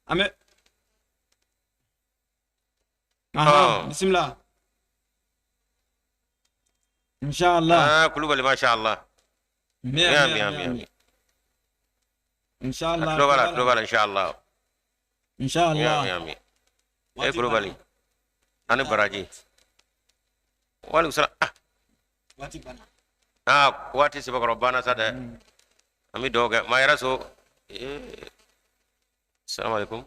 An bɛ. Ahan, bismillah. Inshallah. Ah, Kulubali, masha Allah. Mi Ami ami ami ami. ami. Inshallah. A tulo b'a la, a tulo b'a la, inshallah. Inshallah. Ami ami. Eh, Kulubali. Ani baraji. Wa alaikum salam. Ah, Waati banna. ah, waati sɛbɛkɔrɔ banna sa dɛ. An bɛ dugawu kɛ. Ma yɛrɛ so. Salamu alaikum.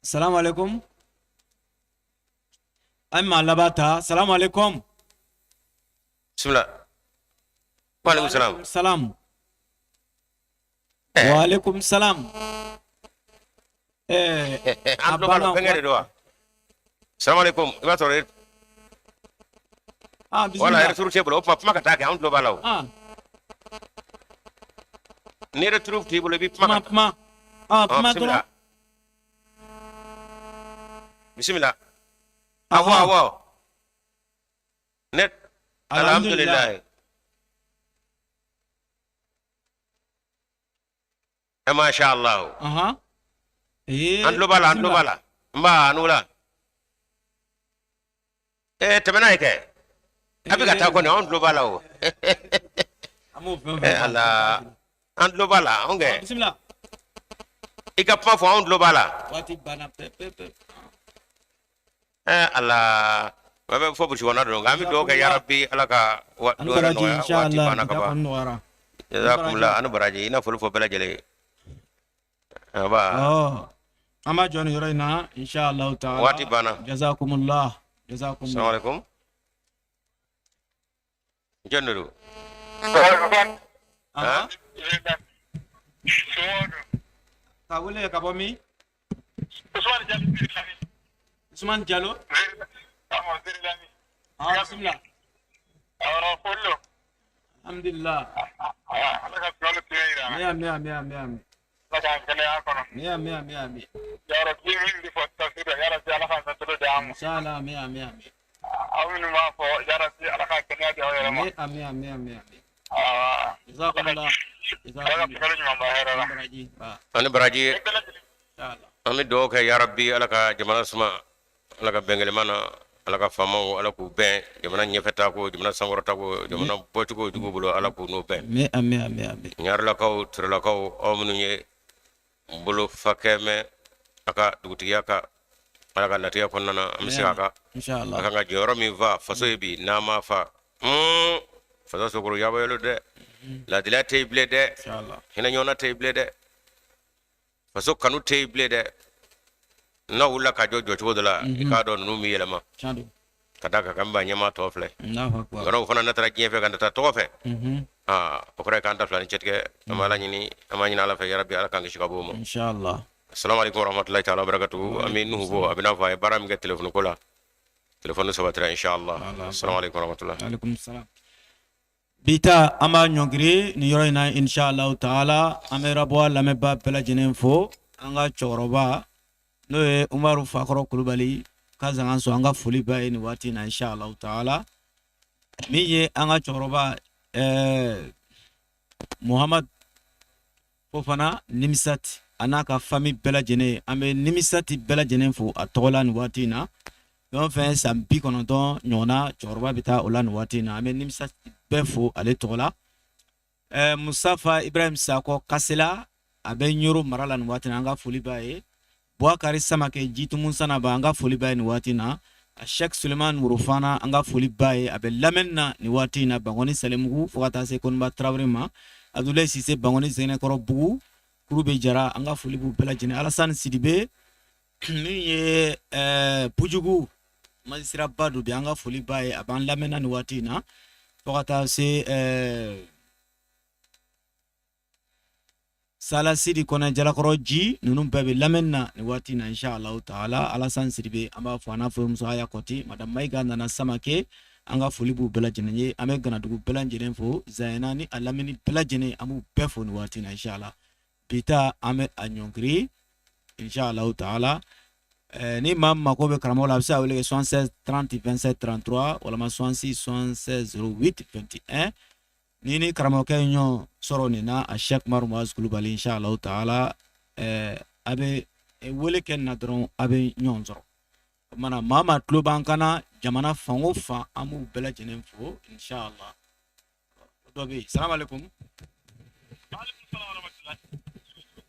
Salamu alaikum. An maa laban ta. Salamu alaikum. Bismillah. Wa alaikum salam. Salam. Wa alaikum salam. An tulo b'a la, fɛnkɛ de don wa? Salamu alaikum. I b'a sɔrɔ Ah, wala bismillah. Retour t'e bolo, o tuma kuma ka taa kɛ, an tulo b'a la o. Ah, Ni retour t'i bolo, i bɛ kuma kuma ka kuma. Ah, Ah, kuma bismillah. dɔrɔn. Bismillah. Awɔ awɔ. Ne alhamdulillah. Masha Allah. Ahan. An tulo b'a la, an tulo b'a la. N ba a n'o la. Tɛmɛ n'a ye kɛ. A bɛ ka taa kɔni, anw tulo b'a la o. An b'o fɛn o fɛn fɔ. Ala, an tulo b'a la, anw kɛ. Bismillah. I ka kuma fɔ, anw tulo b'a la. Waati banna pe pe pe. Ala, a bɛ fɔ burusi kɔnɔna don, nka an bɛ dugawu kɛ yarabi Ala ka An don wɛrɛ baraji nɔgɔya, waati inshallah. banna ka Bi ta ban. kɔni nɔgɔyara. Jazakumullah, ani baraji, i na foli fɔ bɛɛ lajɛlen ye. Aba. Ɔ, an b'a jɔ nin yɔrɔ in na inshallah taala. Waati banna. Jazakumullah. Jazakumullah. Salamu alaikum. Jɔn de don? Ahan. Ka wele ka bɔ min? Usman Jalo. Usman Jalo. Awɔ, Zerilami. Ah, bismillah. Awɔ, foli don. Alhamdulillah. Ala ka sunkalo tile yira an na. Ami ami ami ami ami. Ala k'an kɛnɛya kɔnɔ. Ami ami ami ami. Yarabi min bɛ fɔ tafsir la, yarabi Ala k'an santolo di an ma. Inshallah ami ami ami. Aw minnu b'a fɔ, yarabi Ala ka kɛnɛya di aw yɛrɛ ma. Ami ami ami ami ami. Awɔ. Jazakumullah. Ala ka Jazakumullah. sunkalo ɲuman ban hɛrɛ la. An baraji. Ba. Ani baraji, Bɛɛ lajɛlen. Inshallah. an bɛ dugawu kɛ yarabi Ala ka jamana suma, Ala ka bɛnkɛlɛma na, Ala ka faamaw Ala k'u bɛn, jamana ɲɛfɛtaako, jamana sankɔrɔtako, jamana bɔcogo jugu bolo, Ala k'u n'o bɛn. Ami ami ami ami. Ɲarelakaw, Turelakaw, aw minnu ye bolo fakɛ mɛn a ka dugutigiya ka Ala ka latigɛ kɔnɔna na, an bɛ se a kan. Inshallah. A kan ka jɔyɔrɔ min fa faso ye bi, n'a ma fa, faso sokoro yabayalo dɛ, laadiliya tɛ yen bilen dɛ, Inshallah. hinɛ ɲɔgɔnna tɛ yen bilen dɛ, faso kanu tɛ yen bilen dɛ. N'a wulila ka jɔ jɔcogo dɔ la, i k'a dɔn ninnu bɛ yɛlɛma. Tiɲɛ don. Ka d'a kan k'an b'a ɲɛmaa tɔ filɛ. Allahu akbar. Yɔrɔ o fana natara diɲɛ fɛ ka nata tɔgɔ fɛ. Aa, o kɔrɔ ye k'an ta fila ni cɛtigɛ. An bɛ Ala ɲini, an b'a ɲini Ala fɛ yarabi Ala k'an kisi ka bɔ o ma. Inshallah. Assalamu alaikum warahmatullahi ta'ala wabarakatuhu. An bɛ Nuhu fo, a bɛ n'a fɔ a ye baara min kɛ telefɔni ko la. Telefɔni sabatira inshallah. Assalamu alaikum warahmatullahi. Alaikum salam. Bi ta an b'a ɲɔngiri nin yɔrɔ in na inshallah taala. An bɛ Rabois lamɛnbaa bɛɛ lajɛlen fo. An ka cɛkɔrɔba n'o ye Umaru Fakɔrɔ Kulubali ka zangan sɔn, an ka foli b'a ye nin waati in na inshallah taala. Min ye an ka cɛkɔrɔba Muhamad Fofana Nimisati a n'a ka famille bɛɛ lajɛlen, an bɛ Nimisati bɛɛ lajɛlen fo a tɔgɔ la nin waati in na. Fɛn o fɛn san 90 ɲɔgɔnna cɛkɔrɔba bɛ taa o la nin waati in na, an bɛ Nimisati bɛɛ fo ale tɔgɔ la. Musafa Ibrahim Sakɔ Kasela, a bɛ Ɲoro mara la nin waati in na, an ka foli b'a ye. Buwakari Samakɛ Jitumu Sanaba, an ka foli b'a ye nin waati in na. A Sheikh Suleiman Worofana, an ka foli b'a ye, a bɛ lamɛnni na nin waati in na Bankɔni Salimugu fo ka taa se Koniba Tarawele ma. Abdoulaye Sise Bankɔni Zɛgɛnɛkɔrɔ Bugu, Kurube Jara, an ka foli b'u bɛɛ lajɛlen. Alassane Sidibe min ye Pujugu magistrat don bi, an ka foli b'a ye, a b'an lamɛnna nin waati in na fo ka taa se Sala Sidi Kɔnɛ Jalakɔrɔ ji, ninnu bɛɛ bɛ lamɛnni na nin waati in na inshallah taala. Alassane Sidibe an b'a fɔ, a n'a furumuso Aya Kɔti, madame Mayiga Nana Samake, an ka foli b'u bɛɛ lajɛlen ye. An bɛ Ganadugu bɛɛ lajɛlen fo, Zayana ni a lamini bɛɛ lajɛlen, an b'u bɛɛ fo nin waati in na inshallah. Bi ta an bɛ a ɲɔngiri inshallah taala. Ni maa min mako bɛ karamɔgɔ la, a bɛ se ka wele kɛ 76 30 27 33 walima 66 76 08 21. Ni karamɔgɔkɛ ye ɲɔgɔn sɔrɔ nin na, a Sheikh Umaru Muaz Kulubali, inshallah taala, a bɛ wele kɛ nin na dɔrɔn, a bɛ ɲɔgɔn sɔrɔ. O kumana maa maa tulo b'an kan na jamana fan o fan, an b'u bɛɛ lajɛlen fo inshallah. Dɔ bɛ yen. Salamu alaikum.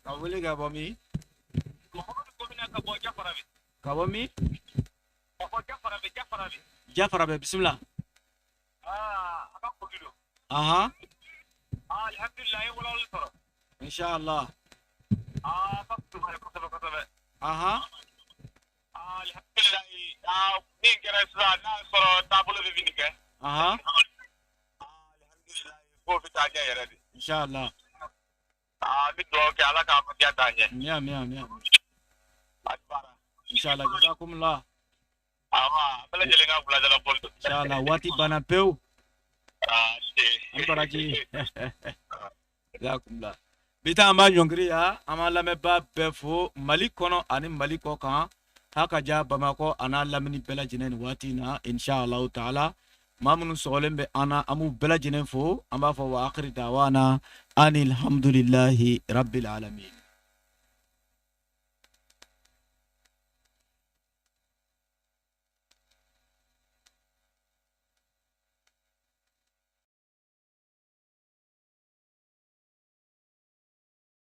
Ka wele ka bɔ min? Ka bɔ min? Jafarabe, bisimila. Aha. Inshallah. Aha. Min kɛra sisan n'a sɔrɔ taabolo bɛ nin kɛ. Aha. Ko bɛ taa ɲɛ yɛrɛ de. Inshallah. Aa, n bɛ dugawu kɛ Ala k'a faamuya taa ɲɛ. Amin, amin, amin. Inshallah, jazakumullah. Awa, bɛɛ lajɛlen ka wulajala foli. Inshallah, waati banna pewu. An baraji. Jazakumullah. Bi ta an b'a ɲɔngiri yan, an b'an lamɛnbaa bɛɛ fo Mali kɔnɔ ani Mali kɔ kan. Ha ka ja Bamakɔ a n'a lamini bɛɛ lajɛlen nin waati in na inshallah taala. Maa minnu sɔgɔlen bɛ an na, an b'u bɛɛ lajɛlen fo. An b'a fɔ wa akhiri dawana anil hamdulillahi rabbil alamin.